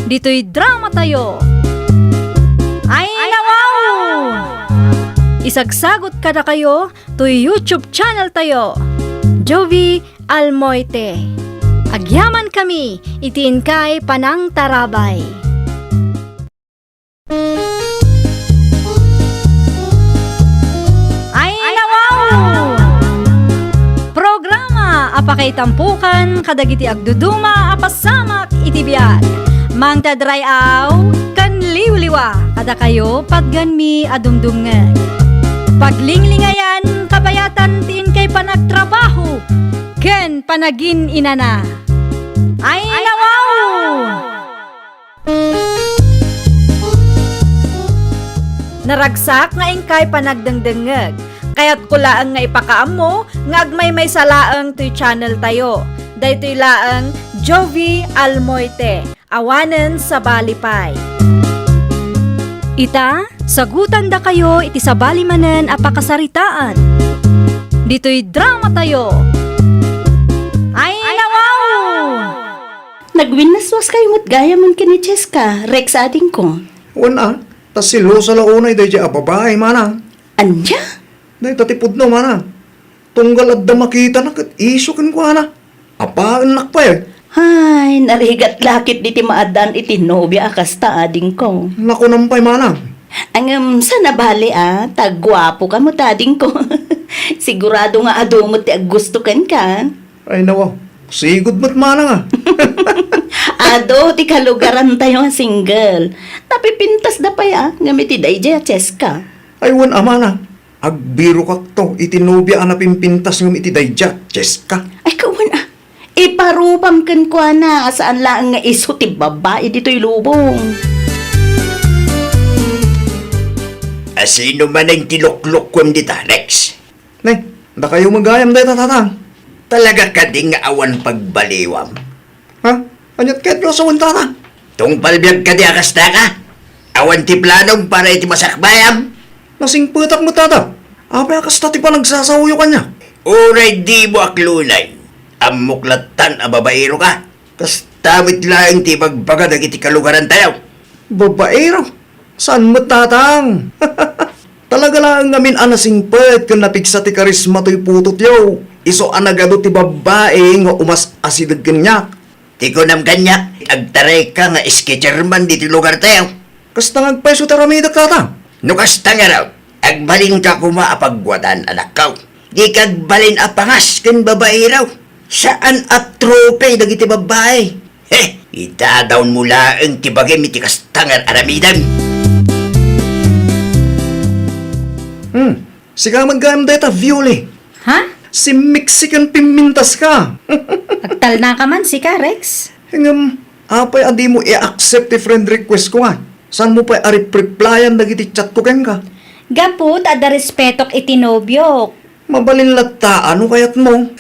ditoy dramatayo. Ay, nawaw! Isagsagut kadakayo toy YouTube channeltayo, Jovie Almoite. Agyamankami iti inkay panangtarabay. Ay, nawaw! Programa a pakaitampokan kadagiti agduduma a pasamak iti biag. Mangted ray-aw ken liwliwa kadakayo patgenmi a dumdumngeg. Paglinglingayan, kabayatan ti inkay panagtrabaho ken panagin-inana. Ay, nawaw! Naragsak nga inkay panagdengdengngeg. Kayatko laeng nga ipakaammo nga agmaymaysa laeng toy channeltayo. Daytoy laeng Jovie Almoite, awanen sabali pay. Ita, sagutandakayo iti sabali manen a pakasaritaan. Ditoy dramatayo. Ay, nawaw! Nagwinnaswaskayo met gayam ken ni Cheska, Rex adingko. Wen a, ta selosa la unay daydiay a babai, manang. Ania? Dayta ti pudno, manang. Tunggal adda makitana ket isyu kenkuana. Apaennak pay. Ay, narigat la ketdi ti maaddaan iti nobia a kasta, adingko. Nakunam pay, manang. Ngem, saan a bale a, ta guapoka met, adingko. Sigurado nga adu met ti aggusto kenka. Ay, nawa. Sigud met manang a. Adu ti kalugarantayo a single. Napipintasda pay a, ngem iti daydiay a Cheska. Ay, wen a, manang. Agbirokakto iti nobia a napimpintas ngem iti daydiay a Cheska. Ay, kawan a. Iparubam kenkuana a saan laeng nga isu ti babai ditoy lubong. A sino manen ti luklukuem dita, Rex? Ne, dakayo met gayam dayta, tatang. Talaga kadi nga awan pagbaliwam? Ha? Aniat ket nga sawen, tata? Tungpal biag kadi a kasta ka? Awan ti planom para iti masakbayam? Nasingpetak met, tata. Apay a kasta ti panagsasaoyo kaniak? Uray dimo aklonay, ammok lattan a babaero ka. Kasta met laeng ti ibagbaga dagiti kalugarantayo. Babaero? Saan met, tatang? Talaga laeng ngamin a nasingpet ken napigsa ti karisma toy putotyo. Isu a nagadu ti babbai nga umas-asideg kaniak. Ti kunam kaniak, agtarayka nga sketcher man ditoy lugartayo. Kasta nga agpayso ti aramidek, tatang. No kasta ngarud, agbalinka koma a pagwadan, anakko. Dika agbalin a pangas ken babaero. Saan a trophy dagiti babbai. He, idadawnmo laeng ti bagim iti kasta nga ar-aramidem. Hmm, sika met gayam dayta, Viole. Ha? Simmiksi ken pimmintaska. Agtalnaka man sika, Rex. Ngem, apay a dimo i-accept ti friend request ko nga? Saanmo pay a rep-replyan dagiti chat ko kenka? Gapu ta adda respetok iti nobiok. Mabalin latta a no kayatmo.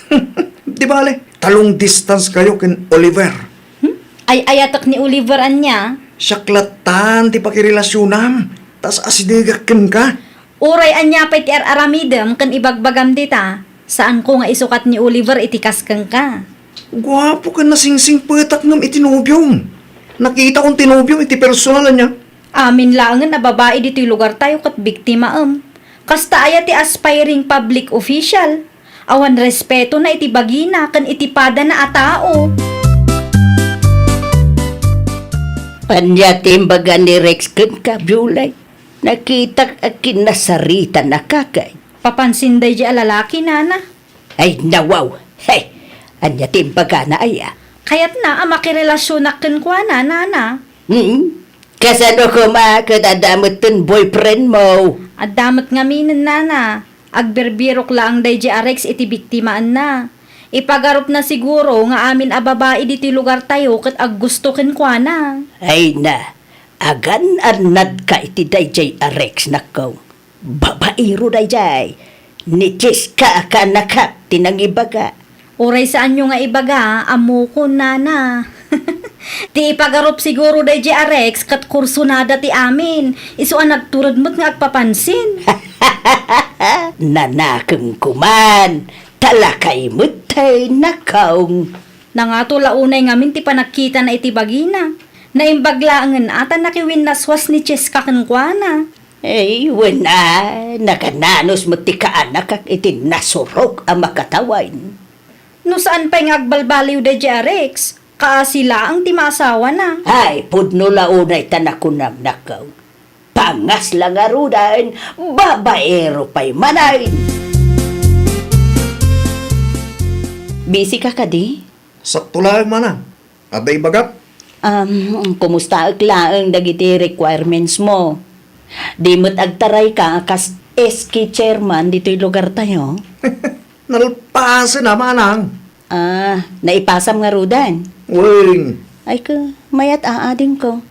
Di bale, ta long distance kayo ken Oliver. Hmm? Ay-ayatek ni Oliver ania? Siak lattan ti pakirelasionam, ta as-asidegak kenka. Uray ania pay ti ar-aramidem ken ibagbagam dita, saanko nga isukat ni Oliver iti kas kenka. Guapo ken nasingsingpetak ngem iti nobiom. Nakitakon ti nobiom iti personal ania. Amin laengen a babai ditoy lugartayo ket biktimaem. Kasta aya ti aspiring public official? Awan respetona iti bagina ken iti padana a tao. Ania ti imbaga ni Rex kenka, Biolay? Nakitak a kinasaritanaka kay. Papansin daydi a lalaki, nana. Ay, nawaw! Hey! Ania ti imbagana aya? Kayatna a makirelasionak kenkuana, nana. Hmm? Kasano koma ket adda metten boyfriend mo? Adda met ngaminen, nana. Agbirbirok laeng daydi a Rex iti biktimaenna. Ipagarupna siguro nga amin a babai ditoy lugartayo ket aggusto kenkuana. Ay na, agan-annadka iti daydiay a Rex, nakko. Babaero daydiay. Ni Cheska a kaanakak ti nangibaga. Uray saanyo nga ibaga, ammokon, nana. Ti ipagarup siguro daydiay a Rex ket kursunada ti amin. Isu a nagtured met nga agpapansin. Nanakemko man, ta lakay met tay nakawng. Nangato la unay ngamin ti panagkitana iti bagina. Naimbag laengen a ta nakiwinnaswas ni Cheska kenkuana. Ay, wen a, nakananus met ti kaanakak iti nasurok a makatawen. No saan pay nga agbalbaliw daydiay a Rex, kaasi laeng ti maasawana. Ay, pudno la unay ta nakunam, nakkaw. Pangas la ngaruden, babaero pay manen. Busy ka kadi? Sakto laeng, manang. Adda ibagak? Um, kumustaek laeng dagiti requirements mo? Di met agtarayka a kas S K chairman ditoy lugartayo? Nalpasen a, manang. Ah, naipasam ngaruden? Wen. Ay ka, mayat a, adingko.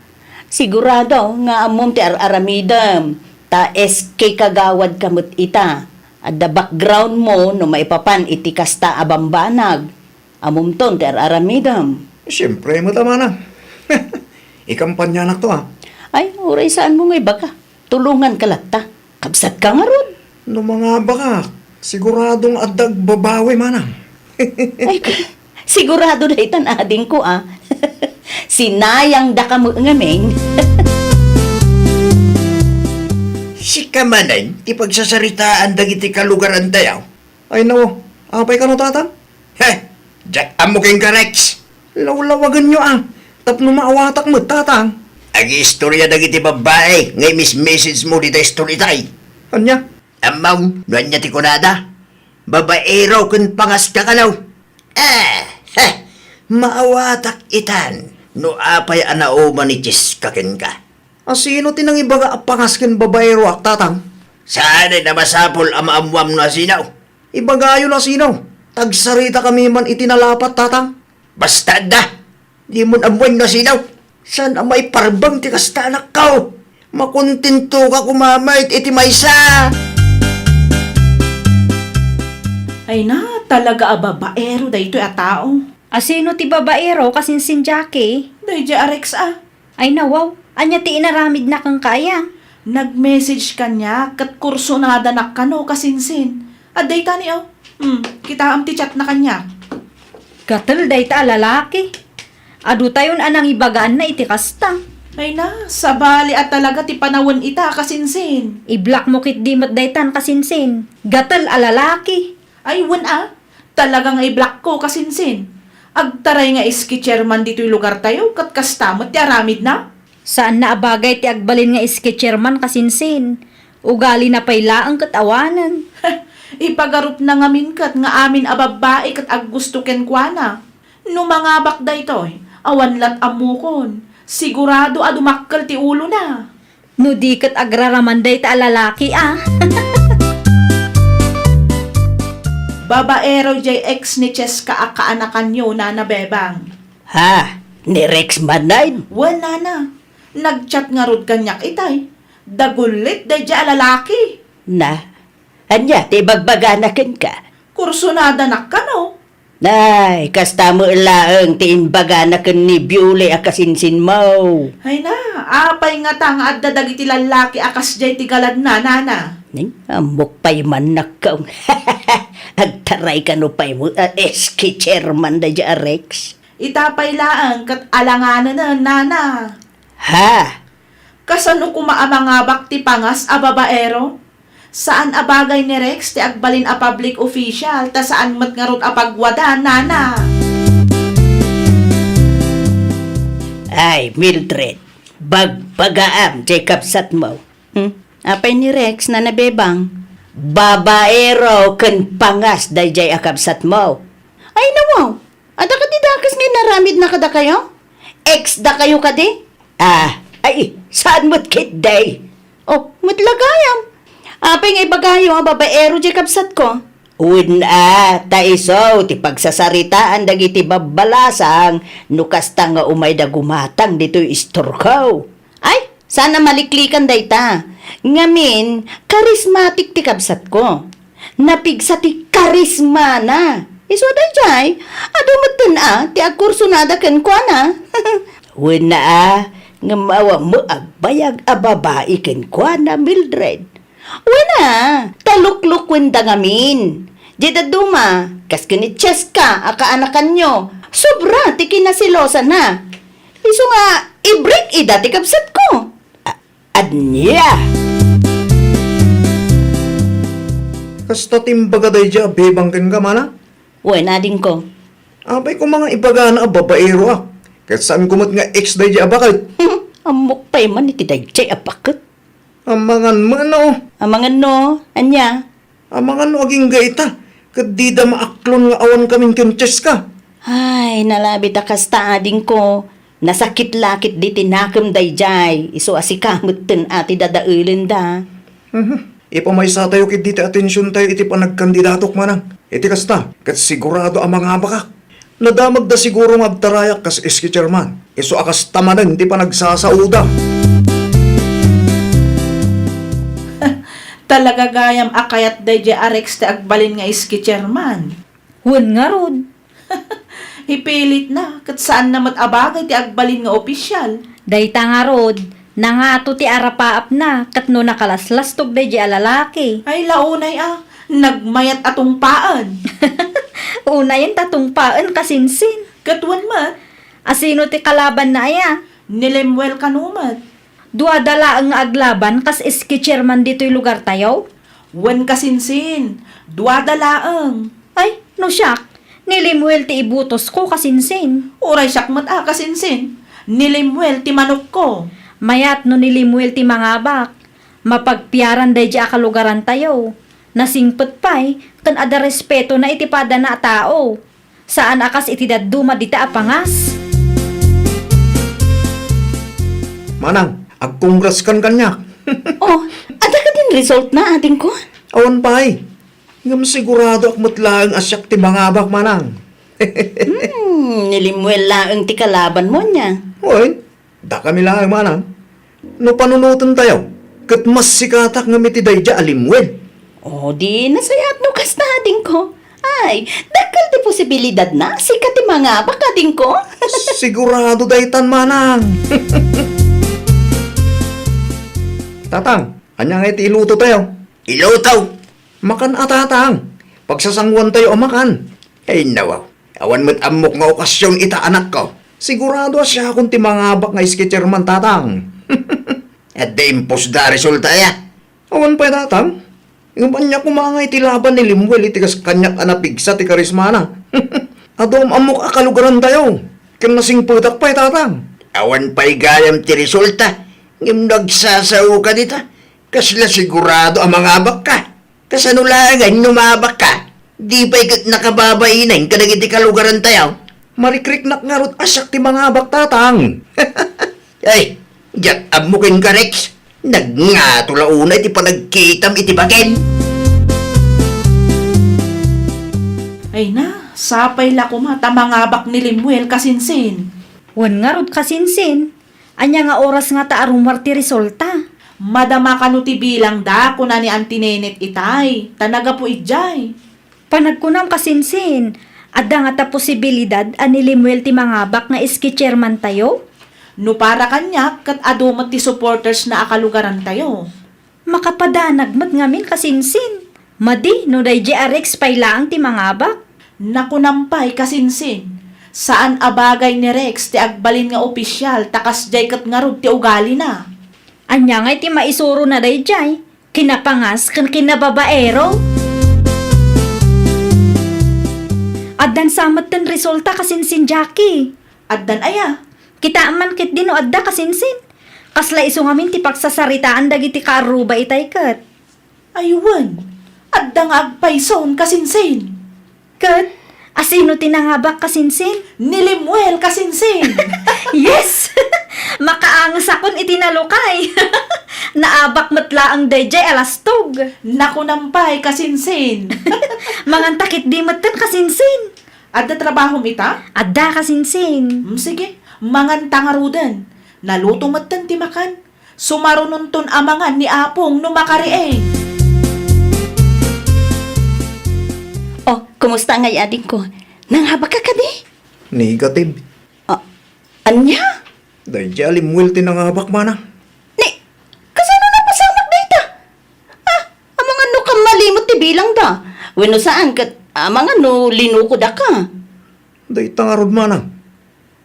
Sigurado nga ammom ti ar-aramidem, ta S K kagawad ka met ita. Adda background mo no maipapan iti kasta a bambanag. Ammomton ti ar-aramidem. Siempre met a, manang. Ikampanyanakto a. Ay, uray saanmo nga ibaga. Tulonganka latta. Kabsatka ngarud. No mangabakak, siguradong adda agbabawi, manang. Ay, sigurado daytan, adingko a. Sinayangdaka met ngamin. Sika manen ti pagsasaritaan dagiti kalugarantayo? Ay, nawa. Apay kano, tatang? He! Diak ammo kenka, Rex. Lawlawagenyo a, tapno maawatak met, tatang. Agiistoria dagiti babbai nga imis-message mo dita istoritayo. Ania? Ammom no ania ti kunada? Babaero ken pangaska kano? Eh, he! Maawatak itan no apay a nauman ni Cheska kenka. A, sino ti nangibaga a pangas ken babaeroak, tatang? Saanen a masapul a maammuam no asino. Ibagayo no asino. Ta agsaritakami man iti nalapat, tatang. Basta adda. Dimon ammoen no asino. Saan a maiparbeng ti kasta, anakko. Makontentoka koma met iti maysa. Ay na, talaga a babaero daytoy a tao. Asino ti babaero, kasinsin, Jackie? Daydiay a Rex a. Ay, nawaw. Ania ti inaramidna kenka aya? Nag-message kaniak ket kursonadanak kano, kasinsin. Adda itay, o. Hmm, kitaem ti chatna kaniak. Gatel dayta a lalaki. Adutayon a nangibagaanna iti kasta. Ay na, sabali a talaga ti panawen ita, kasinsin. I-block mo ketdi met daytan, kasinsin. Gatel a lalaki. Ay, wen a, talaga nga i-blockko, kasinsin. Agtaray nga S K chairman ditoy lugartayo, ket kasta met ti aramidna. Saanna a bagay ti agbalin nga S K chairman, kasinsin. Ugalina pay laeng ket awanen. Ipagarupna ngamin ket nga amin a babbai ket aggusto kenkuana. No mangabak daytoy, awan lat ammokon. Sigurado a dumakkel ti ulona. No di ket agraraman dayta a lalaki a. Babaero jay ex ni Cheska a kaanakanyo, Nana Bebang. Ha? Ni Rex manen? Wen, Nana. Nag-chat ngarud kaniak itay. Dagullit daydiay a lalaki. Na, ania ti ibagbagana kenka? Kursonadanak kano. Ay, kasta met laeng ti imbagana ken ni Biuli a kasinsinmo. Ay na, apay ngata nga adda dagiti lallaki a kasdiay ti galadna, Nana? Ni, ammok pay man nakkaw. Agtaray kano pay mo, a, S K chairman daydiay a Rex. Ita pay laeng ket alanganenen, Nana. Ha? Kasano koma a mangabak ti pangas a babaero? Saan a bagay ni Rex ti agbalin a public official, ta saan met ngarud a pagwada, Nana. Ay, Mildred, bagbagaam jay kabsatmo. Hmm? Apay ni Rex, Nana Bebang? Babaero ken pangas daydiay a kabsatmo. Ay, nawaw. Adda kadi dakes nga inaramidna kadakayo? Ex dakayo kadi? Ah, ay, saan met ketdi? Oh, met la gayam. Apay nga ibagayo a babaero jay kabsatko? Wen a, ta isu ti pagsasaritaan dagiti babbalasang no kasta nga umayda gumatang ditoy istorko. Ay, saan a maliklikan dayta. Ngamin, charismatic ti kabsatko. Napigsa ti karismana. Isu daydiay, adu metten a ti agkursonada kenkuana. Wen a, ngem awan met agbayag a babai kenkuana, Mildred. Wen a, ta luklukuenda ngamin. Diay dadduma, kas ken ni Cheska a kaanakanyo, sobra ti kinaselosana. Isu nga, ida ti kabsatko. A-, ania? Kasta ti imbaga daydiay a bebang kenka, manang? Wen, adingko. Apay koma nga ibagana a babaeroak, ket saanko met nga ex daydiay a baket? Ammok pay man iti daydiay a baket. Amangan met no. Amangan no? Ania? Amangan no agingga ita, ket dida maaklon nga awan kamin ken Cheska. Ay, nalabit a kasta, adingko. Nasakit la ketdi ti nakem daydiay, isu a sika metten a ti dadaelenda. Mhm. Ipamaysatayo ketdi ti atensiontayo iti panagkandidatok, manang. Iti kasta, ket sigurado a mangabakak. Nadamagda siguro nga agtarayak kas S K chairman. Isu a kasta manen ti panagsasaoda. Talaga gayam a kayat daydiay a Rex ti agbalin nga S K chairman. Wen ngarud. Ipilitna, ket saanna met a bagay ti agbalin nga opisial. Dayta ngarud, nangato ti arapaapna, ket no nakalaslastog daydiay a lalaki. Ay, la unay a, nagmayat a tungpaen. Unayen ta tungpaen, kasinsin. Ket wen met. Asino ti kalabanna aya? Ni Lemuel kano met. Duada laeng nga aglaban kas S K chairman ditoy lugartayo? Wen, kasinsin, duada laeng. Ay, no siak, ni Lemuel ti ibutosko, kasinsin. Uray siak met a, kasinsin, ni Lemuel ti manokko. Mayat no ni Lemuel ti mangabak. Mapagpiaran daydiay a kalugarantayo. Nasingpet pay, ken adda respetona iti padana a tao. Saan a kas iti dadduma dita a pangas. Manang, agkongraskan kaniak. Oh, adda kadin resultna, adingko? Awan pay. Ngem siguradoak met laeng a siak ti mangabak, manang. Hmm, ni Lemuel laeng ti kalabanmo ania? Wen, dakami laeng, manang. No panunotentayo, ket mas sikatak ngem iti daydiay a Lemuel. O, di nasayaat no kasta, adingko. Ay, dakkel ti posibilidadna a sika ti mangabak, adingko. Sigurado daytan, manang. Tatang, ania ngay ti ilutotayo? Iluto? Makan a, tatang. Pagsasanguantayo a makan. Ay, nawaw. Awan met ammok nga okasion ita, anakko. Sigurado a siakon ti mangabak nga S K chairman, tatang. Adda impusda a resulta aya? Awan pay, tatang. Ngem ania koma ngay ti laban ni Lemuel iti kas kaniak a napigsa ti karismana? Adu am-ammok a kalugarantayo. Ken nasingpetak pay, tatang. Awan pay gayam ti resulta. Ngem no agsasaoka dita, kasla sigurado a mangabakka. Kasano laengen no maabakka? Di pay ket nakababainen kadagiti kalugarantayo? Marikriknak ngarud a siak ti mangabak, tatang. Ay, diak ammo kenka, Rex. Nagngato la unay ti panagkitam iti baken. Ay na, sapay la koma ta mangabak ni Lemuel, kasinsin. Wen ngarud, kasinsin. Ania nga oras ngata a rummuar ti resulta? Madama kano ti bilangda, kuna ni Auntie Nenet itay, ta naggapu idiay. Panagkunam, kasinsin, adda ngata posibilidad a ni Lemuel ti mangabak nga S K chairmantayo? No para kaniak, ket adu met ti supportersna a kalugarantayo. Makapadanag met ngamin, kasinsin. Madi no daydiay a Rex pay laeng ti mangabak. Nakunam pay, kasinsin, saan a bagay ni Rex ti agbalin nga opisial ta kasdiay ket ngarud ti ugalina. Ania ngay ti maisurona daydiay? Kinapangas ken kinababaero? Addan sa metten resulta, kasinsin, Jackie. Addan aya? Kitaem man ketdi no adda, kasinsin. Kasla isu ngamin ti pagsasaritaan dagiti kaarruba itay ket. Ay wen, adda nga agpayson, kasinsin. Ket, asino ti nangabak, kasinsin? Ni Lemuel, kasinsin. Yes! Makaangesakon iti nalukay. Naabak met laeng daydiay a lastog. Nakunam pay, kasinsin. Manganta ketdi metten, kasinsin. Adda trabahom ita? Adda, kasinsin. Mm, sige, manganta ngaruden. Naluto metten ti makan. Sumarunonton a mangan ni Apong no makariing. Oh, kumusta ngay, adingko? Nangabakka kadi? Negative. Ah, ania? Daydiay a Lemuel ti nangabak, manang. Ni, kasano napasamak dayta? Ah, amangan no kammalimot ti bilangda. Wenno saan ket amangan no linukodaka. Dayta ngarud, manang.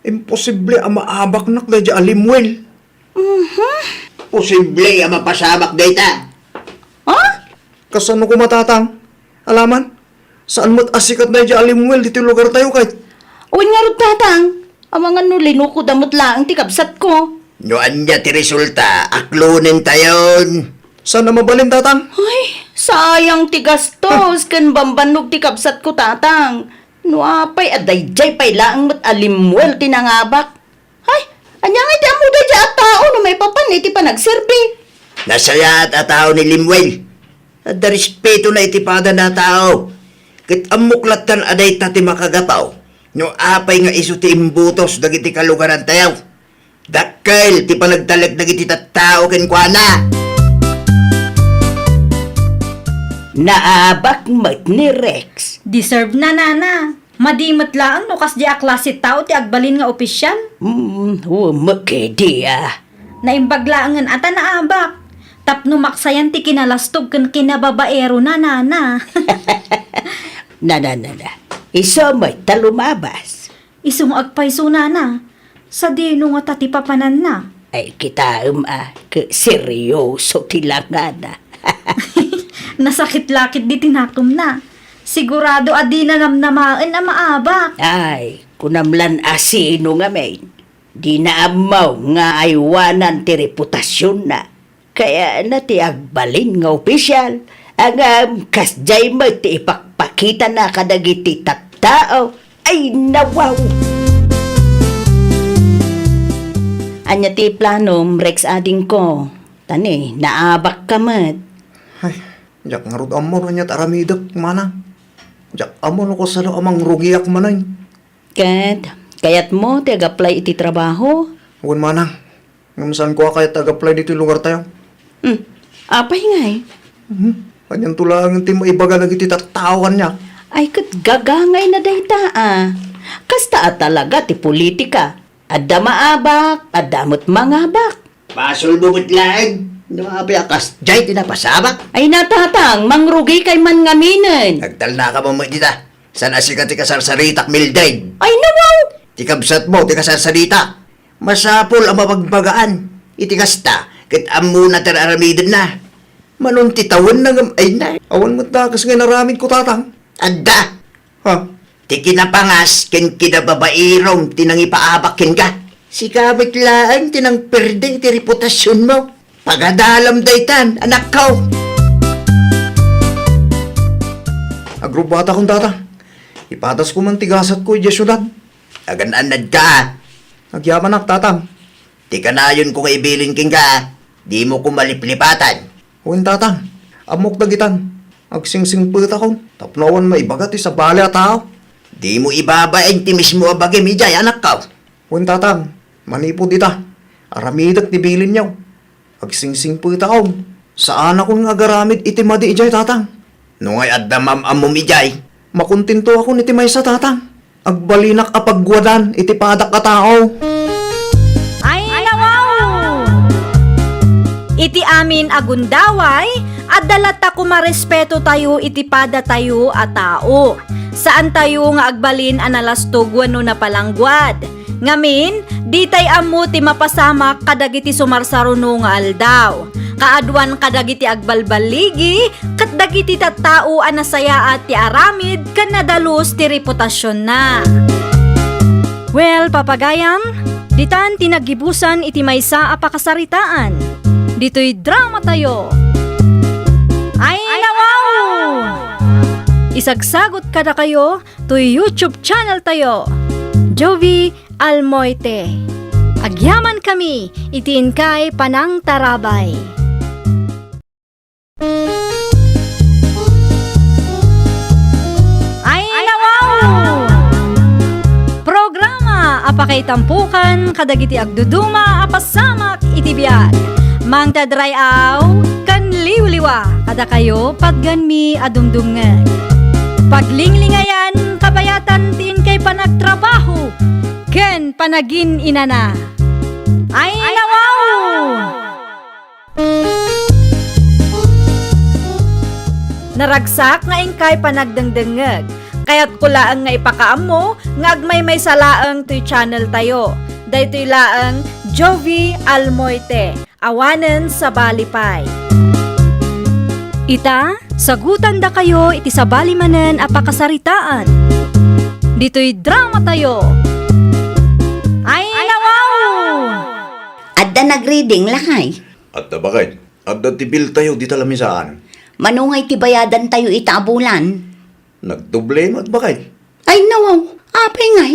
Imposible a maabaknak daydiay a Lemuel. Mhm. Posible a mapasamak dayta. Ha? Kasano koma, Tatang? Alaman, saan met a sikat daydiay a limmuel ditoy lugartayo, kay? Wen ngarud, Tatang. Amangan no linukoda met laeng ti kabsatko. No ania ti resulta, aklonentayon. Saan a mabalin, Tatang? Ay, sayang ti gastos ken bambannog ti kabsatko, Tatang. No apay a daydiay pay laeng met a limmuel ti nangabak. Ay, ania ngay ti ammo daydiay a tao no maipapan iti panagserbi? Nasayaat a tao ni Lemuel. Adda respetona iti padana a tao. Ket ammok lattan a dayta ti makagapu no apay nga isu ti imbutos dagiti kalugarantayo. Dakkel ti panagtalek dagiti tattao kenkuana. Naabak met ni Rex. Deserve na, Nana. Madi met laeng no kasdiay a klase tao ti agbalin nga opisial. Hmm, wen met kadi a. Naimbag laengen a ta naabak. Tapno maksayan ti kinalastog ken kinababaerona, Nana. Nana, nana. Isu met ta lumabas. Isu nga agpayso, Nana. Sadino ngata ti papananna? Ay, kitaem a, ket seryoso ti langana. Nasakit la ketdi ti nakemna. Sigurado a dina namnamaen a maabak. Ay, kunam lan a sino ngamin. Dina ammo nga aywanan ti reputasionna. Kayatna ti agbalin nga opisial, ngem kasdiay met ti ipakpakitana kadagiti tattao. Ay, nawaw! Ania ti planom, Rex adingko? Ta ni, naabakka met. Ay, diak ngarud ammo no ania ti aramidek, Manang. Diak ammo no kasano a mangrugiak manen. Ket, kayatmo ti ag-apply iti trabaho? Wen, Manang. Ngem saanko a kayat ti ag-apply ditoy lugartayo. Hmm. Apay ngay? Hmm. Anianto laeng ti maibaga dagiti tattao kaniak? Ay, ket gagangayna dayta a. Kasta a talaga ti politika. Adda maabak, adda met mangabak. Basolmo met laeng no apay a kasdiay ti napasamak. Ay, natatang, mangrugikay man ngaminen. Agtalnaka met dita. Saan a sika ti kasarsaritak, Mildred? Ay, nawaw! Ti kabsatmo ti kasarsaritak. Masapul a mabagbagaan iti kasta ket ammona ti ar-aramidenna. Manon ti tawenna ngem ay na. Awan met dakes nga inaramidko, Tatang. Adda. Ha? Ti kinapangas ken kinababaerom ti nangipaabak kenka. Sika met laeng ti nangperde iti reputasionmo. Pagadalam daytan, anakko. Agrubbatakon, Tatang. Ipadasko man ti gasatko idiay siudad. Agan-annadka. Agyamanak, Tatang. Ti kanayonko nga ibilin kenka, dimo koma liplipatan. Wen, Tatang. Ammok dagitan. Agsingsingpetakon tapno awan maibaga ti sabali a tao. Dimo ibabain ti mismo a bagim idiay, anakko. Wen, Tatang, manipud ita, aramidek ti bilinyo. Agsingsingpetakon. Saanakon nga agaramid iti madi idiay, Tatang. No ngay adda maam-ammom idiay, makontentoakon iti maysa, Tatang. Agbalinak a pagguadan iti padak a tao. Ay, nawaw! Iti amin a gundaway, adda latta koma respetotayo iti padatayo a tao. Saantayo nga agbalin a nalastog wenno napalangguad. Ngamin, ditay ammo ti mapasamak kadagiti sumarsaruno nga aldaw. Kaaduan kadagiti agbalballigi ket dagiti tattao a nasayaat ti aramid ken nadalus ti reputasionna. Well, papagayam, ditan ti naggibusan iti maysa a pakasaritaan. Ditoy dramatayo. Ay, nawaw! Isagsagot kadakayo toy YouTube channeltayo, Jovie Almoite. Agyamankami iti inkay panangtarabay. Ay, nawaw! Programa a pakaitampokan kadagiti agduduma a pasamak iti biag. Mangted ray-aw ken liwliwa kadakayo, patganmi a dumdumngeg. Paglinglingayan, kabayatan ti inkay panagtrabaho ken panagin-inana. Ay, nawaw! Naragsak nga inkay panagdengdengngeg. Kayatko laeng nga ipakaammo nga agmaymaysa laeng toy channeltayo. Daytoy laeng Jovi Almoite, awanen sabali pay. Ita, sagutandakayo iti sabali manen a pakasaritaan. Ditoy dramatayo. Ay, nawaw! Adda nagreading, lakay? Adda, baket. Adda ti bill tayo dita lamisaan. Mano ngay ti bayadan tayo ita a bulan? Nagdoble met, baket. Ay, nawaw. Apay ngay?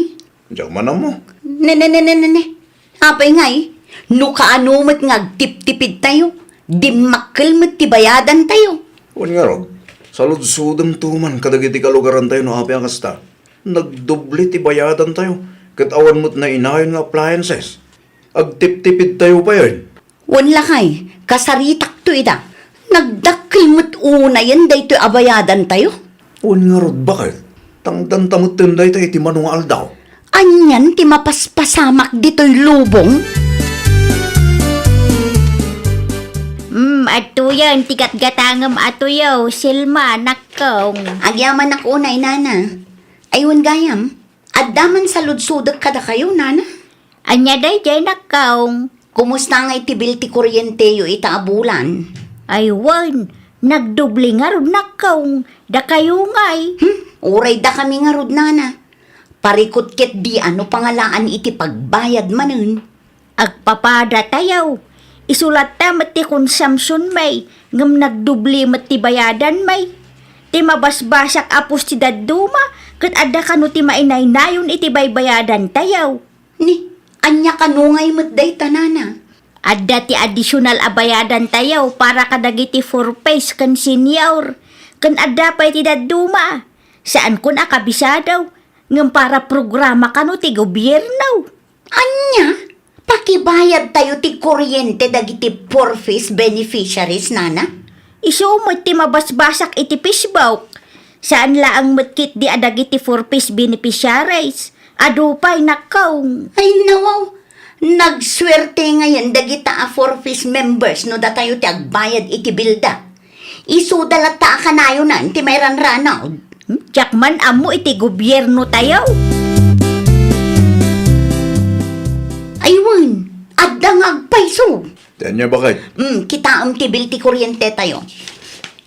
Diak man ammo. Ne, ne, ne, ne, ne, ne. Apay ngay? No kaano met nga agtiptipid tayo, dimmakkel met ti bayadan tayo. Wen ngarud, saludsodem to man kadagiti kalugaran tayo no apay a kasta. Nagdoble ti bayadan tayo, ket awan met nainayon nga appliances. Agtiptipid tayo payen. Wen lakay, kasaritakto ida. Nagdakkel met unayen daytoy a bayadantayo. Wen ngarud, baket? Tangdanta metten dayta iti mano nga aldaw. Anian ti mapaspasamak ditoy lubong? Hmm, adtoyen ti gatgatangem a tuyo, Selma, nakkong. Agyamanak unay, nana. Ay, wen gayam. Adda man saludsodek kadakayo, nana? Ania daydiay, nakkong? Kumusta ngay ti bill ti kuryenteyo ita a bulan? Ay wen, nagdoble ngarud, nakkong. Dakayo ngay? Hmm, uray dakami ngarud, nana. Parikut ketdi a no pangalaan iti pagbayad manen. Agpapada tayo. Isu latta met ti konsumpsionmi, ngem nagdoble met ti bayadanmi. Ti mabasbasak a pos ti dadduma, ket adda kano ti mainaynayon iti baybayadantayo. Ni, ania kano ngay met dayta, nana? Adda ti additional a bayadantayo para kadagiti four Ps ken senior, ken adda pay ti dadduma. Saankon a kabisado, ngem para programa kano ti gobierno. Ania? Pakibayadtayo ti kuryente dagiti four Ps beneficiaries, nana? Isu met ti mabasbasak iti Facebook. Saan laeng met ketdi a dagiti four Ps beneficiaries. Adu pay, nakkong. Ay, nawaw. Nagsuerte ngayen dagita a four Ps members no datayo ti agbayad iti bilda. Isuda latta a kanayonan ti mairanranaw. Hmm? Diak man ammo iti gobiernotayo. Ay wen, adda nga agpayso. Ti ania, baket? Hmm, kitaem ti bill ti kuryentetayo.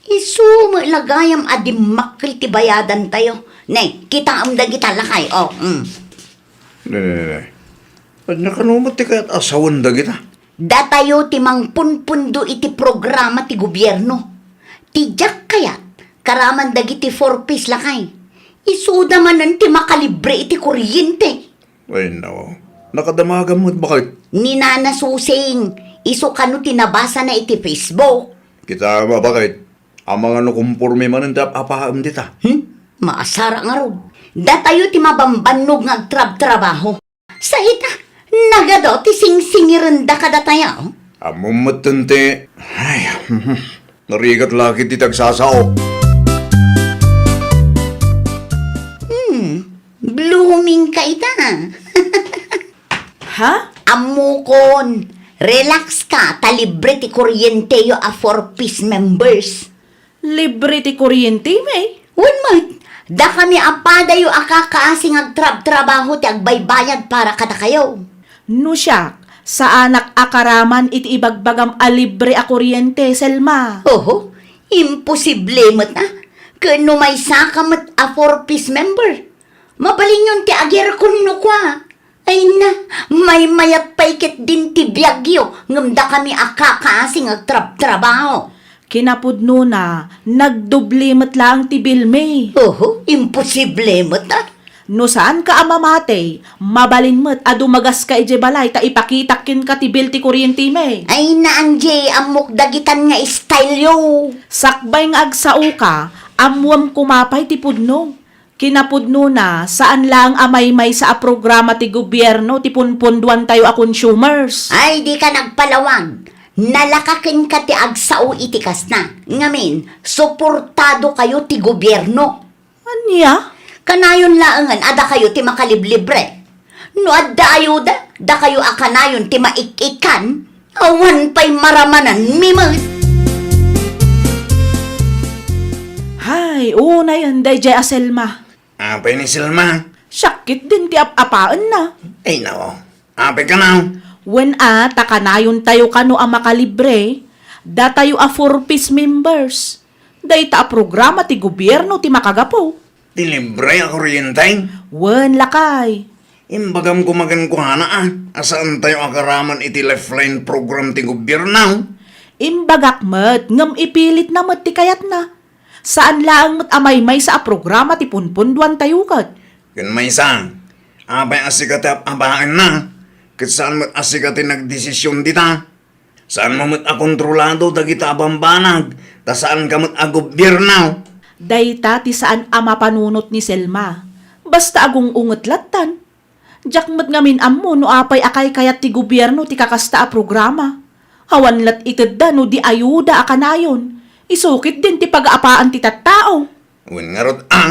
Isu met la gayam a dimmakkel ti bayadantayo. Ne, kitaem dagita, lakay. O, hmm. Ne, ne, ne, ne. Ania kano met ti kayat a sawen dagita? Datayo ti mangpunpundo iti programa ti gobierno. Ti diak kayat, karaman dagiti four Ps, lakay. Isuda manen ti makalibre iti kuryente. Ay, nawaw. Nakadamagam met, baket? Ni Nana Susing, isu kano ti nabasana iti Facebook. Kitaem a, baket? Amangan no komporme manen ti ap-apaem dita. Hmm? Maasara ngarud. Datayo ti mabambannog nga agtrabtrabaho. Sa ita, nagadu ti singsingirenda kadatayo. Ammom metten ti, ay, narigat la ketdi ti agsasao. Hmm, blooming ka ita. Ha? Ammokon, relax ka, ta libre ti kuryenteyo a four Ps members. Libre ti kuryente, may? Wen met, dakami a padayo a kakaasi nga agtrabtrabaho ti agbaybayad para kadakayo. No siak, saanak a karaman iti ibagbagam a libre a kuryente, Selma. Oho, imposible met a. Ken no maysaka met a four Ps member, mabalinyon ti agirkon no kua. Ay na, maymayat pay ketdin ti biagyo, ngem dakami a kakaasi nga agtrabtrabaho. Kinapudnona, nagdoble met laeng ti bilmi. Oho, imposible met a. No saanka a mamati, mabalin met a dumagaska idiay balay ta ipakitak kenka ti bil ti kuryentemi. Ay na, Angie, ammok dagitan nga style yo. Sakbay nga agsaoka, ammuem koma pay ti pudno. Kinapudnona, saan laeng a maymaysa a programa ti gobierno ti punpunduantayo a consumers. Ay, dika nagpalawag. Nalaka kenka ti agsao iti kasta. Ngamin, suportadokayo ti gobierno. Ania? Kanayon laengen a dakayo ti makaliblibre. No adda ayuda, dakayo a kanayon ti maik-ikkan. Awan pay maramananmi met. Hay, unayen daydiay a Selma. Apay ni Selma? Siak ketdin ti ap-apaenna. Ay, nao. Apay kano? Wen a, ta kanayontayo kano a makalibre, datayo a four Ps members. Dayta a programa ti gobierno ti makagapu. Ti libre a kuryente? Wen, lakay. Imbagam koma kenkuana a, a saantayo a karaman iti Lifeline program ti gobierno. Imbagak met, ngem ipilitna met ti kayatna. Saan laeng met a maymaysa a programa ti punpundoantayo ket. Ken maysa, apay a sika ti ap-apaenna, ket saan met a sika ti nagdesision dita? Saanmo met a kontrolado dagita a bambanag, ta saanka met a gobierno. Dayta ti saan a mapanunot ni Selma. Basta agung-unget lattan. Diak met ngamin ammo no apay a kaykayat ti gobierno ti kakasta a programa. Awan lat itedda no di ayuda a kanayon. Isu ketdin ti pagaapaan ti tattao. Wen ngarud a?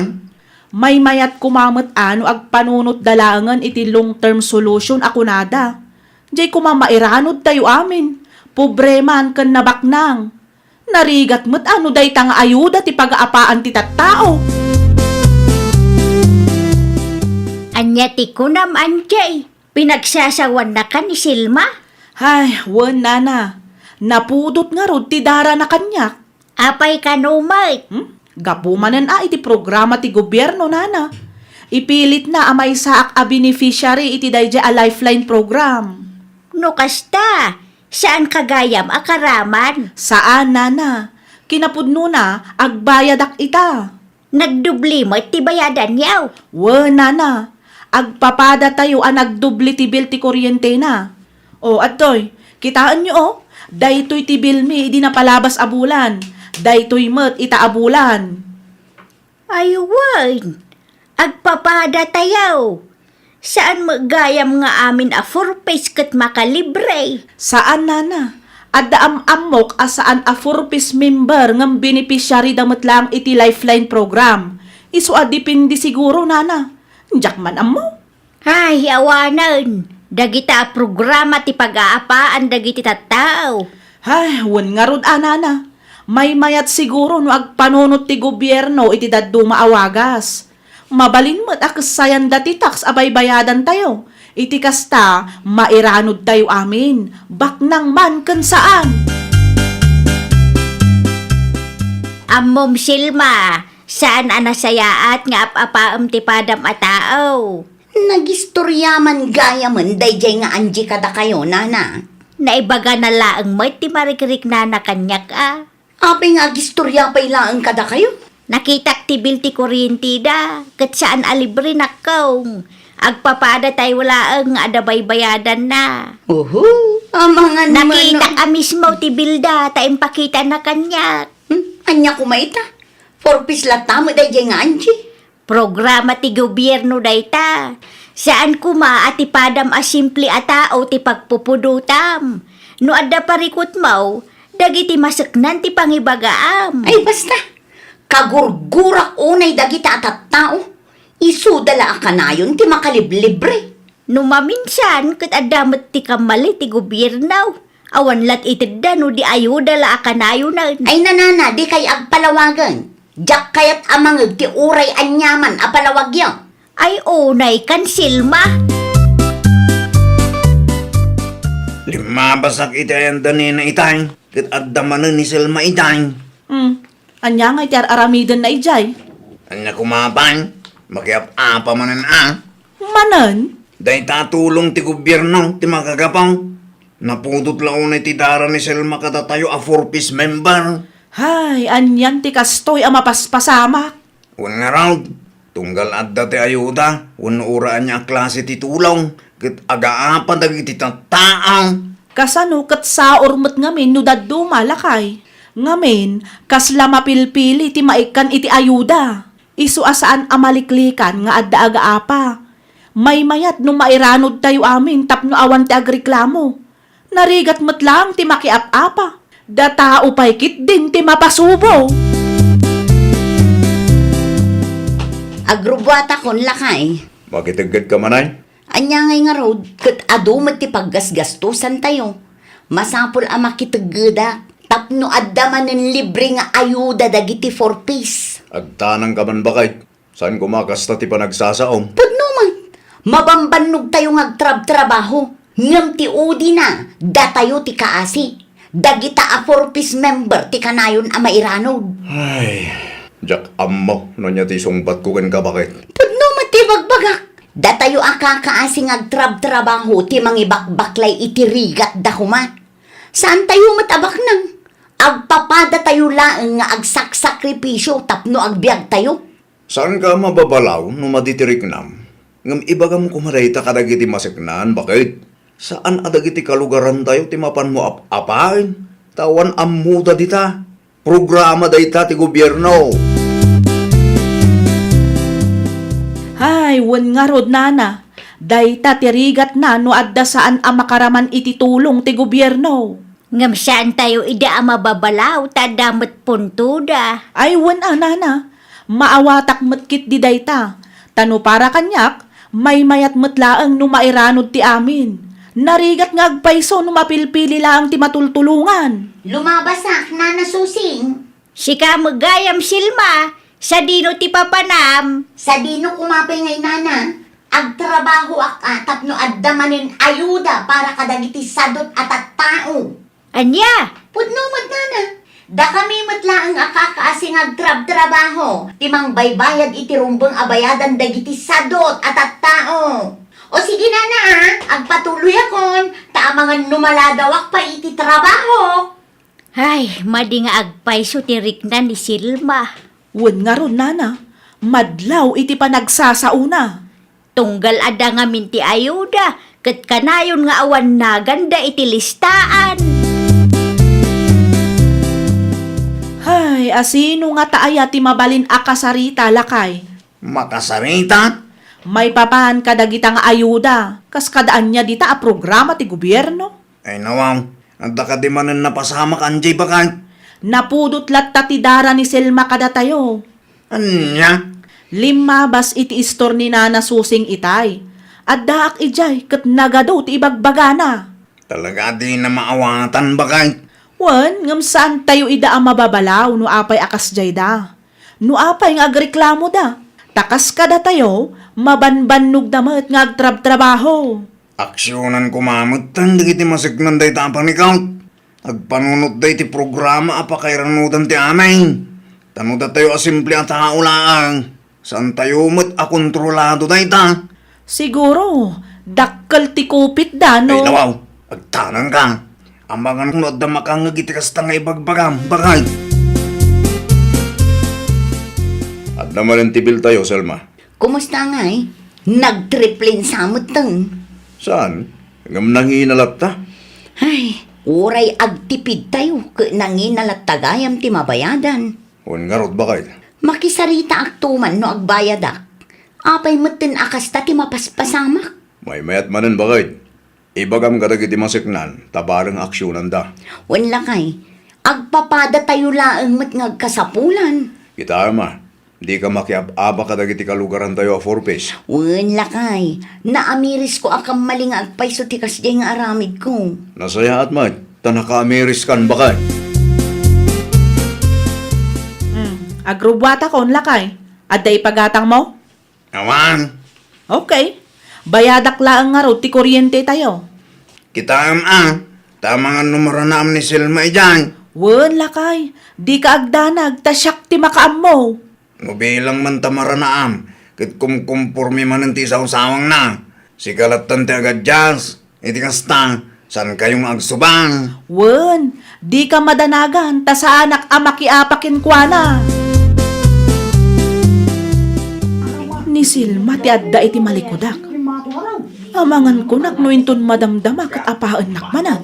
Maymayat koma met a no agpanunotda laengen iti long-term solution a kunada. Diay koma mairanudtayo amin, pobre man ken nabaknang. Narigat met a no dayta nga ayuda ti pagaapaan ti tattao. Ania ti kunam, Anjay? Pinagsasawannakan ni Selma? Ay, wen, nana. Napudot ngarud ti darana kaniak. Apay kano met? Hmm? Gapu manen a iti programa ti gobierno, nana. Ipilitna a maysaak a beneficiary iti daydiay a Lifeline program. No kasta, saanka gayam a karaman? Saan, nana. Kinapudnona, agbayadak ita. Nagdubli met ti bayadanyo? Wen, nana. Agpapadatayo a nagdubli ti bill ti kuryentena. O, adtoy, kitaenyo, o. Daytoy ti billmi idi napalabas a bulan. Daytoy met ita a bulan. Ay, wen. Agpapadatayo. Saan met gayam nga amin a four Ps ket makalibre? Saan, nana. Adda am-ammok a saan a four Ps member ngem beneficiary da met laeng iti Lifeline program. Isu a depende siguro, nana. Diak man ammo. Ay, awanen. Dagita a programa ti pagaapaan dagiti tattao. Ay, wen ngarud a, nana. Maymayat siguro no agpanunot ti gobierno iti dadduma a wagas. Mabalin met a kessayanda ti tax a baybayadantayo. Iti kasta, mairanudtayo amin, baknang man ken saan. Ammom, Selma, saan a nasayaat nga ap-apaem ti padam a tao. Nagistorya man gayamen daydiay nga Angie kadakayo, nana. Naibagana laeng met ti marikriknana kaniak a. Apay nga agistorya pay laeng kadakayo? Nakitak ti bill ti kuryenteda, ket saan a libre, nakkong. Agpapadatayo laeng nga adda baybayadanna. Oho, amangan. Nakitak a mismo ti billda, ta impakitana kaniak. Hmm? Ania koma ita? Four Ps latta met daydiay nga Angie. Programa ti gobierno dayta. Saan koma a ti padam a simple a tao ti pagpupudotam. No adda parikutmo, dagiti maseknan ti pangibagaam. Ay, basta. Kagurgurak unay dagita a tattao. Isuda la a kanayon ti makaliblibre. No maminsan, ket adda met ti kammali ti gobierno. Awan lat itedda no di ayuda la a kanayonen. Ay, nanana, dikay agpalawagen. Diak kayat a mangeg ti uray aniaman a palawagyo. Ay, unay kan Selma. Limmabasak iti ayanda nina itay, ket adda manen ni Selma itay. Hmm. Ania ngay ti ar-aramidenna idiay? Ania koma pay? Makiap-apa manen a. Manen? Dayta a tulong ti gobierno ti makagapu. Napudot la unay ti dara ni Selma kadatayo a four Ps member. Hay, anian ti kastoy a mapaspasamak? Wen ngarud, tunggal adda ti ayuda wenno uray ania a klase ti tulong ket agaapa dagiti tattao. Kasano ket saor met ngamin no dadduma, lakay? Ngamin, kasla mapilpili ti maikkan iti ayuda. Isu a saan a maliklikan nga adda agaapa. Maymayat no mairanudtayo amin tapno awan ti agreklamo. Narigat met laeng ti makiap-apa. Datao pay ketdin ti mapasubo. Agrubbuatakon, lakay. Makiteggedka manay? Ania ngay ngarud, ket adu met ti paggasgastosantayo. Masapul a makiteggedak tapno adda manen libre nga ayuda dagiti four Ps. Agtanangka man, baket. Saan koma kasta ti panagsasaom? Pudno met. Mabambannogtayo nga agtrabtrabaho. Ngem ti udina, datayo ti kaasi. Dagita a four Ps member ti kanayon a mairanod. Ay, diak ammo no ania ti isungbatko kenka, baket. Pudno met ti bagbagak. Datayo a kakaasi nga agtrabtrabaho ti mangibakbaklay iti rigatda koma. Saantayo met a baknang. Agpapadatayo laeng nga agsaksakripisio tapno agbiagtayo. Saanka a mababalaw no madi ti riknam, ngem ibagam koma dayta kadagiti maseknan, baket. Saan a dagiti kalugarantayo ti mapanmo ap-apaen, ta awan ammoda dita. Programa dayta ti gobierno. Hay, wen ngarud, nana. Dayta ti rigatna no adda saan a makaraman iti tulong ti gobierno. Ngem saantayo idi a mababalaw ta adda met puntoda. Ay, wen a, nana. Maawatak met ketdi dayta. Ta no para kaniak, maymayat met laeng no mairanod ti amin. Narigat nga agpayso no mapilpili laeng ti matultulongan. Lumabasak, Nana Susing. Sika met gayam, Selma, sadino ti papanam? Sadino koma pay ngay, nana? Agtrabahoak a tapno adda manen ayuda para kadagiti sadot a tattao. Ania? Pudno met, nana. Dakami met laeng a kakaasi nga agtrabtrabaho ti mangbaybayad iti rumbeng a bayadan dagiti sadot a tattao. O sige, nana, a, agpatuloyakon, ta amangan no maladawak pay iti trabaho. Ay, madi nga agpayso ti rikna ni Selma. Wen ngarud, nana, madlaw iti panagsasaona. Tunggal adda ngamin ti ayuda, ket kanayon nga awan naganda iti listaan. Hay, asino ngata aya ti mabalin a kasarita, lakay? Makasarita? Maipapan kadagita nga ayuda, kas kada ania dita a programa ti gobierno? Ay, nawaw. Adda kadi manen napasamak, anjay, baket? Napudot latta ti dara ni Selma kadatayo. Ania? Limmabas iti istor ni Nana Susing itay. Addaak idiay ket nagadu ti ibagbagana. Talaga a dina maawatan, baket? Wen, ngem saantayo ida a mababalaw no apay a kasdiayda. No apay nga agreklamoda, ta kas kadatayo, mabanbannogda met nga agtrabtrabaho. Aksionan koma metten dagiti maseknan dayta a panikaw. Agpanunotda iti programa a pakairanodan ti amin. Ta no datayo a simple a tao laeng, saantayo met a kontrolado dayta. Siguro, dakkel ti kupitda, no? Ay, nawaw, agtanangka. Amangan no adda makangngeg iti kasta nga ibagbagam, baket. Adda manen ti biltayo, Selma. Kumusta ngay? Nagtriplensa metten. Saan? Ngem nangina latta? Ay, uray agtipidtayo ket nangina latta gayam ti mabayadan. Wen ngarud, baket? Makisaritaakto man no agbayadak. Apay metten a kasta ti mapaspasamak? Maymayat manen, baket. Ibagam kadagiti maseknan, ta bareng aksionanda. Wen lakay, agpapadatayo laeng met nga agkasapulan. Kitaem a, dika makiab-aba kadagiti kalugarantayo a four Ps. Wen lakay, naamirisko a kammali nga agpayso ti kasdiay nga aramidko. Nasayaat met, ta nakaamiriskan, baket. Hmm, agrubbuatakon, lakay. Adda ipagatangmo? Awan. Okay. Bayadak laeng ngarud ti kuryentetayo. Kitaem a, ta amangan no maranaam ni Selma idiay. Wen, lakay, dika agdanag, ta siak ti makaammo. No bilang man ta maranaam, ket kumkumporme manen ti isawsawangna. Sika lattan ti agaddias. Iti kasta, saankayo nga agsubang? Wen, dika madanagan ta saanak a makiapa kenkuana. Ni Selma ti adda iti malikudak. Amangan kunak no inton madamdama ket apaennak manen.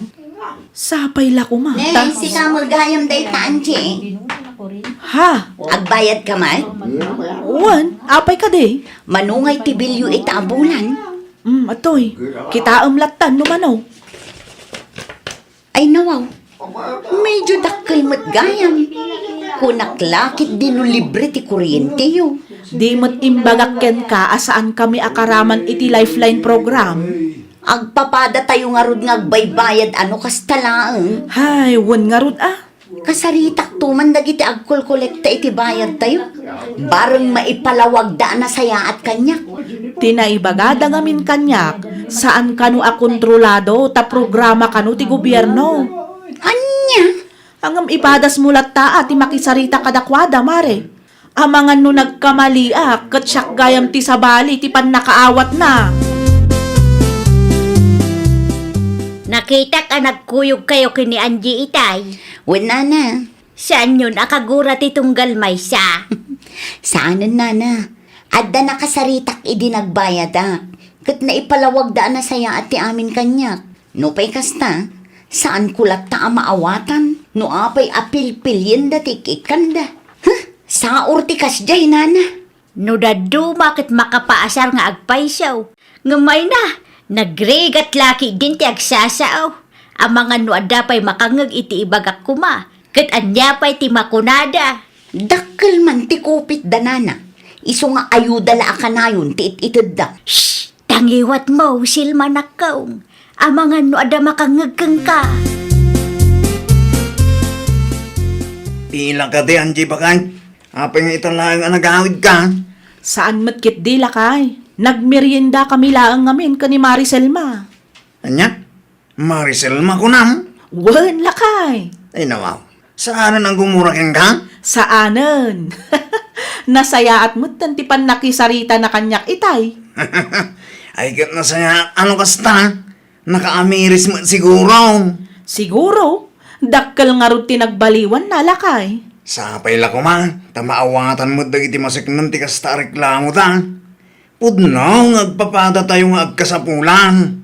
Sapay la koma, ta. Ne, sika met gayam dayta, Angie. Ha? Agbayadka met? Wen, apay kadi? Mano ngay ti bilyo ita a bulan? Mm, atoy, kitaem lattan no mano. Ay, nawaw. Medyo dakkel met gayam. Kunak la ketdi no libre ti kuryentetayo. Di met imbagak kenka a saankami a karaman iti Lifeline program. Agpapadatayo ngarud nga agbaybayad a no kasta laeng. Hay, wen ngarud a. Kasaritakto man dagiti agkolkolekta iti bayadtayo. Bareng maipalawagda a nasayaat kaniak. Ti naibagada ngamin kaniak, saan kano a kontrolado ta programa kano ti gobierno. Ania? Ngem ipadasmo latta a ti makisarita kadakuada, Mare. Amangan no nagkamaliak, ket siak gayam ti sabali ti pannakaawatna. Nakitak a nagkuyogkayo ken ni Angie itay. Wen, nana. Saanyon a kagura ti tunggal maysa? Saanen, nana. Adda nakasaritak idi nagbayadak, ket naipalawagda a nasayaat ti amin kaniak. Nupay kasta, saanko latta a maawatan no apay a pilpilienda ti ik-ikkanda. Huh! Saor ti kasdiay, nana. No dadduma ket makapaasar nga agpayso, ngem mayna, nagrigat la ketdin ti agsasao. Amangan no adda pay makangngeg iti ibagak koma, ket ania pay ti makunada? Dakkel man ti kupitda, nana. Isu nga ayuda la a kanayon ti it-itedda. Shh! Tangiwatmo, Selma nakkaw. Amangan no adda makangngeg kenka. Ila kadi, Angie, baket? Apay nga ita laeng a nagawidka? Saan met ketdi, lakay. Nagmeriendakami laeng ngamin ken ni Mari Selma. Ania? Mari Selma kunam? Wen, lakay. Ay, nawaw. Saanen a gumura kenka? Saanen. Nasayaat metten ti pannakisaritana kaniak itay. Ay, ket nasayaat a no kasta. Nakaamiris met siguro. Siguro. Dakkel ngarud ti nagbaliwanna, lakay. Sapay la koma, ta maawatan met dagiti maseknen ti kasta a reklamoda. Pudno nga agpapadatayo nga agkasapulan.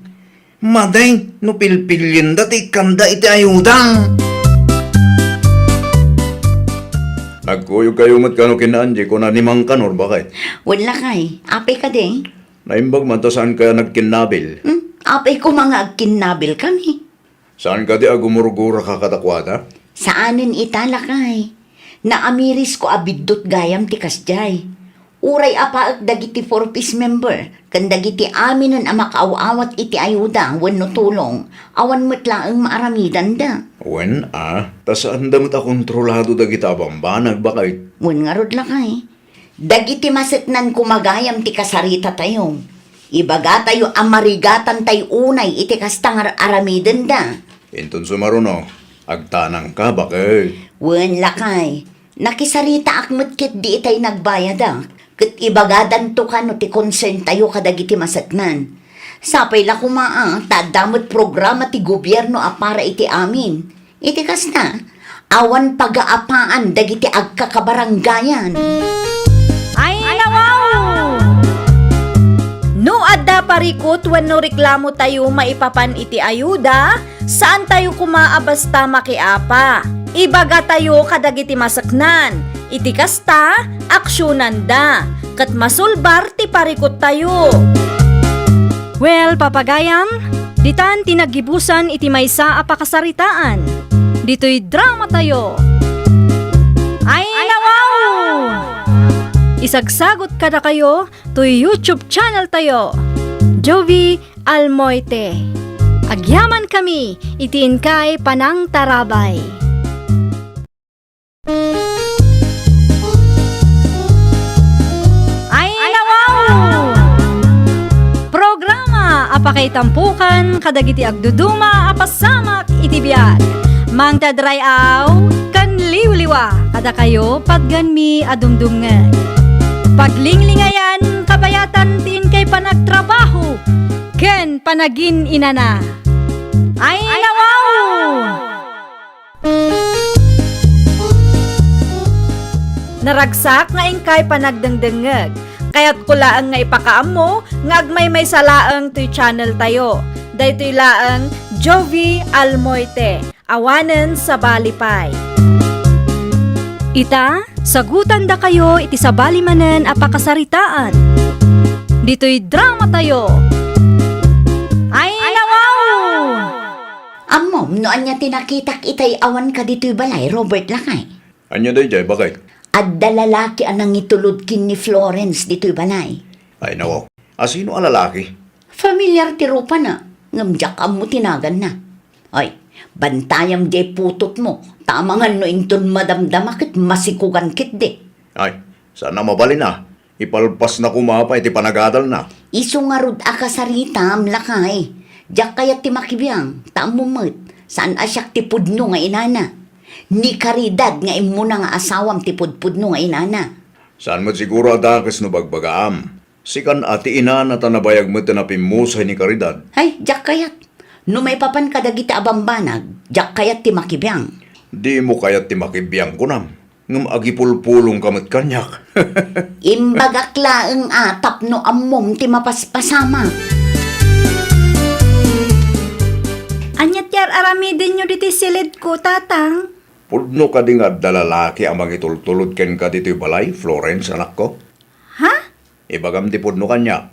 Madi no pilpilienda ti ikkanda iti ayuda. Nagkuyogkayo met kano ken Angie, kuna ni Mang Kanor, baket? Wen, lakay. Apay kadi? Naimbag man ta saankayo a nagkinnabil. Hmm? Apay koma nga agkinnabilkami? Saan kadi a gumurguraka kadakuada? Saanen ita, lakay. Naamirisko a biddut gayam ti kasdiay. Uray apaek dagiti Four Ps member ken dagiti aminen a makaaw-awat iti ayuda wenno tulong, awan met laeng maaramidanda. Wen a, ta saanda met a kontrolado dagita a bambanag, baket? Wen ngarud, lakay. Dagiti maseknan koma gayam ti kasaritatayo. Ibagatayo a marigatantay unay iti kasta nga ar-aramidenda. Inton sumaruno, agtanangka, baket. Wen, lakay. Nakisaritaak met ketdi itay nagbayadak, ket ibagadanto kano ti concerntayo kadagiti maseknan. Sapay la koma a ta adda met programa ti gobierno a para iti amin. Iti kasta, awan pagaapaan dagiti agkakabarangayan. Ay, nawaw! No adda parikut wenno reklamotayo maipapan iti ayuda, saantayo koma a basta makiapa. Ibagatayo kadagiti maseknan. Iti kasta, aksionanda, ket masulbar ti parikuttayo. Well, papagayam, ditan ti naggibusan iti maysa a pakasaritaan. Ditoy dramatayo. Ay, nawaw! Isagsagut kadakayo toy YouTube channeltayo, Jovie Almoite. Agyamankami iti inkay panangtarabay. Ay, nawaw! Programa a pakaitampokan kadagiti agduduma a pasamak iti biag. Mangted ray-aw ken liwliwa kadakayo patgenmi a dumdumngeg. Paglinglingayan, kabayatan ti inkay panagtrabaho ken panagin-inana. Ay, nawaw! Naragsak nga inkay panagdengdengngeg. Kayatko laeng nga ipakaammo nga agmaymaysa laeng toy channeltayo. Daytoy laeng Jovie Almoite, awanen sabali pay. Ita, sagutandakayo iti sabali manen a pakasaritaan. Ditoy dramatayo. Ay, nawaw! Ammom no ania ti nakitak itay awanka ditoy balay, Robert, lakay? Ania daydiay, baket? Adda lalaki a nangitulod ken ni Florence ditoy balay. Ay, nawaw. Asino a lalaki? Familiar ti rupana, ngem diak ammo ti naganna. Ay, Bantayam diay putotmo, ta amangan no inton madamdama ket masikugan ketdi. Ay, saan a mabalin a. Ipalpasna koma pay ti panagadalna. Isu ngarud a kasaritam, lakay. Diak kayat ti makibiang, ta ammom met, saan a siak ti pudno nga inana. Ni Caridad nga immuna nga asawam ti pudpudno nga inana. Saan met siguro a dakes no bagbagaam. Sikan a ti inana ta nabayag met a pimmusay ni Caridad. Ay, diak kayat. No maipapan kadagiti a bambanag, diak kayat ti makibiang. Dimo kayat ti makibiang, kunam? Ngem agipulpulongka met kaniak. Imbagak laeng a tapno ammom ti mapaspasamak. Ania ti ar-aramidenyo ditoy siledko, Tatang? Pudno kadi nga adda lalaki a mangitultulod kenka ditoy balay, Florence, anakko? Ha? Ibagam ti pudno kaniak.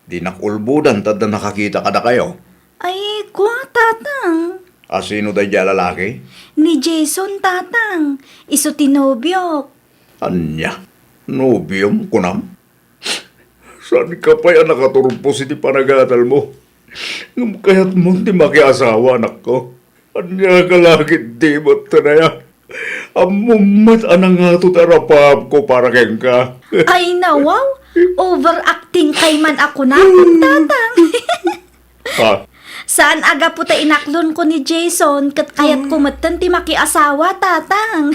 Dinak ulbodan ta adda nakakita kadakayo. Ay, kua, Tatang. A, sino daydiay a lalaki? Ni Jason, Tatang. Isu ti nobiok. Ania? Nobiom, kunam? Saanka pay a nakaturpos iti panagadalmo? Ngem kayatmon ti makiasawa, anakko. Ania ka la ketdi met, Tanaya? Ammom met a nangato ti arapaapko para kenka. Ay, nawaw! Overacting kay man a kunam, Tatang. Ha? Saan a gapu ta inaklonko ni Jason, ket kayatko metten ti makiasawa, Tatang.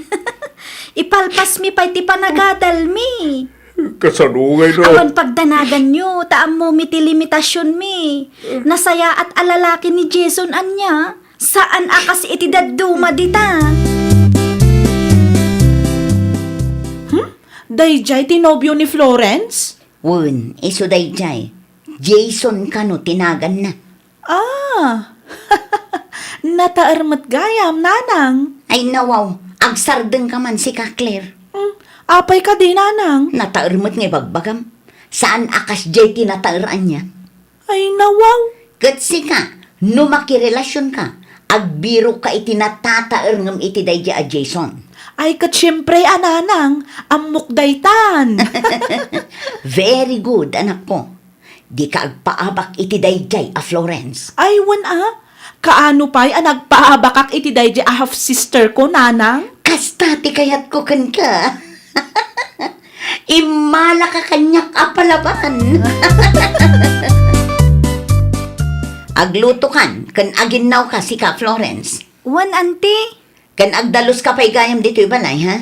Ipalpasmi pay ti panagadalmi. Kasano ngay no? Awan pagdanaganyo, ta ammomi ti limitasionmi. Nasayaat a lalaki ni Jason ania. Saan a kas iti dadduma dita. Hmm? Daydiay ti nobio ni Florence? Wen, isu daydiay. Jason kano ti naganna. Ah! Nataer met gayam, nanang. Ay, nawaw, agsardengka man sika, Claire. Hmm, apay kadi, nanang? Nataer met nga ibagbagam. Saan a kasdiay ti nataer ania? Ay, nawaw. Ket sika, no makirelasionka, agbirokka iti natataer ngem iti daydiay a Jason. Ay, ket siempre a, nanang, ammok daytan. Very good, anakko. Dika agpaabak iti daydiay a Florence. Ay, wen a. Kaano pay a nagpaabakak iti daydiay a half-sister ko, nanang? Kasta ti kayatko kenka. Immalaka kaniak a palaban. Aglutokan ken aginnawka sika, Florence. Wen, anti. Ken agdaluska pay gayam ditoy balay, ha?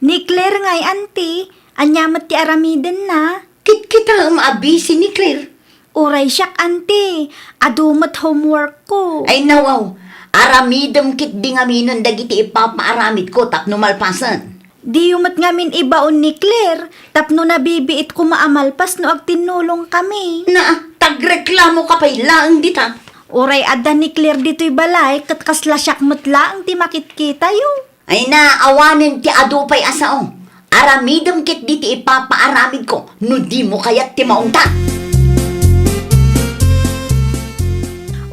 Ni Claire ngay, anti. Ania met ti aramidenna? Kitkitaem a busy ni Claire. Uray siak, anti. Adu met homework ko. Ay, nawaw. Aramidem ketdi ngaminen dagiti ipapaaramidko tapno malpasen. Diyo met ngamin ibaon ni Claire tapno nabibiit koma a malpas no agtinnulongkami. Na, tagreklamoka pay laeng dita. Uray adda ni Claire ditoy balay ket kasla siak met laeng ti makitkitayo. Ay na, awanen ti adu pay a sao. Aramidem ketdi ti ipapaaramidko no dimo kayat ti maungta.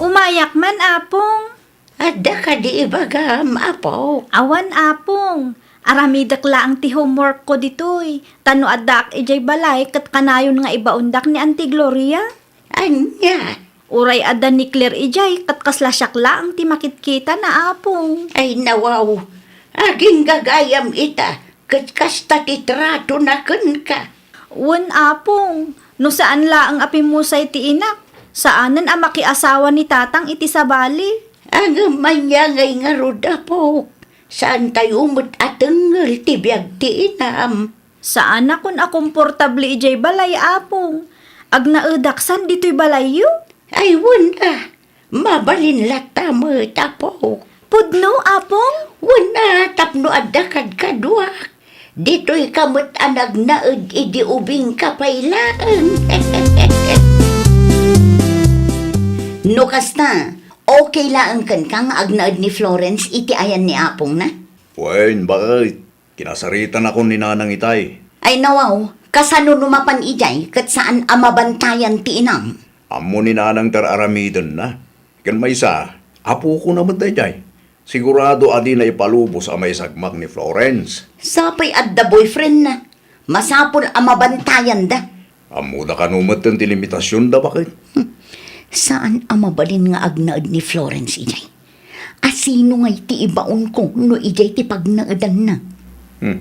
Umayak man, Apong. Adda kadi ibagam, Apo? Awan, Apong. Aramidek laeng ti homework ko ditoy. Ta no addaak idiay balay, ket kanayon nga ibaondak ni Auntie Gloria. Ania? Uray adda ni Claire idiay, ket kasla siak laeng ti makitkitana, Apong. Ay, nawaw. Agingga gayam ita, ket kasta ti tratona kenka. Wen, Apong, no saan laeng a pimmusay ti inak, saanen a makiasawa ni Tatang iti sabali. Ngem ania ngay ngarud, Apok? Saantayo met a tengngel ti biag ti inam. Saanakon a komportable idiay balay, Apong. Agnaedak san ditoy balayyo? Ay, wen a. Mabalin latta met, Apok. Pudno, Apong? Wen a, tapno adda kadkaduak. Ditoyka met a nagnaed idi ubingka pay laeng. No kasta, okay laeng kenka nga agnaed ni Florence iti ayan ni apongna? Wen, bakit? Kinasaritanakon ni Nanang itay. Ay, nawaw, kasano no mapan idiay ket saan a mabantayan ti inam? Ammo ni Nanang ti ar-aramidenna. Ken maysa, apokona met daydiay. Sigurado a dina ipalubos a maisagmak ni Florence. Sapay adda boyfriendna. Masapul a mabantayanda. Ammoda kano metten ti limitasionda, bakit? Hmm. Saan a mabalin nga agnaed ni Florence idiay. Asino ngay ti ibaonko no idiay ti pagnaedanna? Hmm.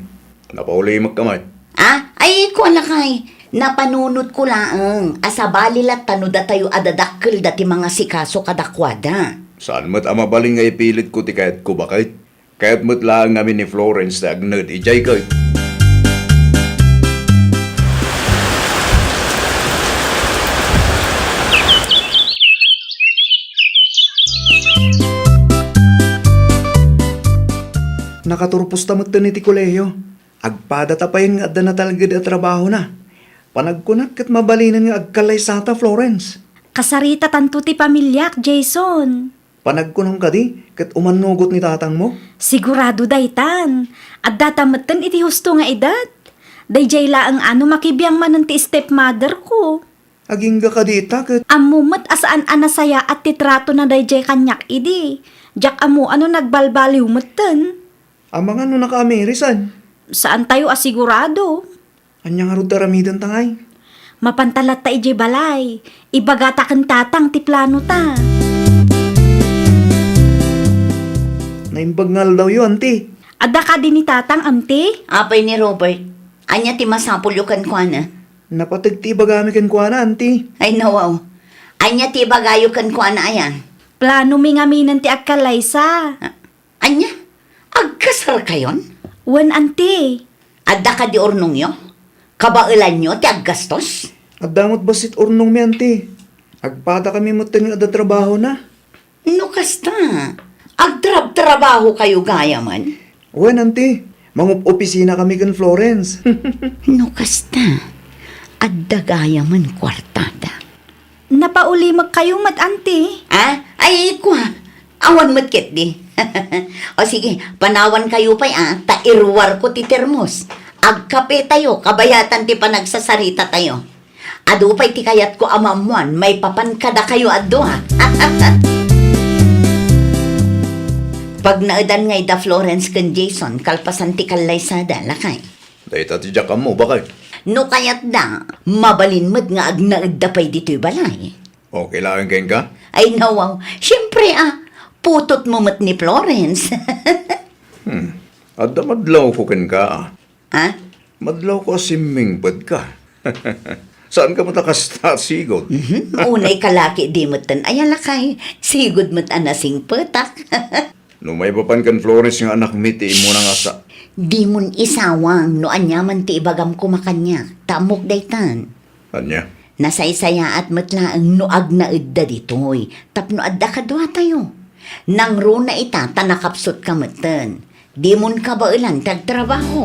Napaulimek ka met. Ah, ay, kua lakay. Napanunotko laeng a sabali latta no datayo a dadakkelda ti mangasikaso kadakuada. Saan met a mabalin nga ipilitko ti kayatko, baket? Kayat met laeng ngamin ni Florence ti agnaed idiay ket. Nakaturposta metten iti kolehio. Agpadata pay nga adda natalged a trabahona. Panagkunak ket mabalinen nga agkallaysata, Florence. Kasaritatanto ti pamiliak, Jason. Panagkunam kadi ket umannugot ni tatangmo? Sigurado daytan. Addata metten iti husto nga edad. Daydiay laeng a no makibiang manen ti stepmother ko. Agingga kadi ita ket. Ammo met a saan a nasayaat ti tratona daydiay kaniak idi. Diak ammo a no nagbalbaliw metten. Amangan no nakaamirisan. Saantayo a sigurado. Ania ngarud ti aramidenta ngay? Mapanta latta idiay balay. Ibagata ken tatang ti planota. Naimbag nga aldawyo, anti. Adda kadi ni tatang, anti? Apay ni Robert, ania ti masapulyo kenkuana? Napateg ti ibagami kenkuana, anti. Ay, nawaw. Ania ti ibagayo kenkuana, aya? Planomi ngaminen ti agkallaysa. Ah, Ania? Agkasarkayon? Wen, anti. Adda kadi urnongyo? Kabaelanyo ti aggastos? Adda met bassit urnongmi, anti. Agpadakami metten nga adda trabahona. No kasta, agtrabtrabahokayo gayamen? Wen, anti. Mangup-opisinakami ken Florence. No kasta, adda gayamen kuartada. Napaulimekkayo met, anti? Ah? Ay, kua. Awan met ketdi. O sige, panawankayo pay, ah, ta iruarko ti termos. Agkapetayo, kabayatan ti panagsasaritatayo. Adu pay ti kayatko a maammoan maipapan kadakayo a dua. Pagnaedan ngay da Florence ken Jason kalpasan ti kallaysada, lakay. Dayta ti diak ammo, baket. No kayatda, mabalin met nga agnaedda pay ditoy balay. Okay laeng kenka? Ay, nawaw. Siempre, ah. Putotmo met ni Florence. Hmm. Adda madlawko kenka, ah. Ha? Madlawko a simmingpet ka. Saanka met a kasta a sigud? Mhm. Unay kalaki di metten aya lakay. Sigud met a nasingpetak. No maipapan ken Florence nga anakmi ti immuna nga sa- Dimon isawang no aniaman ti ibagam koma kaniak, ta ammok daytan. Ania? Nasaysayaat met laeng no agnaedda ditoy, tapno adda kaduatayo. Nangruna ita ta nakapsutka metten. Dimon kabaelan ti agtrabaho.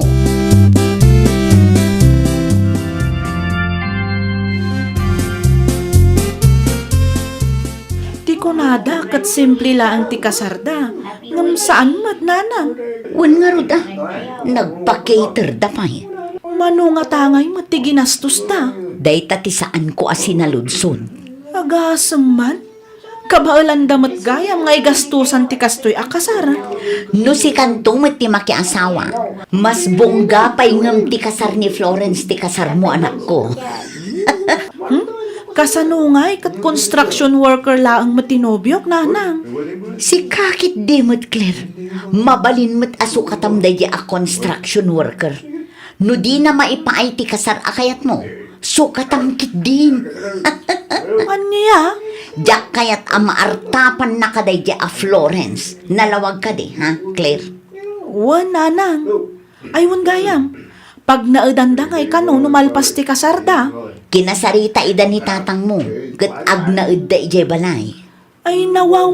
Ti kunada ket simple laeng ti kasarda, ngem saan met, nanang. Wen ngarud a, nagpa-caterda pay. Mano ngata ngay met ti ginastosta? Dayta ti saanko a sinaludsod. Agasem man, kabaelanda met gayam nga igastosan ti kastoy a kasar. No sikanto met ti makiasawa, mas bongga pay ngem ti kasar ni Florence ti kasarmo, anakko. Hmm? Kasano ngay ket construction worker laeng met ti nobiok, nanang? Sika ketdi met, Claire. Mabalin met a sukatam daydi a construction worker. No dina maipaay ti kasar a kayatmo, sukatam ketdin. Ania? Diak kayat a maartapanna kadaydi a Florence. Nalawag kadi, ha, Claire? Wen, nanang. Ay, wen gayam. Pagnaedanda ngay kano no malpas ti kasarda? Kinasarita ida ni tatangmo, ket agnaedda idiay balay. Ay, nawaw.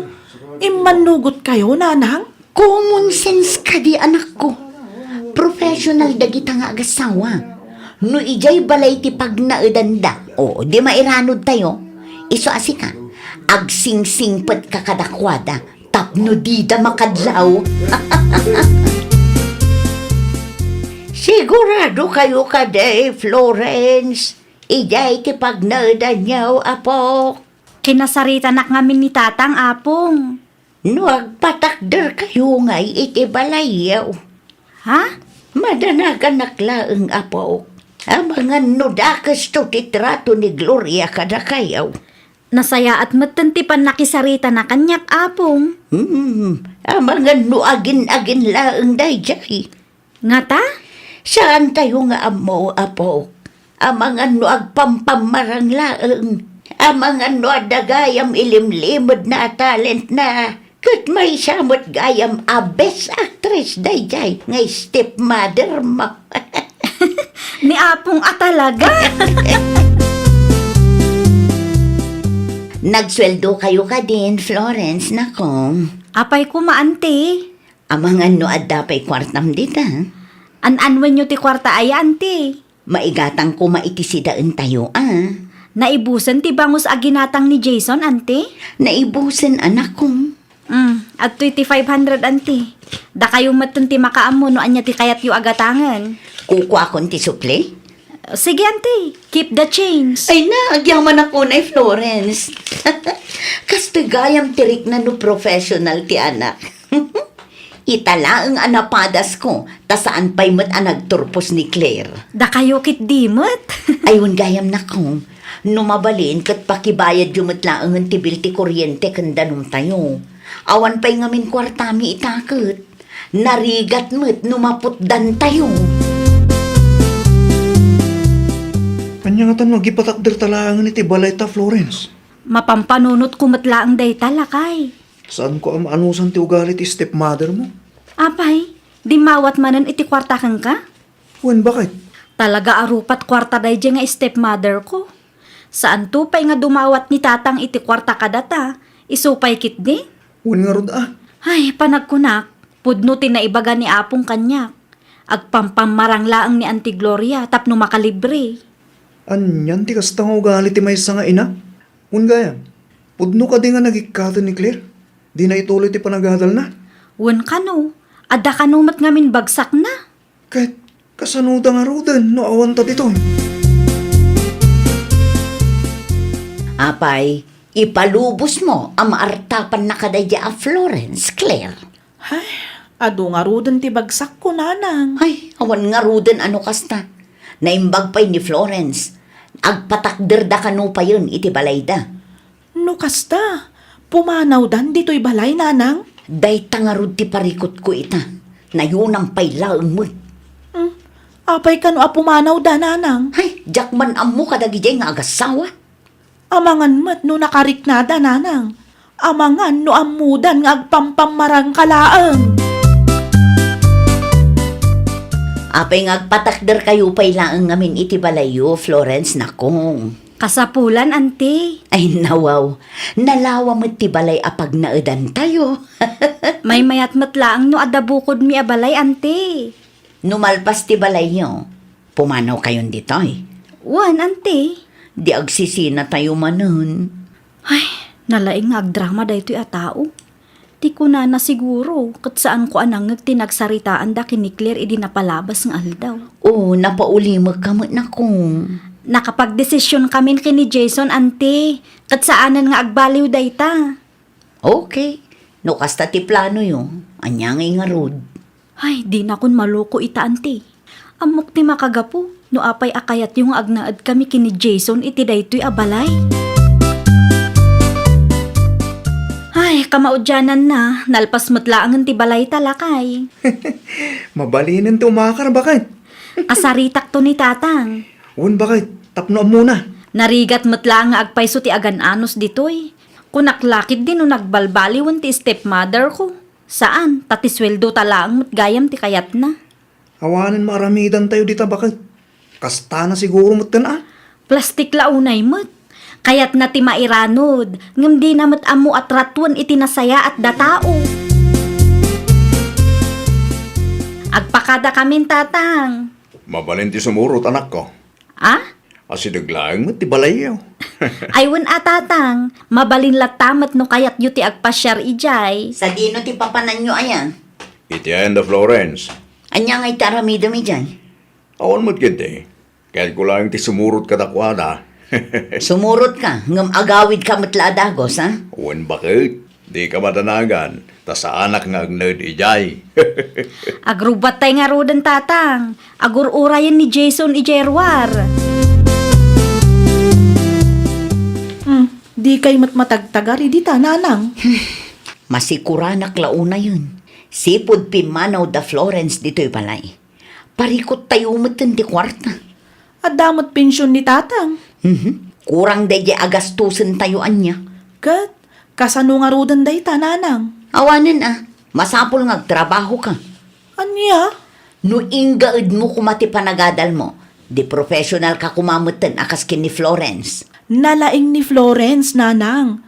Immannugotkayo, nanang? Common sense kadi, anakko. Professional dagita nga agassawa. No idiay balay ti pagnaedanda, o di mairanodtayo, isu a sika, agsingsingpetka kadakuada tapno dida makadlaw. Siguradokayo kadi, Florence, idiay ti pagnaedanyo, apok? Kinasaritanak ngamin ni tatang, apong. No agpatakderkayo ngay iti balayyo. Ha? Madanaganak laeng, apok. Amangan no dakesto ti trato ni Gloria kadakayo. Nasayaat metten ti pannakisaritana kaniak, Apong. Hmm, amangan no agin-agin laeng daydiay. Ngata? Saantayo nga ammo, Apo. Amangan no agpampammarang laeng. Amangan no adda gayam ilimlimedna a talentna. Ket maysa met gayam a best actress daydiay nga stepmother mo. Ni Apong a talaga. Nagsueldo kayo kadin, Florence, nako. Apay koma, Auntie? Amangan no adda pay kuartam dita. An-anwenyo ti kuarta aya, Auntie? Maigatang koma iti sidaentayo, a. Naibusen ti bangus a ginatang ni Jason, Auntie? Naibusen, anakko. Mm, adtoy ti five hundred, Auntie. Dakayo metten ti makaammo no ania ti kayatyo a gatangen. Kukuakon ti sukli? Sige, Auntie. Keep the change. Ay na, agyamanak unay, Florence. Kastoy gayam ti rikna no professional ti anak. Ita laeng a napadasko, ta saan pay met a nagturpos ni Claire. Dakayo ketdi met. Ay, wen gayam, nako. No mabalin, ket pakibayadyo met laengen ti bill ti kuryente ken danumtayo. Awan pay ngamin kuartami ita ket. Narigat met no maputdantayo. Ania ngata no agipatakderta laengen iti balayta, Florence? Mapampanunotko met laeng dayta, lakay. Saanko a maanusan ti ugali ti stepmother mo. Apay, dimmawat manen iti kuarta kenka? Wen, baket? Talaga a rupat kuarta daydiay nga stepmother ko. Saanto pay nga dumawat ni Tatang iti kuarta kadata, isu pay ketdi? Wen ngarud a. Ay, panagkunak, pudno ti naibaga ni Apong kaniak. Agpampammarang laeng ni Auntie Gloria tapno makalibre. Anian ti kasta nga ugali ti maysa nga ina? Wen gayam, pudno kadi nga nagikkaten ni Claire? Dina ituloy ti panagadalna? Wen kano, adda kano met ngamin bagsakna? Ket kasanoda ngaruden no awanta ditoy? Apay, ipalubosmo a maartapanna kadaydiay a Florence, Claire. Ay, adu ngaruden ti bagsakko, nanang. Ay, awan ngaruden a no kasta. Naimbag pay ni Florence. Agpatakderda kano payen iti balayda. No kasta, pumanawdan ditoy balay, nanang? Dayta ngarud ti parikutko ita. Nayonam pay laeng met. Hmm, apay kano a pumanawda, nanang? Ay, diak man ammo kadagidiay nga agassawa. Amangan met no nakariknada, nanang. Amangan no ammodan nga agpampammarangka laeng. Apay nga agpatakderkayo pay laeng ngamin iti balayyo, Florence, nakong? Kasapulan, Auntie. Ay, nawaw. Nalawa met ti balay a pagnaedantayo. Maymayat met laeng no adda bukodmi a balay, Auntie. No malpas ti balayyo, pumanawkayon ditoy? Wen, Auntie. Di agsisinatayo manen. Ay, nalaing nga agdrama daytoy a tao. Ti kunana siguro, ket saanko a nangngeg ti nagsaritaanda ken ni Claire idi napalabas nga aldaw. O, napaulimekka met, nakong? Nakapagdesisionkamin ken ni Jason, Auntie, ket saanen nga agbaliw dayta. Okay. No kasta ti planoyo, ania ngay ngarud? Ay, dinakon maloko ita, Auntie. Ammok ti makagapu no apay a kayatyo nga agnaedkami ken ni Jason iti daytoy a balay. Ay, kamaudiananna, nalpas met laengen ti balayta, lakay. Mabalinen ti umakar, baket? Asaritakto ni Tatang. Wen, baket, tapno ammona. Narigat met laeng nga agpayso ti agan-anos ditoy. Kunak la ketdi no nagbalbaliwen ti stepmother ko. Saan, ta ti sueldota laeng met gayam ti kayatna. Awanen maaramidantayo dita, baket. Kastana siguro metten a. Plastik la unay met. Kayatna ti mairanod, ngem dina met ammo a tratuen iti nasayaat da tao. Agpakadakamin, Tatang. Mabalin ti sumurot, anakko. A? Asideg laeng met ti balayyo. Ay, wen a, Tatang, mabalin latta met no kayatyo ti agpasiar idiay. Sadino ti papananyo aya? Iti ayan da Florence? Ania ngay ti aramidem idiay? Awan met ketdi. Kayatko laeng ti sumurot kadakuada. Sumurotka, ngem agawidka met la a dagus, a? Wen, baket. Dika madanagan, ta saanak nga agnaed idiay. Agrubbattay ngaruden, Tatang. Agur-urayen ni Jason idiay ruar. Hmm, di Ikay met matagtagar idi ta, nanang. Masikuranak la unayen. Sipud pimmanaw da Florence ditoy balay, parikut tayo metten ti kuarta. Adda met pension ni tatang. Mhm. Kurang daydi agastusen tayo ania. Ket, kasano ngaruden dayta, nanang? Awanen a, masapul nga agtrabaho ka. Ania? No inggaedmo koma ti panagadalmo, di professional ka koma metten a kas ken ni Florence. Nalaing ni Florence, nanang.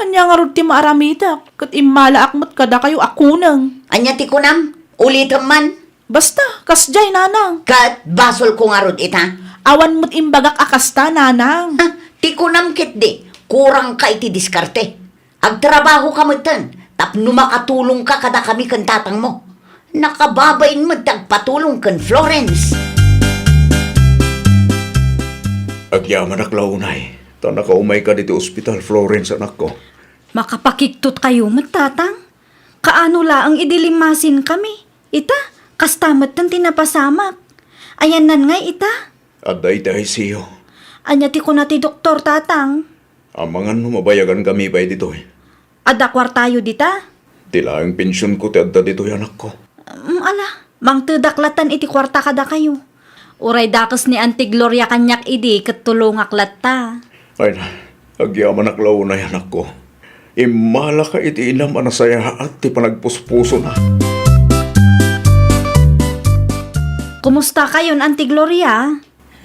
Ania ngarud ti maaramidek, ket immalaak met kadakayo a kuneng. Ania ti kunam? Ulitem man. Basta, kasdiay, nanang. Ket basolko ngarud ita? Awan met imbagak a kasta, nanang. Ha? Ti kunam ketdi, kurang ka iti diskarte. Agtrabaho ka metten tapno makatulong ka kadakami ken tatangmo. Nakababain met ti agpatulong ken Florence. Agyamanak la unay, ta nakaumay ka ditoy ospital, Florence, anakko. Makapakigtot kayo met, tatang. Kaano laeng idi limmasinkami? Ita, kasta metten ti napasamak. Ayannan ngay ita? Adda iti I C U. Ania ti kuna ti doktor, tatang? Amangan no mabayagankami pay ditoy. Adda kuartayo dita? Ti laeng pensionko ti adda ditoy, anakko. Mm, ala, mangtedak latan iti kuarta kadakayo. Uray dakes ni Auntie Gloria kaniak idi ket tulongak latta. Ay na, agyamanak la unay, anakko. Immalaka iti inam a nasayaat ti panagpuspusona. Kumusta kayon, Auntie Gloria?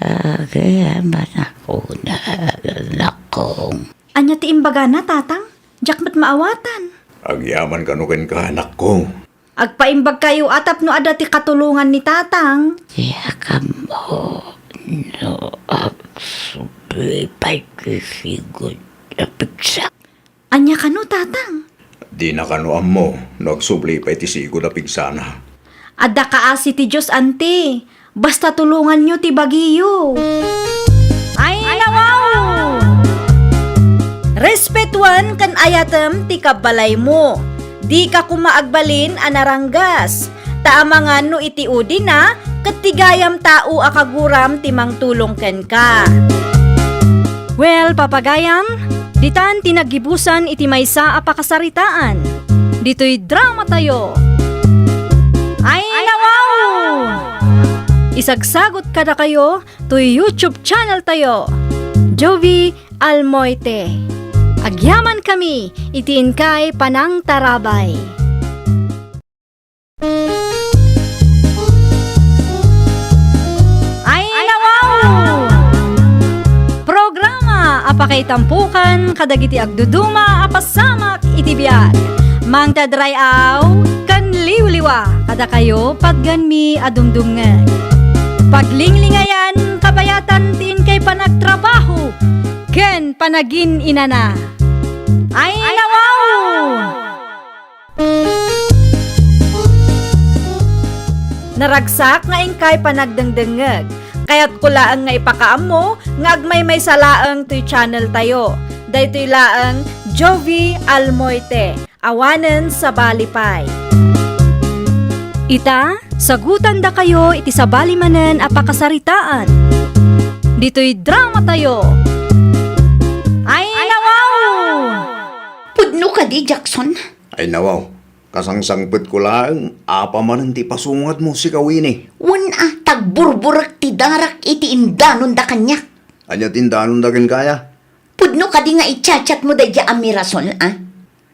Agyamanak unay, anakko. Ania ti imbagana, tatang? Diak met maawatan. Agyaman kano kenka, anakko. Agpaimbag kayo a tapno adda ti katulongan ni tatang. Diak ammo no agsubli pay ti sigud a pigsa. Ania kano, tatang? Dina kano ammo no agsubli pay ti sigud a pigsana. Adda kaasi ti Dios, anti. Basta tulonganyo ti bagiyo. Ay, nawaw! Respetuan ken ayatem ti kabbalaymo. Dika koma agbalin a naranggas. Ta amangan no iti udina, ket ti gayam tao a kaguram ti mangtulong kenka. Well, papagayam, ditan ti naggibusan iti maysa a pakasaritaan. Ditoy drama tayo. Ay, nawaw! Isagsagot kadakayo toy YouTube channel tayo, Jovi Almoite. Agyaman kami iti inkay panangtarabay. Ay, nawaw! Programa a pakaitampokan kadagiti agduduma a pasamak iti biag. Mangted ray-aw ken liwliwa kadakayo patgenmi a dumdumngeg. Paglinglingayan, kabayatan ti inkay panagtrabaho ken panagin-inana. Ay, nawaw! Naragsak nga inkay panagdengdengngeg. Kayatko laeng nga ipakaammo nga agmaymaysa laeng toy channel tayo. Daytoy laeng Jovi Almoite, awanen sabali pay. Ita, sagutandakayo iti sabali manen a pakasaritaan. Ditoy drama tayo. Ay, nawaw! Pudno kadi, Jackson? Ay, nawaw. Kasangsangpetko laeng, apay manen ti pasungadmo, sika, Winnie? Wen a, tagburburek ti darak iti indanonda kaniak. Ania ti indanonda kenka? Pudno kadi nga i-chat-chatmo daydiay a Mirasol, a?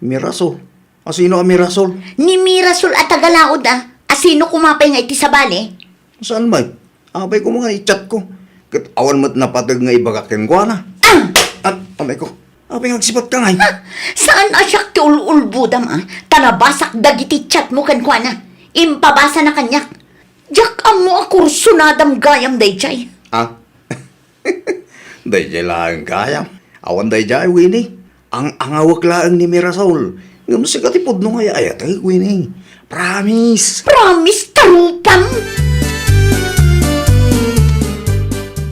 Mirasol? Asino a Mirasol? Ni Mirasol a taga-Laod, a. Asino koma pay nga iti sabali? Saan met? Apay koma nga i-chatko. Ket awan met napateg nga ibagak kenkuana. Ah! An-, amay ko. Apay nga agsipatka ngay? Ha? Saan a siak ti ul-ulbodam, a? Ta nabasak dagiti chatmo kenkuana. Impabasana kaniak. Diak ammo a kursunadam gayam daydiay. Ah? Daydiay laeng gayam. Awan daydiay, Winnie. Ang-angawek laeng ni Mirasol. Ngem sika ti pudno nga ay-ayatek, Winnie. Promise. Promise, tarupam!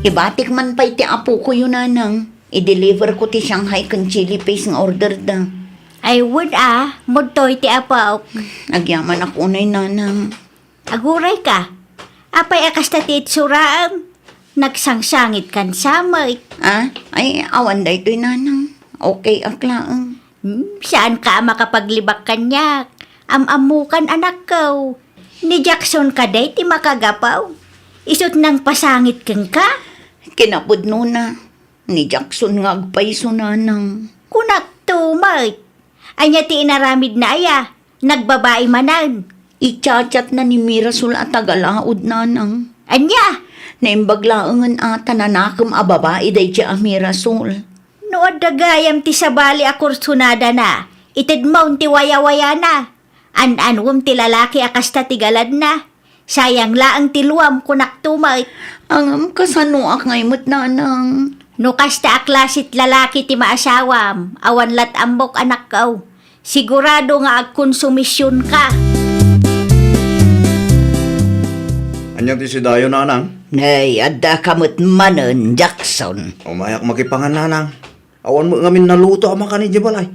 Ibatik man pay ti apokoyo, nanang. I-deliver ko ti Shanghai ken chili paste nga order da. Ay, wen a, mudtoy ti apok. Agyamanak unay, nanang. Aguray ka. Apay a kasta ti itsuram? Nagsangsangit kan samay. Ah? Ay, awan daytoy, nanang. Okay ak laeng. Hmm, saanka a makapaglibak kaniak. Am-ammokan, anakko. Ni Jackson kadi ti makagapu. Isu't nangpasangit kenka? Kinapudnona, ni Jackson nga agpayso, nanang. Kunakto met. Ania ti inaramidna aya? Nagbabai manen. Ichat-chatna ni Mirasol a taga-Laod, nanang. Ania? Naimbag laengen a ta nanakem a babai daydiay a Mirasol. No adda gayam ti sabali a kursunadana, itedmon ti wayawayana. An-anuem ti lalaki a kasta ti galadna. Sayang laeng ti luam, kunakto met. Ngem kasanoak ngay met, nanang? No kasta a klasit lalaki ti maasawam, awan lat' ammok, anakko. Sigurado nga agkonsumisionka. Ania ti sidayo, nanang? Nay, addaka met manen, Jackson. Umayak makipangan, nanang. Awan met ngamin naluto a makan idiay balay.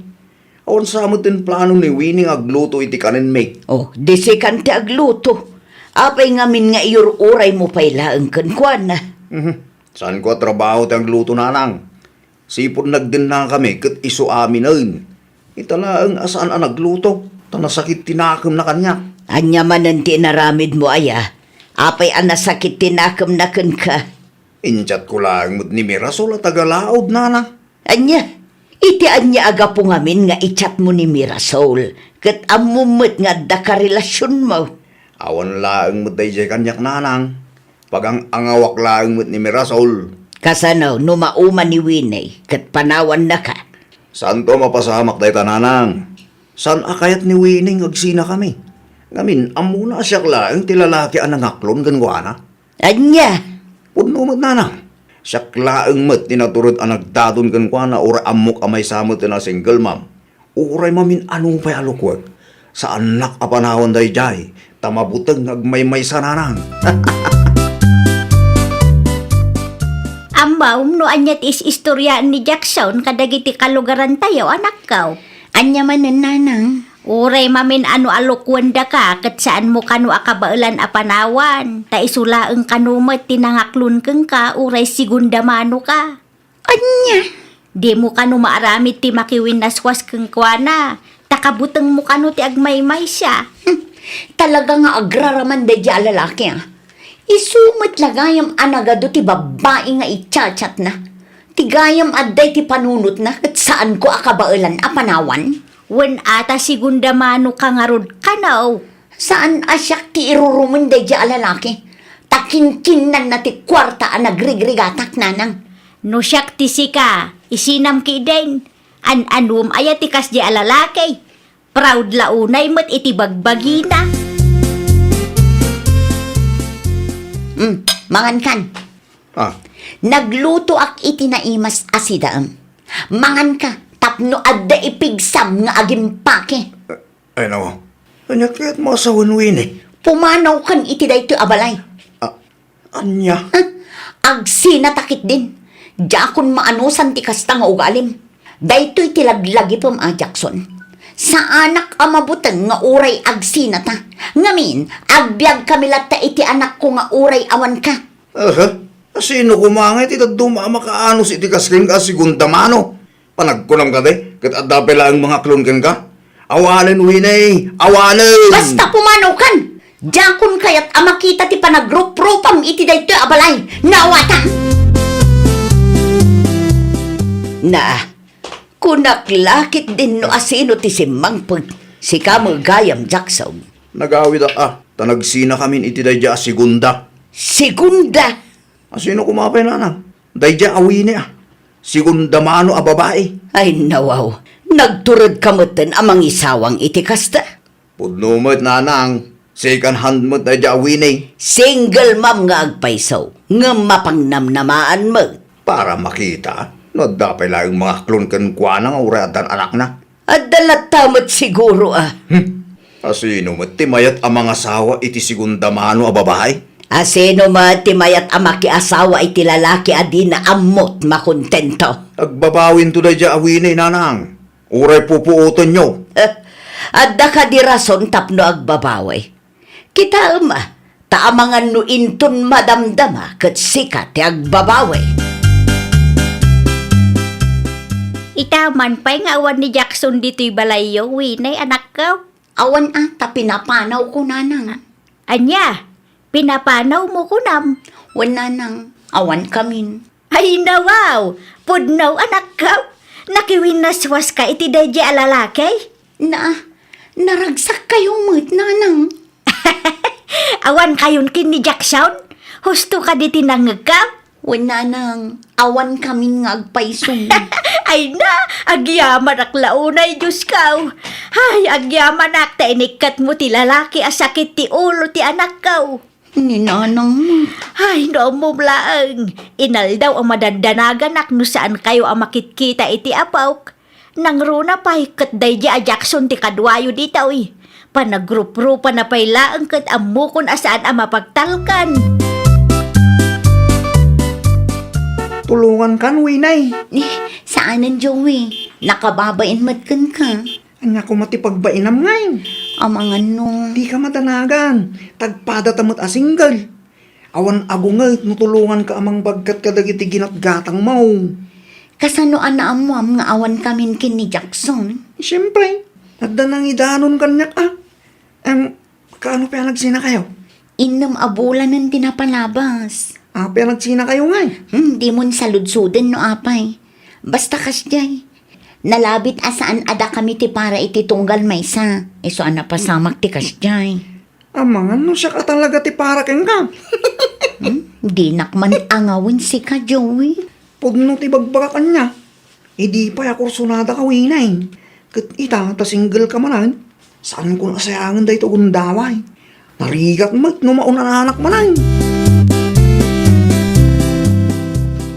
Awan sa met ti plano ni Winnie nga agluto iti kanenmi. Oh, di sikan ti agluto. Apay ngamin nga iyur-uraymo pay laeng kenkuana? Mhm. Saanko a trabaho ti agluto, nanang. Sipud nagdennakami ket isu aminen. Ita laeng a saan a nagluto, ta nasakit ti nakemna kaniak. Ania manen ti inaramidmo aya? Apay a nasakit ti nakemna kenka? Inchatko laeng met ni Mirasol a taga-Laod, nanang. Ania? Iti ania a gapu ngamin nga ichatmo ni Mirasol, ket ammom met nga adda karelasionmo? Awan laeng met daydiay kaniak, nanang. Pagang-angawak laeng met ni Mirasol. Kasano no mauman ni Winnie ket panawannaka? Saanto a mapasamak dayta, nanang. Saan a kayat ni Winnie nga agsinakami. Ngamin, ammona a siak laeng ti lalaki a nangaklon kenkuana. Ania? Pudno met, nanang. Siak laeng met ti natured a nagdaton kenkuana uray ammok a maysa met a single mom. Uray mamin-ano pay a lukuek, saannak a panawan daydiay, ta mabuteng nga agmaymaysa, nanang. Ammom no ania ti is-istoriaan ni Jackson kadagiti kalugarantayo, anakko? Ania manen, nanang? Uray mamin-ano a lukuendaka ket saanmo kano a kabaelan a panawan, ta isu laeng kano met ti nangaklon kenka uray segunda manoka. Ania? Dimo kano maaramid ti makiwinnaswas kenkuana, ta kabutengmo kano ti agmaymaysa. Hmm, talaga nga agraraman daydiay a lalaki, a. Isu met la gayam a nagadu ti babbai nga ichat-chatna. Ti gayam adda iti panunotna ket saanko a kabaelan a panawan. Wen a ta segunda manoka ngarud kano. Saan a siak ti irurumen daydiay a lalaki, ta kinkinnanna ti kuarta a nagrigrigatak, nanang. No siak ti sika, isinam ketdin. An-anuem aya ti kasdiay a lalaki? Proud la unay met iti bagbagina. Mm, mangankan. Ah. Naglutoak iti naimas a sidaem. Manganka tapno adda ipigsam nga agimpake. Ay, nawa. Ania kayat mo a sawen, Winnie? Pumanawkan iti daytoy a balay. Ah, ania? Ah, agsinata ketdin. Diakon maanusan ti kasta nga ugalim. Daytoy ti laglagipem a Jackson. Saanak a mabuteng nga uray agsinata. Ngamin, agbiagkami latta iti anakko nga uray awanka. Aha. Asino koma ngay ti dadduma a makaanus iti kas kenka a segunda mano? Panagkunam kadi, ket adda pay laeng mangaklon kenka? Awanen, Winnie! Awanen! Basta pumanawkan! Diakon kayat a makita ti panagruprupam iti daytoy a balay. Naawatan! Na, kunak la ketdin no asino ti simmangpet. Sika met gayam, Jackson. Nagawidak a, ta nagsinakamin iti daydiay a segunda. Segunda? Asino koma pay, nanang? Daydiay a Winnie a. Segunda mano a babai. Ay, nawaw. Nagturedka metten a mangisawang iti kasta? Pudno met, nanang. Second hand met daydiay a Winnie. Single mom nga agpayso, ngem mapangnamnamaan met. Para makita no adda pay laeng mangaklon kenkuana nga uray addan anakna. Adda latta met siguro a. Hmm. Asino met ti mayat a mangasawa iti segunda mano a babai? Asino met ti mayat a makiasawa iti lalaki a dina ammot makontento? Agbabawinto daydiay a Winnie, nanang. Uray pupuotenyo. Eh, adda kadi rason tapno agbabawi? Kitaem a, ta amangan no inton madamdama ket sika ti agbabawi. Ita man pay nga awan ni Jackson ditoy balayyo, Winay, anakko. Awan a, ta pinapanawko, nanang. Ania? Pinapanawmo kunam? Wen, nanang, awan kamin. Ay, nawaw! Pudno, anakko! Nakiwinnaswaska iti daydi a lalaki? Na, naragsakkayo met, nanang. Awan kayon ken ni Jackson? Husto kadi ti nangngegka? Wen, nanang, awan kamin nga agpayso. Ay na, agyamanak la unay, Diosko. Ay, agyamanak ta inikkatmo ti lalaki a sakit ti ulo ti anakko. Ni nanang met. Ay, no ammom laeng. Inaldaw a madaddanaganak no saankayo a makitkita iti apok. Nangruna pay ket daydi a Jackson ti kaduayo ditoy. Panagruprupana pay laeng ket ammokon a saan a mapagtalkan. Tulongankan, Winay. Eh, saanen, Joey. Nakababain met kenka. Ania koma ti pagbainam ngay? Amangan no. Dika madanagan. Tagpadata met a single. Awan agunget no tulonganka a mangbaggat kadagiti ginatgatangmo. Kasano a naammoam nga awan kamin ken ni Jackson? Siempre, adda nangidanon kaniak a. Em, kaano pay a nagsinakayo? Innem a bulanen ti napalabas. Apay a nagsinakayo ngay? Hmm, dimon saludsoden no apay. Basta kasdiay. Nalabit a saan a dakami ti para iti tunggal maysa. Isu a napasamak ti kasdiay. Amangan no siak a talaga ti para kenka. Hmm? Dinak man angawen sika, Joey. Pudno ti bagbagak ania. Idi pay a kursunada ka, Winay. Ket ita, ta single ka manen, saankon a sayangen daytoy gundaway. Narigat met no maunananak manen.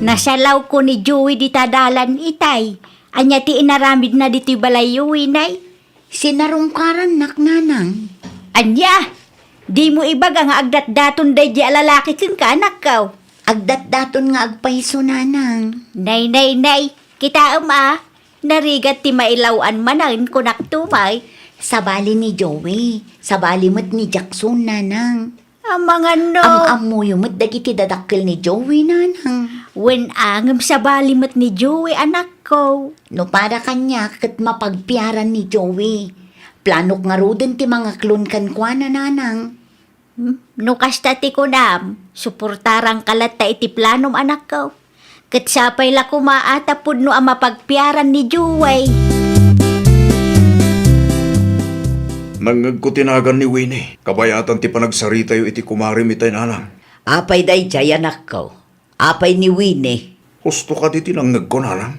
Nasalawko ni Joey dita dalan itay. Ania ti inaramidna ditoy balayyo, Winay? Sinarungkarannak, nanang. Ania? Dimo ibaga nga agdatdaton daydi a lalaki kenka, anakko? Agdatdaton nga agpayso, nanang. Nay, nay, nay. Kitaem a. Narigat ti mailaw-an manen, kunak tumay. Sabali ni Joey. Sabali met ni Jackson, nanang. Amangan no. Am-ammoyo met dagiti dadakkel ni Joey, nanang. Wen a, ngem sabali met ni Joey, anakko. No para kaniak ket mapagpiaran ni Joey. Planok ngaruden ti mangaklon kenkuana, nanang. Hmm? No kasta ti kunam, suportaranka latta iti planom, anakko. Ket sapay la koma a ta pudno a mapagpiaran ni Joey. Nangngegko ti nagan ni Winnie. Kabayatan ti panagsaritayo iti kumarem itay, nanang. Apay daydiay, anakko? Apay ni Winnie? Husto kadi ti nangngegko, nanang?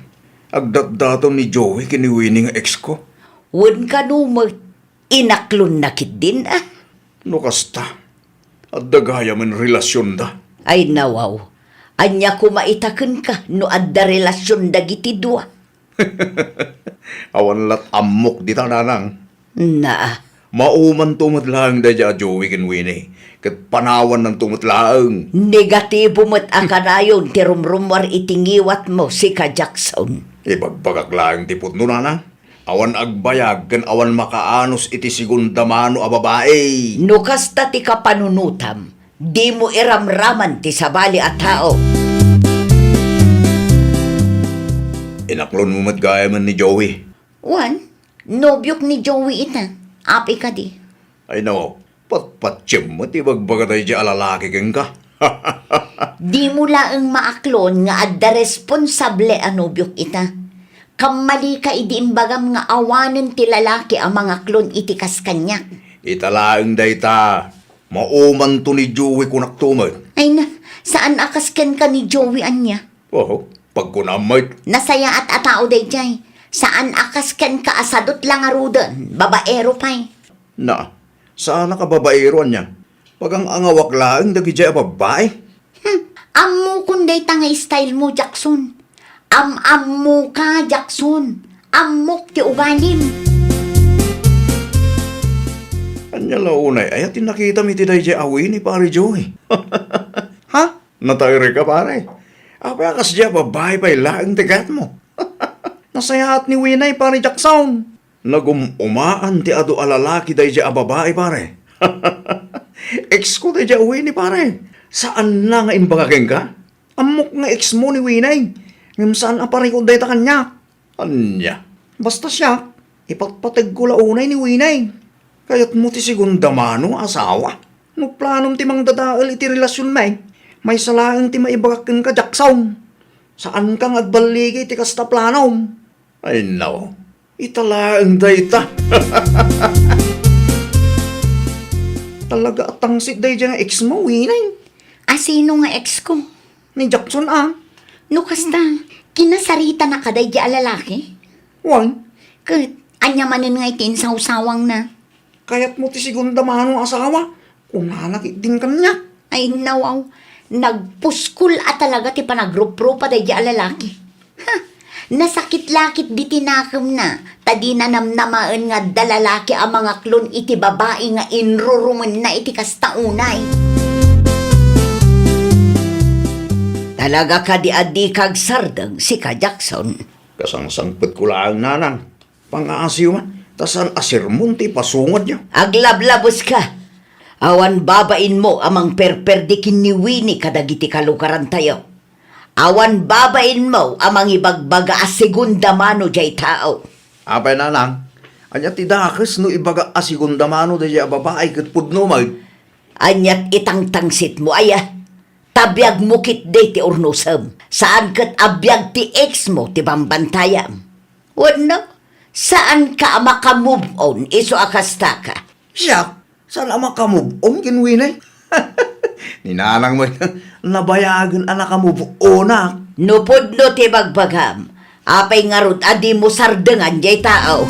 Agdatdaton ni Joey ken ni Winnie nga exko. Wen kano met. Inaklonna ketdin a? No kasta, adda gayamen relasionda. Ay, nawaw. Ania koma ita kenka no adda relasion dagiti dua? Awan lat ammok dita, nanang. Naa. Maumanto met laeng daydiay a Joey ken Winnie, ket panawannanto met laeng. Negatibo met a kanayon ti rumrummuar iti ngiwatmo, sika Jackson. Ibagbagak laeng ti pudno, nanang. Awan agbayag ken awan makaanus iti segunda mano a babai. No kasta ti kapanunotam, dimo iramraman ti sabali a tao. Inaklonmo met gayamen ni Joey. Wen, nobiok ni Joey ita. Apay kadi? Ay no, patpatiem met ti ibagbaga daydiay a lalaki kenka. Dimo laeng maaklon nga adda responsable a nobiok ita. Kammalika idi imbagam nga awanen ti lalaki a mangaklon iti kas kaniak. Ita laeng dayta, maumanto ni Joey, kunakto met. Ay na, saan a kas kenka ni Joey ania? Oho, pagkunam met. Nasayaat a tao daydiay. Saan a kas kenka a sadut la ngaruden, babaero pay. Na, saanak a babaero ania? Pagang-angawak laeng dagidiay a babbai. Hmm, ammokon dayta nga style mo, Jackson. Am-ammoka, Jackson. Ammok ti ugalim. Ania la unay aya ti nakitam iti daydiay a Winnie, Pare Joey? Ha? Nataerka, pare. Apay a kasdiay a babbai pay laeng ti kayatmo? Nasayaat ni Winnie, Pare Jackson. Nagum-umaan ti adu a lalaki daydiay a babai, pare. Ex ko daydiay a Winnie, pare. Saanna nga imbaga kenka? Ammok nga ex mo ni Winnie. Ngem saan a parikut dayta kaniak. Ania? Basta siak, ipatpategko la unay ni Winay. Kayatmo ti segunda mano a asawa? No planom ti mangdadael iti relasionmi, maysa laeng ti maibagak kenka, Jackson. Saanka nga agballigi iti kasta planom. Ay, no. Ita laeng dayta. Talaga a tangsit daydiay nga ex mo, Winay. A sino nga ex ko? Ni Jackson, a. No kasta, kinasaritanaka daydiay a lalaki? Wen. Ket, ania manen nga iti insawsawangna? Kayatmo ti segunda mano a asawa? Kunana ketdin kaniak. Ay, nawaw. Nagpuskol a talaga ti panagruprupa daydiay a lalaki. Ha! Nasakit la ketdi ti nakemna, ta dina namnamaen nga adda lalaki a mangaklon iti babai nga inrurumenna iti kasta unay. Talaga kadi a dika agsardeng, sika, Jackson? Kasangsangpetko laeng, nanang. Pangaasiyo man, ta saan a sermon ti ipasungadyo. Aglablabeska! Awan babainmo a mangperperdi ken ni Winnie kadagiti kalugarantayo. Awan babainmo a mangibagbaga a segunda mano diay tao. Apay, nanang, ania ti dakes no ibaga a segunda mano daydiay a babai ket pudno met? Ania ti itangtangsitmo, aya? Ta biagmo ketdi ti urnosem. Saan ket a biag ti ex mo ti bambantayam. Wenno, saanka a maka-move on isu a kastaka? Siak? Saan a maka-move on ken Winnie? Ni nanang met, nabayagen a naka-move onak. No pudno ti bagbagam, apay ngarud a dimo sardengan diay tao?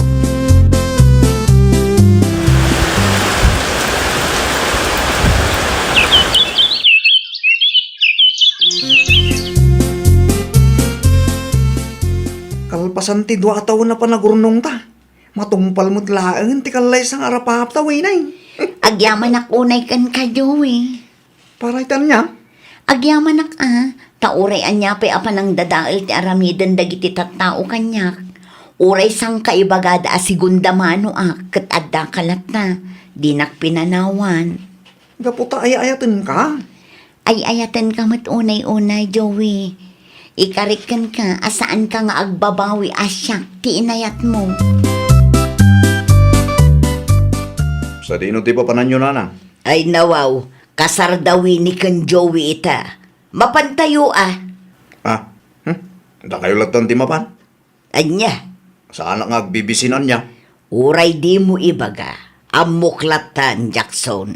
Kalpasan ti dua a tawen a panagurnongta, matungpal met laeng ti kallaysa nga arapapta, Winnie. Agyamanak unay kenka, Joey. Para iti ania? Agyamanak a, ta uray ania pay a panangdadael ti aramiden dagiti tattao kaniak, uray sangkaibagada a segunda manoak ket addaka latta, dinak pinanawan. Gapu ta ay-ayatenka? Ay-ayatenka met unay-unay, Joey. Ikarik kenka a saanka nga agbabawi a siak ti inayatmo. Sadino ti papananyo, nanang? Ay, nawaw, kasar da Winnie ken Joey ita. Mapantayo a. Ah, hmm? Dakayo lattan ti mapan? Ania? Saanak nga agbibisinan nia? Uray dimo ibaga, ammok lattan, Jackson.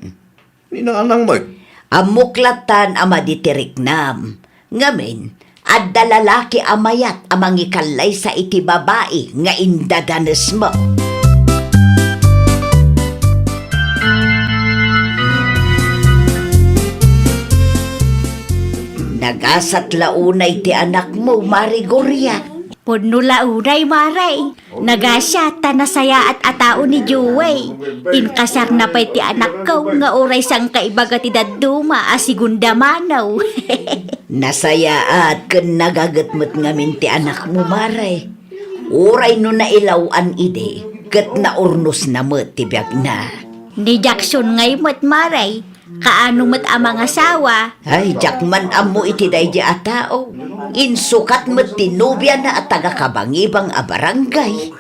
Ni nanang met? Ammok lattan a madi ti riknam. Ngamin, adda lalaki a mayat a mangikallaysa iti babai nga indadanesmo. Nagasat la unay ti anakmo, Mare Gloria. Pudno la unay, Mare. Nagasat ta nasayaat a tao ni Joey. Inkasarna pay ti anakko nga uray sangkaibaga ti dadduma a segunda mano. Nasayaat ken nagaget met ngamin ti anakmo, Mare. Uray no nailaw-an idi, ket naurnosna met ti biagna. Ni Jackson ngay met, Mare. Kaano met a mangasawa? Ay, diak man ammo iti daydi a tao. Insukat met ti nobiana a taga-Kabangibang a barangay.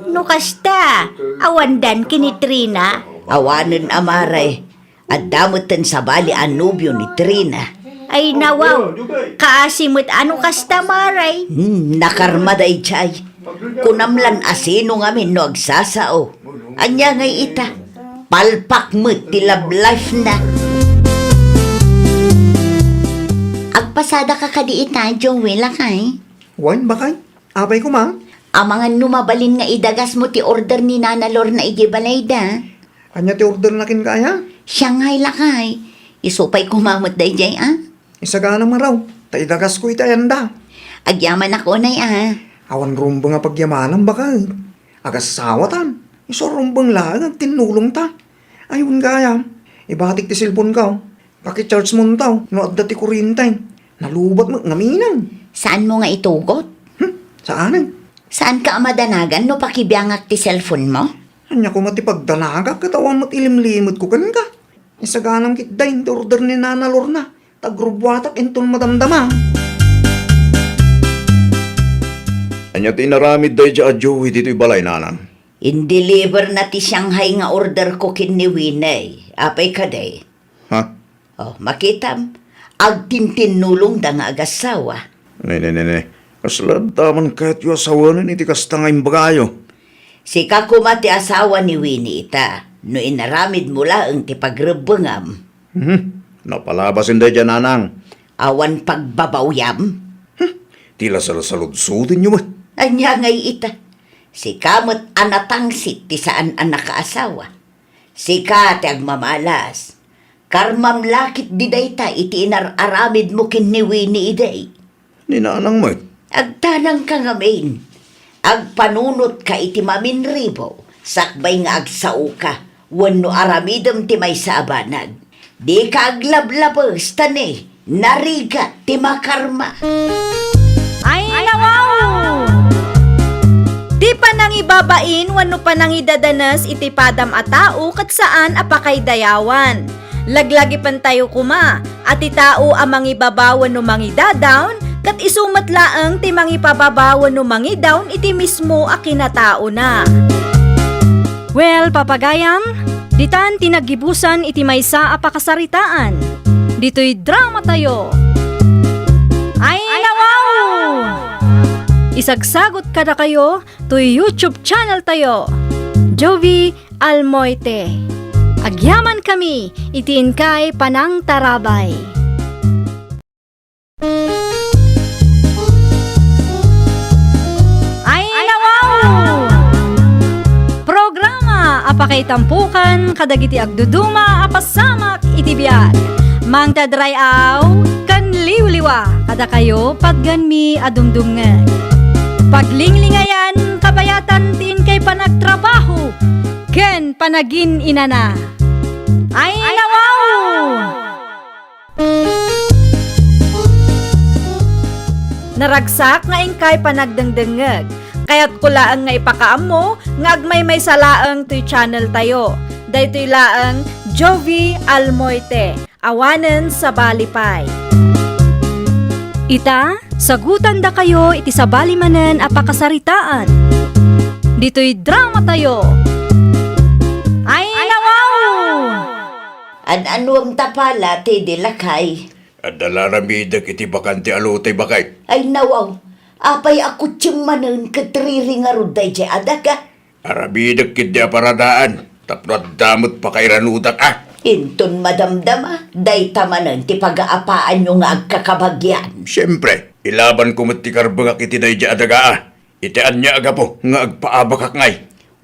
No kasta, awandan ken ni Trina? Awanen a, Mare. Adda metten sabali a nobio ni Trina. Ay, nawaw. Kaasi met a no kasta, Mare. Hmm, nakarma daydiay. Kunam lan a sino ngamin no agsasao. Ania ngay ita? Palpak met ti love life na. Agpasadaka kadi ita, Joey, lakay? Wen, bakay. Apay koma? Amangan no mabalin nga idagasmo ti order ni Nana Lorna idiay balayda. Ania ti orderna kenka aya? Siya ngay, lakay. Isu pay koma met daydiay, a? Isaganam ngarud, ta idagasko iti ayanda. Agyamanak unay, a. Awan rumbeng a pagyamanam, baket. Agasawatan. Isu a rumbeng laeng agtinnulongta. Ay, wen gayam. Ibatik ti cellphoneko. Paki-charge monto no adda ti kurriente. Nalubat met ngaminen. Saanmo nga itugot? Hmm, saanen. Saanka a madanagan no pakibiangak ti cellphonemo? Ania koma ti pagdanagak ket awan met ilimlimetko kenka? Isaganam ketdin ti order ni Nana Lorna, ta agrubuatak inton madamdama. Ania ti inaramid daydiay a Joey ditoy balay, nanang? Indeliver na ti Shanghai nga order ko ken ni Winnie. Apay kadi? Ha? Oh, makitam, agtintinnulongda nga agassawa. Ne, ne, ne, ne. Kasla adda man kayatyo a sawanen iti kasta nga imbagayo? Sika koma ti asawa ni Winnie ita, no inaramidmo laeng ti pagrebbengam. Hmm, napalabasen daydiay, nanang. Awan pagbabawyam? Hmm, ti la salsaludsudenyo met. Ania ngay ita? Sika met a natangsit ti saan a nakaasawa. Sika ti agmamalas. Karmam la ketdi dayta iti inar-aramidmo ken ni Winnie idi. Ni nanang met. Agtanangka ngamin. Agpanunotka iti maminribo, sakbay nga agsaoka, wenno aramidem ti maysa a banag. Dika aglablabes ta ne, narigat ti makarma. Ay, nawaw! Ti panangibabain wenno panangidadanes iti padam a tao ket saan a pakaidayawan. Laglagipentayo koma a ti tao a mangibaba wenno mangidadawn, ket isu met laeng ti mangipababa wenno mangidawn iti mismo a kinataona. Well, papagayam, ditan ti naggibusan iti maysa a pakasaritaan. Ditoy dramatayo. Ay, nawaw! Isagsagot kadakayo toy YouTube channel tayo, Jovi Almoite. Agyamankami iti inkay panangtarabay. Ay, nawaw! Programa a pakaitampokan kadagiti agduduma a pasamak iti biag. Mangted ray-aw ken liwliwa kadakayo patgenmi a dumdumngeg. Paglinglingayan, kabayatan ti inkay panagtrabaho ken panagin-inana. Ay, nawaw! Naragsak nga inkay panagdengdengngeg. Kayatko laeng nga ipakaammo nga agmaymaysa laeng toy channel tayo. Daytoy laeng Jovi Almoite. Awanen sabali pay. Ita, sagutandakayo iti sabali manen a pakasaritaan. Ditoy dramatayo. Ay, nawaw! An-anuem ta pala, Teddy, lakay? Adda la aramidek iti bakante a lote, baket. Ay, nawaw. Apay a kutsem manen ket riri ngarud daydiay a daga? Aramidek ketdi a paradaan tapno adda met pakairanudak a. Inton madamdama, dayta manen ti pagaapaanyo nga agkakabagian. Siempre, ilabanko met ti karbengak iti daydiay a daga a. Iti ania a gapu nga agpaabakak ngay?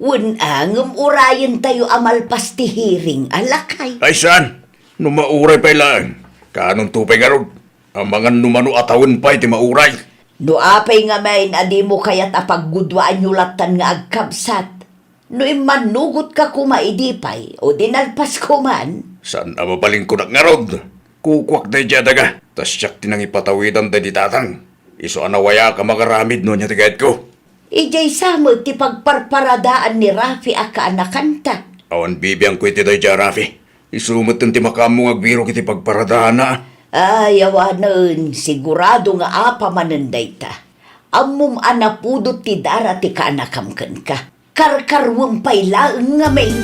Wen a, ngem urayentayo a malpas ti hearing a, lakay. Ay, saan? No mauray pay laeng, kaanonto pay ngarud? Amangan no mano a tawen pay ti mauray. No apay ngamin a dimo kayat a pagguduaanyo lattan nga agkabsat, no immannugotka koma idi pay, o di nalpasko man. Saan a mabalinkonak ngarud? Kukuak daydiay a daga, ta siak ti nangipatawidan daydi tatang. Isu a nawayak a mangaramid no ania ti kayatko. Idiay sa met ti pagparparadaan ni Rafi a kaanakanta. Awan bibiangko iti daydiay a Rafi. Isu met ti makaammo nga agbirok iti pagparadaanna. Ay, awanen, sigurado nga apa manen dayta. Ammom a napudot ti dara ti kaanakam kenka. Karkaruem pay laeng ngamin.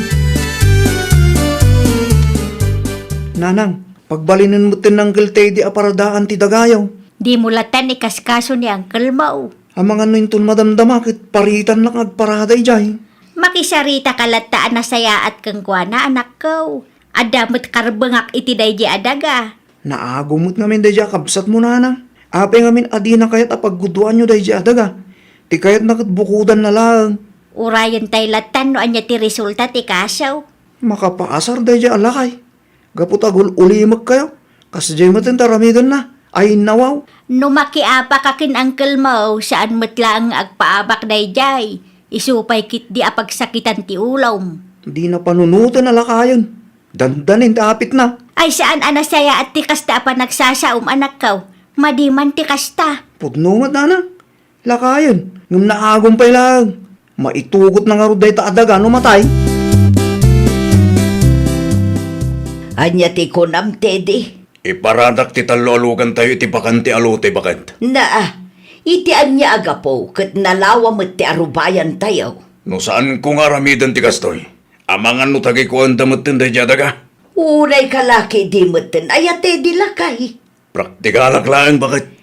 Nanang, pagbalinen metten ni Uncle Teddy a paradaan ti dagayo. Dimo lattan ikaskaso ni Uncle Mao. Amangan no inton madamdama ket paritannak nga agparada idiay. Makisaritaka latta a nasayaat kenkuana, anakko. Adda met karbengak iti daydiay a daga. Naagum met ngamin daydiay a kabsatmo, nanang. Apay ngamin a dina kayat a pagguduanyo daydiay a daga? Ti kayatna ket bukodanna laeng. Urayentay lattan no ania ti resulta ti kaso. Makapaasar daydiay a lakay. Gapu ta agul-ulimekkayo, kasdiay met ti aramidenna. Ay, nawaw. No makiapaka ken Uncle Mao, saan met laeng nga agpaabak daydiay. Isu pay ketdi a pagsakitan ti ulom. Dina panunoten a lakayen. Dandanin ti apitna. Ay, saan a nasayaat ti kasta a panagsasaom, anakko. Madi man ti kasta. Pudno met, nanang. Lakayen, ngem naagum pay laeng. Maitugotna ngarud dayta a daga no matay. Ania ti kunam, Teddy? Iparadak ti tallo a lugantayo iti bakante a lote, baket. Naa, Iti ania a gapu ket nalawa met ti arubayantayo? No saanko nga aramiden ti kastoy, amangan no tagikuanda metten daydiay a daga? Unay kalaki idi metten, aya ti di lakay. Praktikalak laeng, baket.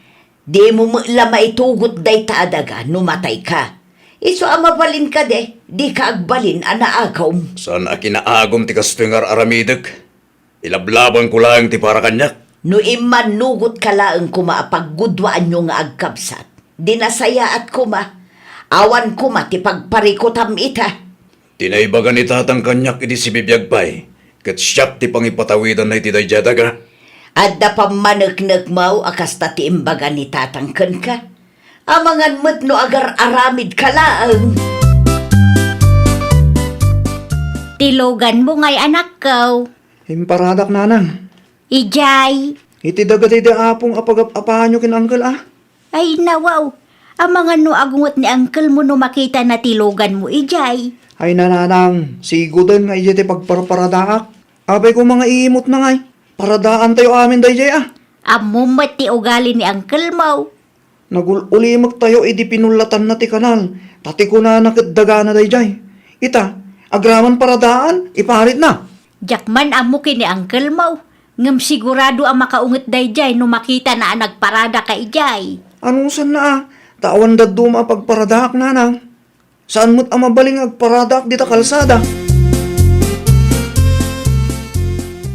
Dimo met la maitugot dayta a daga no matayka. Isu a mabalin kadi, dika agbalin a naagum. Saan a kinaagum ti kastoy nga ar-aramidek. Ilablabanko laeng ti para kaniak. No immannugotka laeng koma a pagguduaanyo nga agkabsat, di nasayaat koma, awan koma ti pagparikutam ita. Ti naibaga ni Tatang kaniak idi sibibiag pay, ket siak ti pangipatawidanna iti daydiay a daga. Adda pammaneknekmaw a kasta ti imbaga ni Tatang kenka. Amangan met no agar-aramidka laeng. Ti luganmo ngay, anakko? Imparadak, nanang. Idiay. Iti daga daydi apong a pagap-apaanyo ken angkel a? Ay, nawaw. Amangan no agunget ni angkelmo no makitana ti luganmo idiay. Ay, nanang, siguden nga idiay ti pagparparadaak. Apay koma nga iimutna ngay. Paradaantayo amin daydiay a. Ammom met ti ugali ni angkelmo. Nagul-ulimektayo idi pinullatanna ti kanal, ta ti kunana ket dagana daydiay. Ita, agraman paradaan, iparitna. Diak man ammo ken ni angkelmo, ngem sigurado a makaunget daydiay no makitana a nagparadaka idiay. Anusanna a, ta awan dadduma a pagparadaak, nanang. Saan met a mabalin nga agparadaak dita kalsada.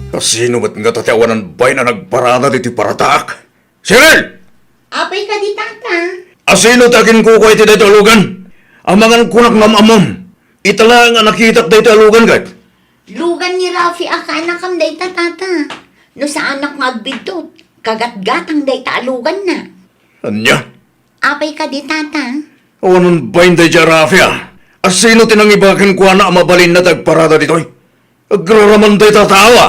Kasino met ngata ti awanan bain a nagparada ditoy paradaak? Cheryl! Apay kadi, Tata? Asino ti aginkukua iti daytoy a lugan? Amangan kunak nga am-ammom. Ita laeng a nakitak daytoy a lugan ket. Lugan ni Rafi a kaanakam dayta, Tata. No saanak nga agbiddut, kagatgatang dayta a luganna. Ania? Apay kadi, Tata? Awanan bain daydiay a Rafi a. Asino ti nangibaga kenkuana a mabalinna ti agparada ditoy? Agraraman dayta a tao a.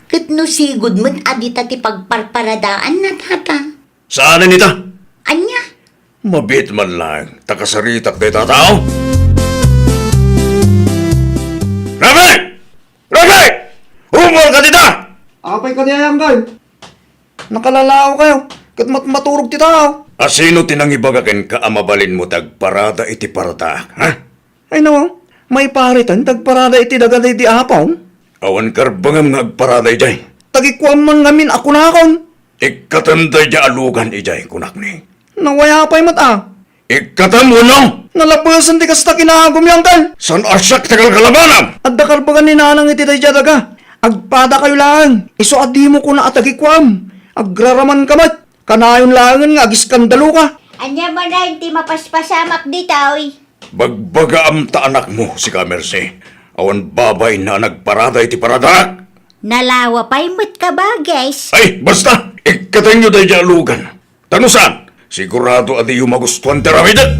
Ket no sigud met a dita ti pagparparadaanna, Tata. Saanen ita? Ania? Mabiit man laeng ta kasaritak dayta a tao. Rafi! Rafi! Ummuarka dita! Apay kadi, angkel? Nakalalaokayo, ket matmaturog ti tao. Asino ti nangibaga kenka a mabalinmo ti agparada iti paradaak, ha? Ay, nawaw, maiparitan ti agparada iti daga daydi apong? Awan karbengam nga agparada idiay. Tagikuam man ngamin a kunakon. Ikkatem daydiay a lugan idiay, kunakmi. Nawaw, apay met a. Ikkatem wenno? Nalabesen ti kasta kinaagumyo, angkel. Saan a siak ti kalkalabanam? Adda karbengan ni nanang iti daydiay a daga. Agpadakayo laeng. Isu a dimo kuna a tagikuam. Agraramanka met. Kanayon laengen nga agiskandaluka. Ania manen ti mapaspasamak ditoy? Bagbagaam ta anakmo, sika, Mercy. Awan babainna a nagparada iti paradaak. Nalawa pay met ka, bages. Ay, basta! Ikkatenyo daydiay a lugan. Ta no saan, sigurado a diyo magustuan ti aramidek.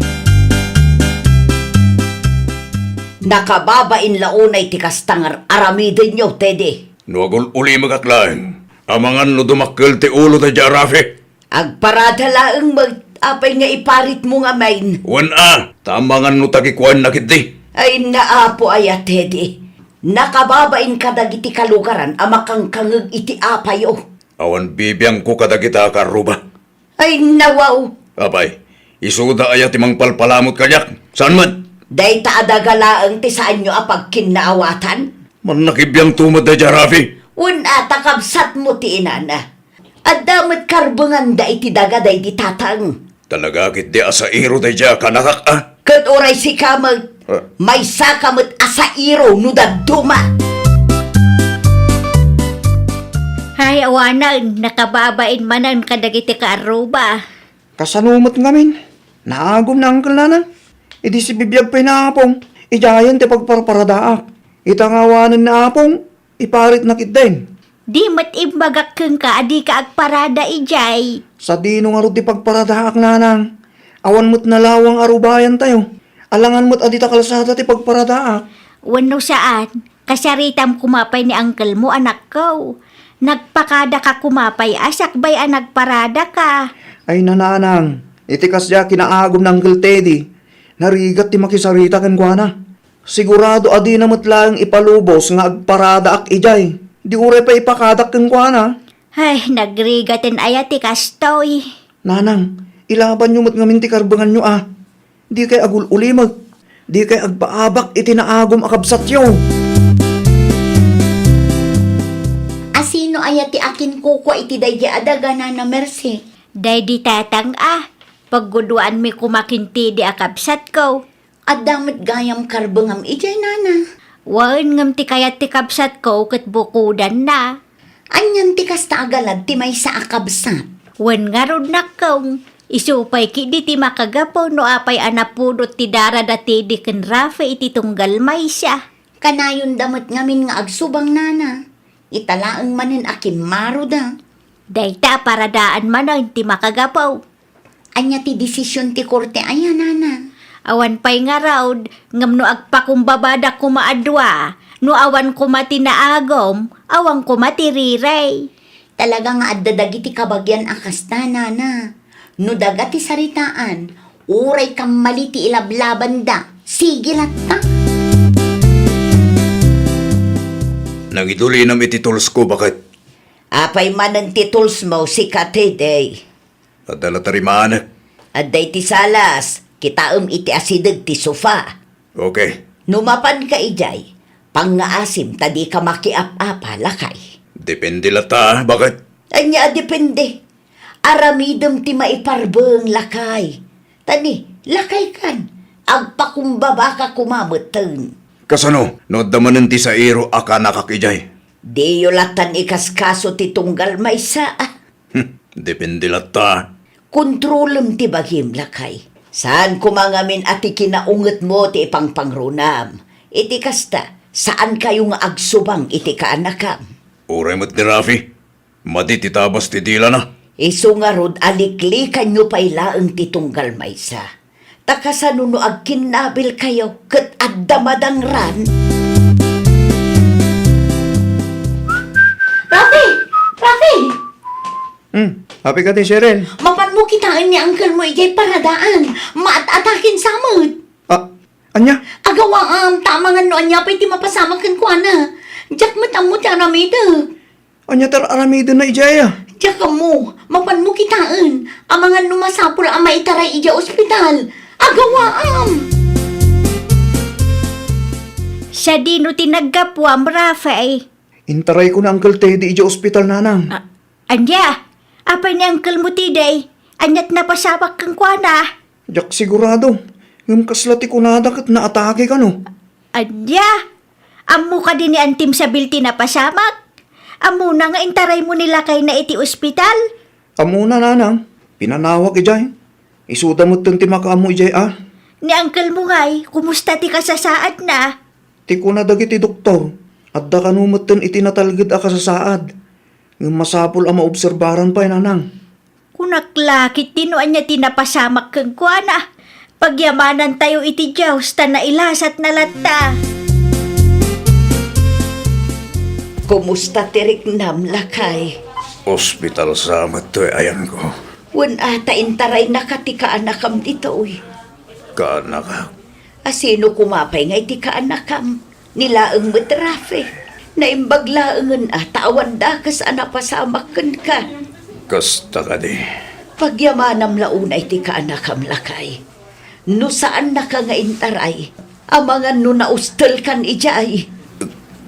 Nakababain la unay ti kasta nga ar-aramidenyo, Teddy. No agul-ulimekak laeng, amangan no dumakkel ti ulo daydiay a Rafi. Agparada laeng met, apay nga iparitmo ngamin? Wen a, ta amangan no tagikuanna ketdi. Ay, naapo aya, Teddy. Nakababain kadagiti kalugaran a makangkangeg iti apayo. Awan bibiangko kadagita a kaarruba. Ay, nawaw! Apay, isuda aya ti mangpalpalamut kaniak? Saan met? Dayta a daga laeng ti saanyo a pagkinnaawatan? Mannakibiangto met daydiay a Rafi. Wen a, ta kabsatmo ti inana. Adda met karbenganda iti daga daydi tatang. Talaga ketdi a sairo daydiay a kaanakak a? Ket uray sika met, ah, maysaka met a sairo no dadduma. Ay, awanen, nakababain manen kadagiti kaarruba. Kasano met ngamin? Naagum ni Uncle Nanang. Idi sibibiag pay ni Apong, idiayen ti pagparparadaak. Ita nga awanen ni Apong, iparitna ketdin. Di met imbagak kenka a dika agparada idiay. Sadino ngarud ti pagparadaak, Nanang? Awan met nalawa nga arubayantayo. Alangan met a dita kalsada ti pagparadaak. Wenno saan, kasaritam koma pay ni uncle mo, anakko. Nagpakadaka koma pay a sakbay a nagparadaka. Ay, Nanang, iti kasdiay a kinaagum ni Uncle Teddy, narigat ti makisarita kenkuana. Sigurado a dina met laeng ipalubos nga agparadaak idiay. Di uray pay ipakadak kenkuana. Ay, nagrigaten aya ti kastoy. Nanang, Ilabanyo met ngamin ti karbenganyo a. Dikay agul-ulimek. Dikay agpaabak iti naagum a kabsatyo. Asino aya ti akinkukua iti daydi a daga, Nana Mercy? Daydi tatang a. Pagguduanmi koma ken ti idi a kabsatko. Adda met gayam karbengam idiay, Nana. Wen, ngem ti kayat ti kabsatko ket bukodanna. Anian ti kasta a galad ti maysa a kabsat? Wen ngarud, nakkong. Isu pay ketdi ti makagapu no apay a napudot ti darada ti idi ken Rafi iti tunggal maysa. Kanayonda met ngamin nga agsubang, Nana. Ita laeng manen a kimmaroda. Dayta a paradaan manen ti makagapu. Ania ti desisyon ti korte aya, Nana? Awan pay ngarud, ngem no agpakumbabada koma a dua, no awan koma ti naagum, awan koma ti rirey. Talaga nga adda dagiti kabagian a kasta, Nana. No daga ti saritaan, uray kammali ti ilablabanda, sige latta. Nangidulinam iti toolsko, baket. Apay manen ti toolsmo, sika, Teddy? Adda la tarimanek. Adda iti salas, kitaem iti asideg ti sofa. Okay. No mapanka idiay, pangngaasim ta dika makiap-apa, lakay. Depende latta, baket? Ania a depende? Aramidem ti maiparbeng, lakay. Ta ni, lakaykan, agpakumbabaka koma metten. Kasano no adda manen ti sairo a kanakak idiay? Diyo lattan ikaskaso ti tunggal maysa, a. Hmm, depende latta. Kontrolem ti bagim, lakay. Saan koma ngamin a ti kinaungetmo ti ipangpangrunaam. Iti kasta, saankayo nga agsubang iti kaanakam. Uray met ni Rafi, madi ti tabas ti dilana. Isu ngarud a liklikanyo pay laeng ti tunggal maysa. Ta kasano no agkinnabilkayo ket adda madangran? Rafi! Rafi! Hmm, happy ka ti, Cheryl? Mapanmo kitaen ni uncle mo idiay paradaan. Maat-atakin sa met. Ah, ania? Agawaam, ta amangan no ania pay ti mapasamak kenkuana. Diak met ammo ti aramidek. Ania ti ar-aramidenna idiay a? Diak ammo, mapanmo kitaen. Amangan no masapul a maitaray idiay ospital. Agawaam! Sadino ti naggapuam, Rafi? Intarayko ni Uncle Teddy idiay ospital, nanang. A-, ania? Apay ni uncle mo, Teddy? Ania ti napasamak kenkuana? Diak sigurado. Ngem kasla ti kunada ket naatake kano. Ania? Ammo kadi ni Antim Sabil ti napasamak? Ammona nga intaraymo ni lakayna iti ospital? Ammona, nanang. Pinanawak idiay. Isuda metten ti makaammo idiay a. Ni uncle mo ngay, kumusta ti kasasaadna? Ti kuna dagiti doktor, adda kano metten iti natalged a kasasaad. Ngem masapul a maobserbaran pay, nanang. Kunak la ketdi no ania ti napasamak kenkuana. Pagyamanantayo iti Dios ta nailasatna latta. Kumusta ti riknam, lakay? Ospital sa met toy ayanko. Wen a ta intaraynaka ti kaanakam ditoy. Kaanakak? Asino koma pay nga iti kaanakam? Ni laeng met Rafi. Naimbag laengen a ta awan dakes a napasamak kenka. Kasta kadi. Pagyamanam la unay ti kaanakam, lakay. No saannaka nga intaray, amangan no naustelkan idiay.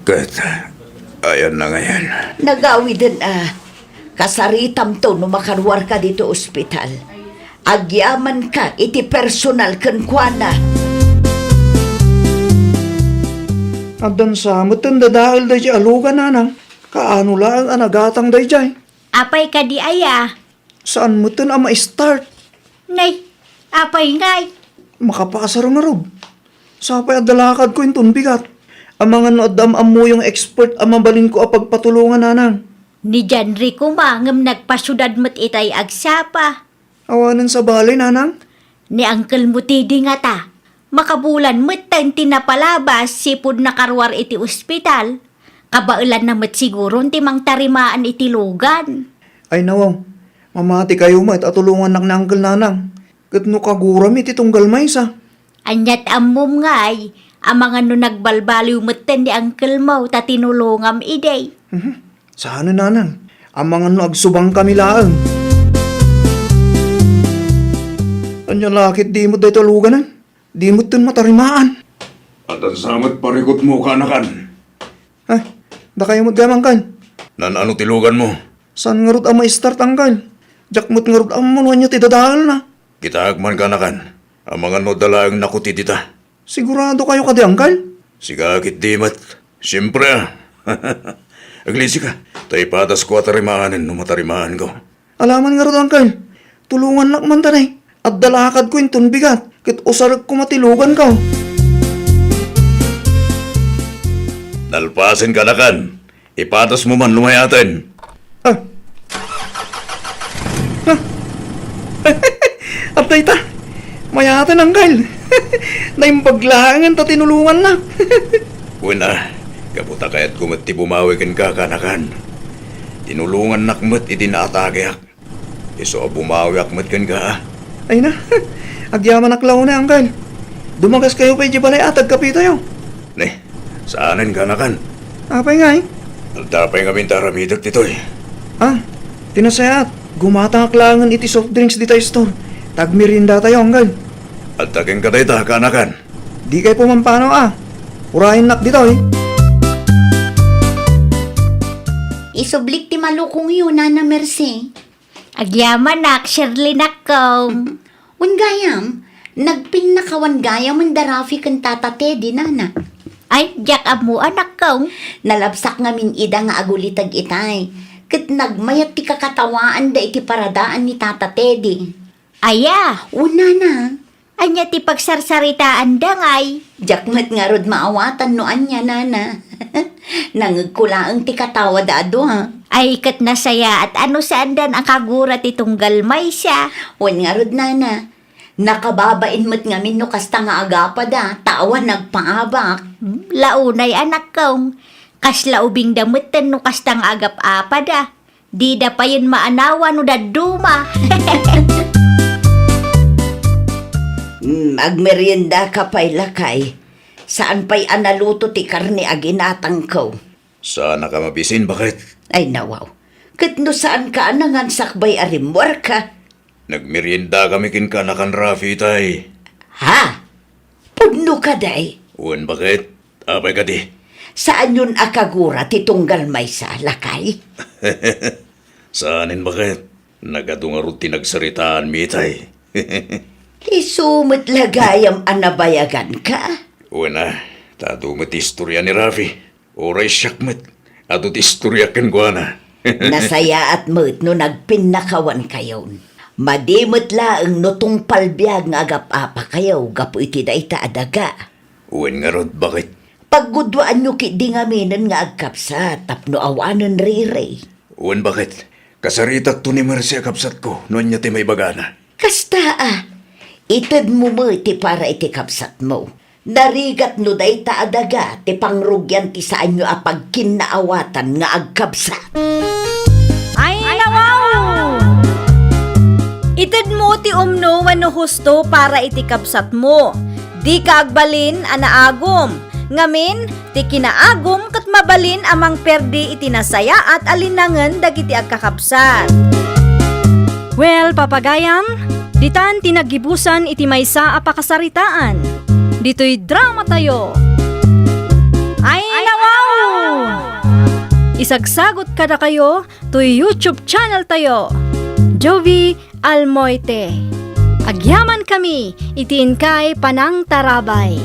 Ket, ayanna ngayen? Nagawiden a. Kasaritamto no makaruarka ditoy ospital. Agyamanka iti personal kenkuana. Addan sa metten dadael daydiay a lugan, nanang. Kaano laeng a nagatang daydiay? Apay kadi aya? Saan metten a ma-start. Nay, apay ngay? Makapasar ngarud. Sapay adda lakadko inton bigat. Amangan no adda am-ammoyo nga expert a mabalinko a pagpatulongan, nanang. Ni Janri koma ngem nagpasiudad met itay agsapa. Awanen sabali, nanang? Ni Uncle mo Teddy ngata, makabulan metten ti napalabas sipud nakaruar iti ospital. Kabaelanna met siguron ti mangtarimaan iti lugan. Ay, nawaw. Mamatikayo met a tulongannak ni Uncle, nanang. Ket no kagurami ti tunggal maysa. Aniat ammom ngay, amangan no nagbalbaliw metten ni uncle mo ta tinulongam idi. Mhm. Saan, nanang? Amangan no agsubangkami laeng. Ania la ket di met daytoy a luganen? Di metten matarimaan. Addan sa met parikutmo, kaanakan. Ay, dakayo met gayam, Angkel. Naan-ano ti luganmo? Saan ngarud a ma-start, Angkel? Diak met ngarud ammo no ania ti dadaelna. Kitaek man, kaanakan. Amangan no adda laeng nakuti dita. Sigurado kayo kadi, Angkel? Sika ket di met. Siempre, a. Aglisika, ta ipatasko a tarimaanen no matarimaanko. Alaman ngarud, Angkel. Tulongannak man ta, ne. Adda lakadko inton bigat, ket usarek koma ti luganko. Nalpasen, kaanakan. Ipatasmo man no mayaten. Ah. Ah. Adda ita. Mayaten, Angkel. Naimbag laengen ta tinulongannak. Wen a, gapu ta kayatko met ti bumawi kenka, kaanakan. Tinulongannak met idi naatakeak. Isu a bumawiak met kenka, a. Ay na, agyamanak la unay, Angkel. Dumagaskayo pay idiay balay a, ta agkapetayo. Ne, saanen, kaanakan. Apay ngay? Adda pay ngamin ti aramidek ditoy. Ah, ti nasayaat, gumatangak laengen iti soft drinks dita store. Ta agmeriendatayo, Angkel. Adda kenka dayta, kaanakan. Dikay pumampanaw, a. Urayennak ditoy. Isublik ti malukongyo, Nana Mercy. Agyamanak, Shirley, nakkong. Wen gayam, nagpinnakawan gayamen da Rafi ken Tata Teddy, Nana. Ay, diak ammo, a, nakkong. Nalabsak ngamin ida nga aguliteg itay. Ket nagmayat ti kakatawaanda iti paradaan ni Tata Teddy. Aya? Wen, Nana. Ania ti pagsarsaritaanda ngay? Diak met ngarud maawatan no ania, Nana. Nangegko laeng ti katawada a dua. Ay, ket nasayaat a no saandan a kagura ti tunggal maysa. Wen ngarud, Nana. Nakababain met ngamin no kasta nga agapada, ta awan nagpaabak. Hmm, la unay, a, nakkong. Kasla ubingda metten no kasta nga agap-apada. Dida payen maanawa no dadduma. Hmm, agmeriendaka pay, lakay. Saan pay a naluto ti karne a ginatangko. Saanka mabisin, baket? Ay, nawaw. Ket no saanka a nangan sakbay a rimmuarka? Nagmeriendakami kenka, nakan Rafi, tay. Ha? Pudno kadi? Wen, baket? Apay kadi? Saanyon a kagura ti tunggal maysa, lakay? Saanen, baket? Nagadu ngarud ti nagsaritaanmi, tay. Isu met la gayam a nabayaganka? Wen a, ta adu met ti istoria ni Rafi. Uray siak met, adu ti istoria kenkuana. Nasayaat met no nagpinnakawankayon. Madi met laeng no tungpal biag nga agap-apakayo gapu iti dayta a daga. Wen ngarud, baket? Pagguduaanyo ketdi ngaminen nga agkabsat tapno awanen riri. Wen, baket? Kasaritakto ni Mercy a kabsatko no ania ti maibagana. Kasta a, itedmo met ti para iti kabsatmo. Narigat no dayta a daga ti pangrugian ti saanyo a pagkinnaawatan nga agkabsat. Ay, nawaw! Itedmo ti umno wenno husto para iti kabsatmo. Dika agbalin a naagum. Ngamin, ti kinaagum ket mabalin a mangperdi iti nasayaat a linangen dagiti agkakabsat. Well, papagayam, ditan ti naggibusan iti maysa a pakasaritaan. Ditoy dramatayo. Ay, nawaw! Isagsagot kadakayo toy YouTube channel tayo, Jovie Almoite. Agyamankami iti inkay panangtarabay.